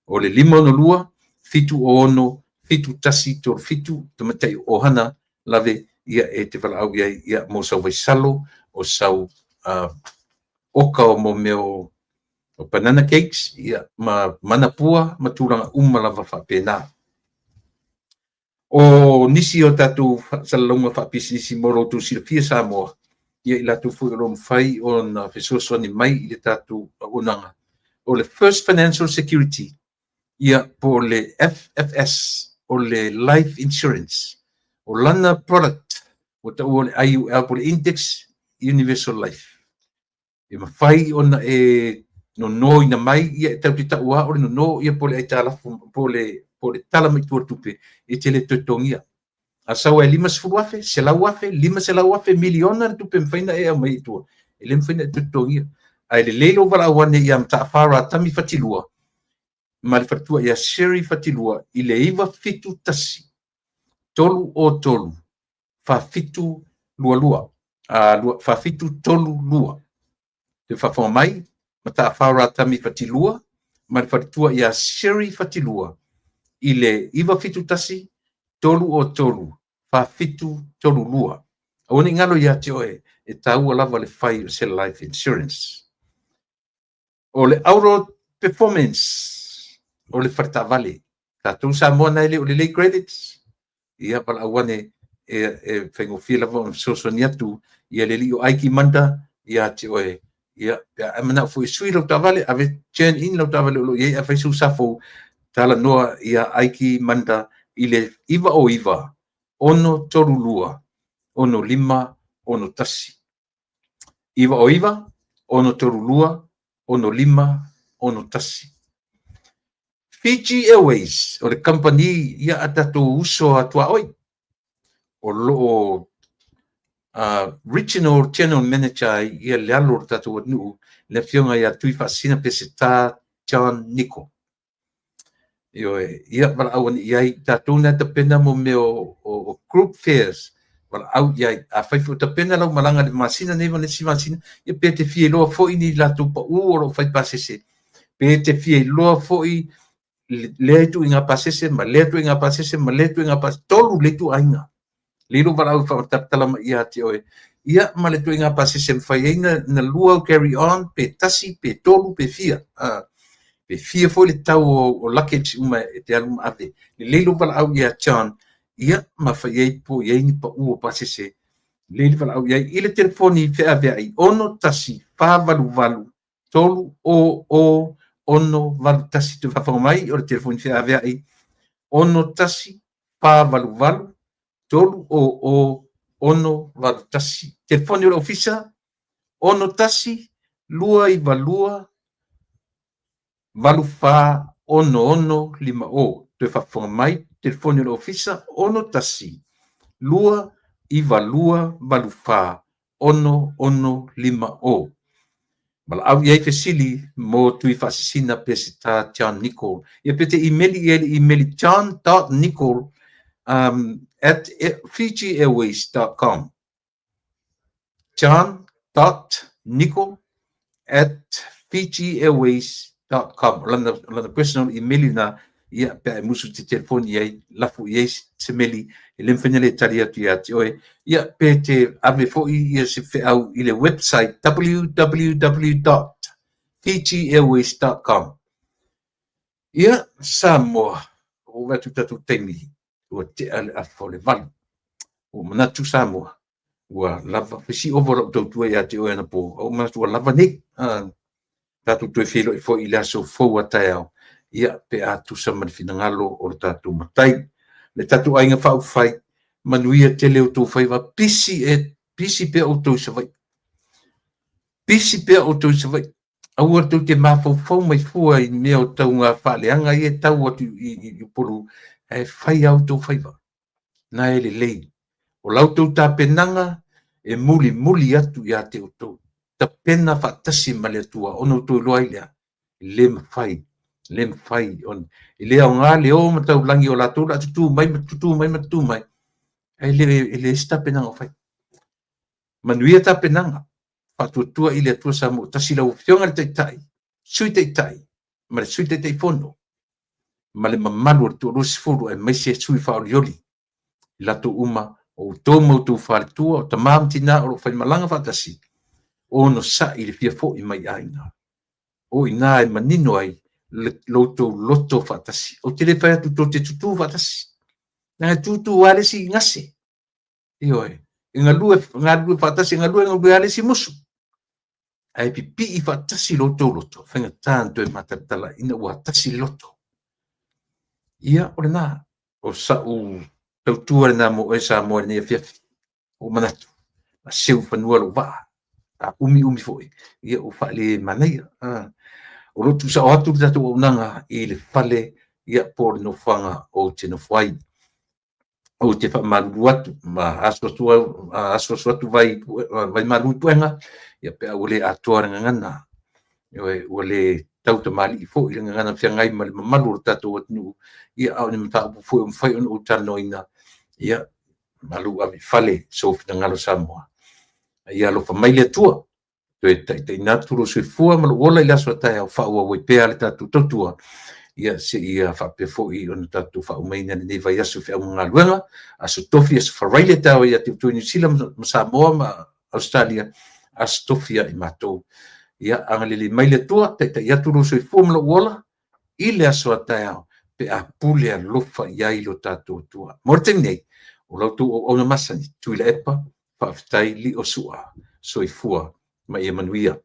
O le 562 706 7137, tamaitai Ohana lave, ia, e te valaau i ai, ia, mo sau vaisalo, o sau oka o mo mea o banana cakes, ia, ma manapua, ma tulaga uma lava faapena. O nisi o tatou faasalalauga faapisinisi mo lo outou silafia Samoa, ia i latou foi o lo o mafai ona fesoasoani mai i le tatou auaunaga, o le First Financial Security, ia po o le FFS, o le Life Insurance, o lana product ua taua o le IUL po o le Index Universal Life. E mafai ona e nonoina mai, ia e tatou te taua o le nono ia po o le aitalafu po o le tala mai tua o le tupe e te le toe totogia. A sau ai 50,000, 100,000, 500,000, miliona le tupe e mafai ona e aumai i tua, e le mafai ona e toe totogia. Ae lelei lou valaau ane ia Mataafa Ratami Fatilua ma le faletua ia Sherry Fatilua i le 971 303 4722, 4732. Te faafofoga mai, Mataafa Ratami Fatilua ma le faletua ia Sherry Fatilua i le 971 303 4732. Aua ne i galo ia te oe, e taua lava le fai o se life insurance. O le Auto Performance, o le faletaavale. Tatou Samoa na e le o lelei credits, ia valaau ane e faigofie lava ona fesoasoani atu ia le alii o Aiki Manda ia te oe. Ia, pe a e manao foi e sui lau taavale, ave turn in lau taavale o lo o i ai ae fai sou sa fou, talanoa ia Aiki Manda i le 909 632 65 61. 909 632 65 61. Fiji Airways, o le kamupani ia a tatou uso a tuaoi, o lo o Regional General Manager ai ia le alo o le tatou atunuu, le afioga ia Tuifaasisina Peseta John Niko. Ioe, ia valaau ane i ai, tatou na e tapena mo mea o group fares, valaau i ai. Afai foi o tapena lau malaga i le masina nei ma le isi masina, ia pe te fia iloa foi ni latou pau o lo o fai pasese, pe te fia iloa foi lea ituaiga pasese ma lea ituaiga pasese ma lea ituaiga pasese, 3 le ituaiga. Lelei lou valaau e faamatalatala mai ia te oe, ia ma le ituaiga pasese e mafai ai na 2 au carry on, pe 1, pe 3, pe fia. Pe fia foi le tau o luggage uma e te alu ma ave. Lelei lou valaau ia John, ia ma fai ai po i ai ni pau o pasese. Lelei le valaau i ai i le telefoni feaveai 6 1 4 8 8 3 0 0 6 8 1. Toe faafofoga mai o le telefoni feaveai 6 1 4 8 8 3 0 0 6 8 1. Telefoni o le ofisa 6 1 2 9 2 8 4 6 6 5 0. Toe faafofoga mai, telefoni o le ofisa 6 1 2 9 2 8 4 6 6 5 0. Valaau i ai fesili mo tui faasisina Peseta John Nicol. Ia pe te imeli i ai le imeli john.nicol at fijiairways.com. john.nicol at fijiairways.com. O lana personal imeli na, ia pe a e musu te telefoni i ai, lafo i ai se meli, e le mafai ona le tali atu ia te oe. Ia pe te ave foi ia se feau i le website www.fijiairways.com. Ia, Samoa, ua ou vaai atu i le tatou taimi, ua tea le afa o le 8. Ua ou manatu Samoa, ua lava, fai si ova o lau tautua ia te oe anapo, a ua ou manatu ua lava nei. Tatou toe feiloai foi i le aso fou a taeao, ia pe a tusa ma le finagalo o le tatou Matai. Le tatou aiga faaupufai, manuia tele outou faiva, pisi e pisi pea outou i Savaii. Pisi pea outou i Savaii. Aua tou te mafaufau mai fua i mea o tauga faaleaga ia e tau atu i Upolu, ae fai a outou faiva. Na e lelei. O la outou tapenaga e mulimuli atu ia te outou. Tapena faatasi ma le Atua ona outou iloa ai lea. E le mafai, le mafai ona. E le aoga le o ma taulagi o latou la tutū mai ma tutū mai ma tutū mai. Ae e leai se tapenaga o fai. Manuia tapenaga. Faatuatua i le Atua Samoa tasi lau Afioga i le Taitai, Sui Taitai ma le Sui Taitaifono ma le mamalu o le toa-20 aemaise sui faaolioli i latou uma o outou ma outou faletua, o tama ma tina o lo o faimalaga faatasi, onosai i le fia foi mai i aiga. O i ina e manino ai lo outou loto faatasi. Ou te le fai atu tou te tutū faatasi. Leaga e tūtū lava le isi gase. Ioe, e galue, galulue faatasi, e galue, galue lava le isi musu. Ae pipii faatasi lo outou loto, faigata ona toe matalatala ina ua tasi le loto. Ia, o lena, o sa'u tautua lena mo oe Samoa i lenei afiafi. Ua ou manatu, a seu i fanua lou vaa, a umiumi foi, ia ua faale manaia. O lo o tuusao atu le tatou auaunaga i le fale, ia po o le nofoaga ou te nofo ai. Ou te faamalulu atu ma asuasu atu vai, vai malu i puega, ia pe a ua le atoa le gagana, ioe, ua le tau tamalii foi le gagana feagai ma le mamalu o le tatou atunuu, ia a o ni mataupu foi ua mafai ona ou talanoaina, ia malu ave i fale sou finagalo Samoa. A ia alofa mai le Atua, toe taitaiina atu lou soifua ma lou ola i le aso a taeao, faaauau ai pea le tatou tautua, ia seia faapea foi ona tatou faaumaina lenei vaiaso i feauga galuega, aso Tofi, aso Faraile taeao ia te outou i Niu Sila ma Samoa ma Ausetalia, aso Tofi ia i matou. Ia agalelei mai le Atua, taitai atu lou soifua ma lou ola i le aso a taeao, pe a pule alofa i ai lo tatou Atua. Mo le taimi nei, o la outou auauna masani, Tuilaepa, faafetai lio sua, soifua ma ia manuia.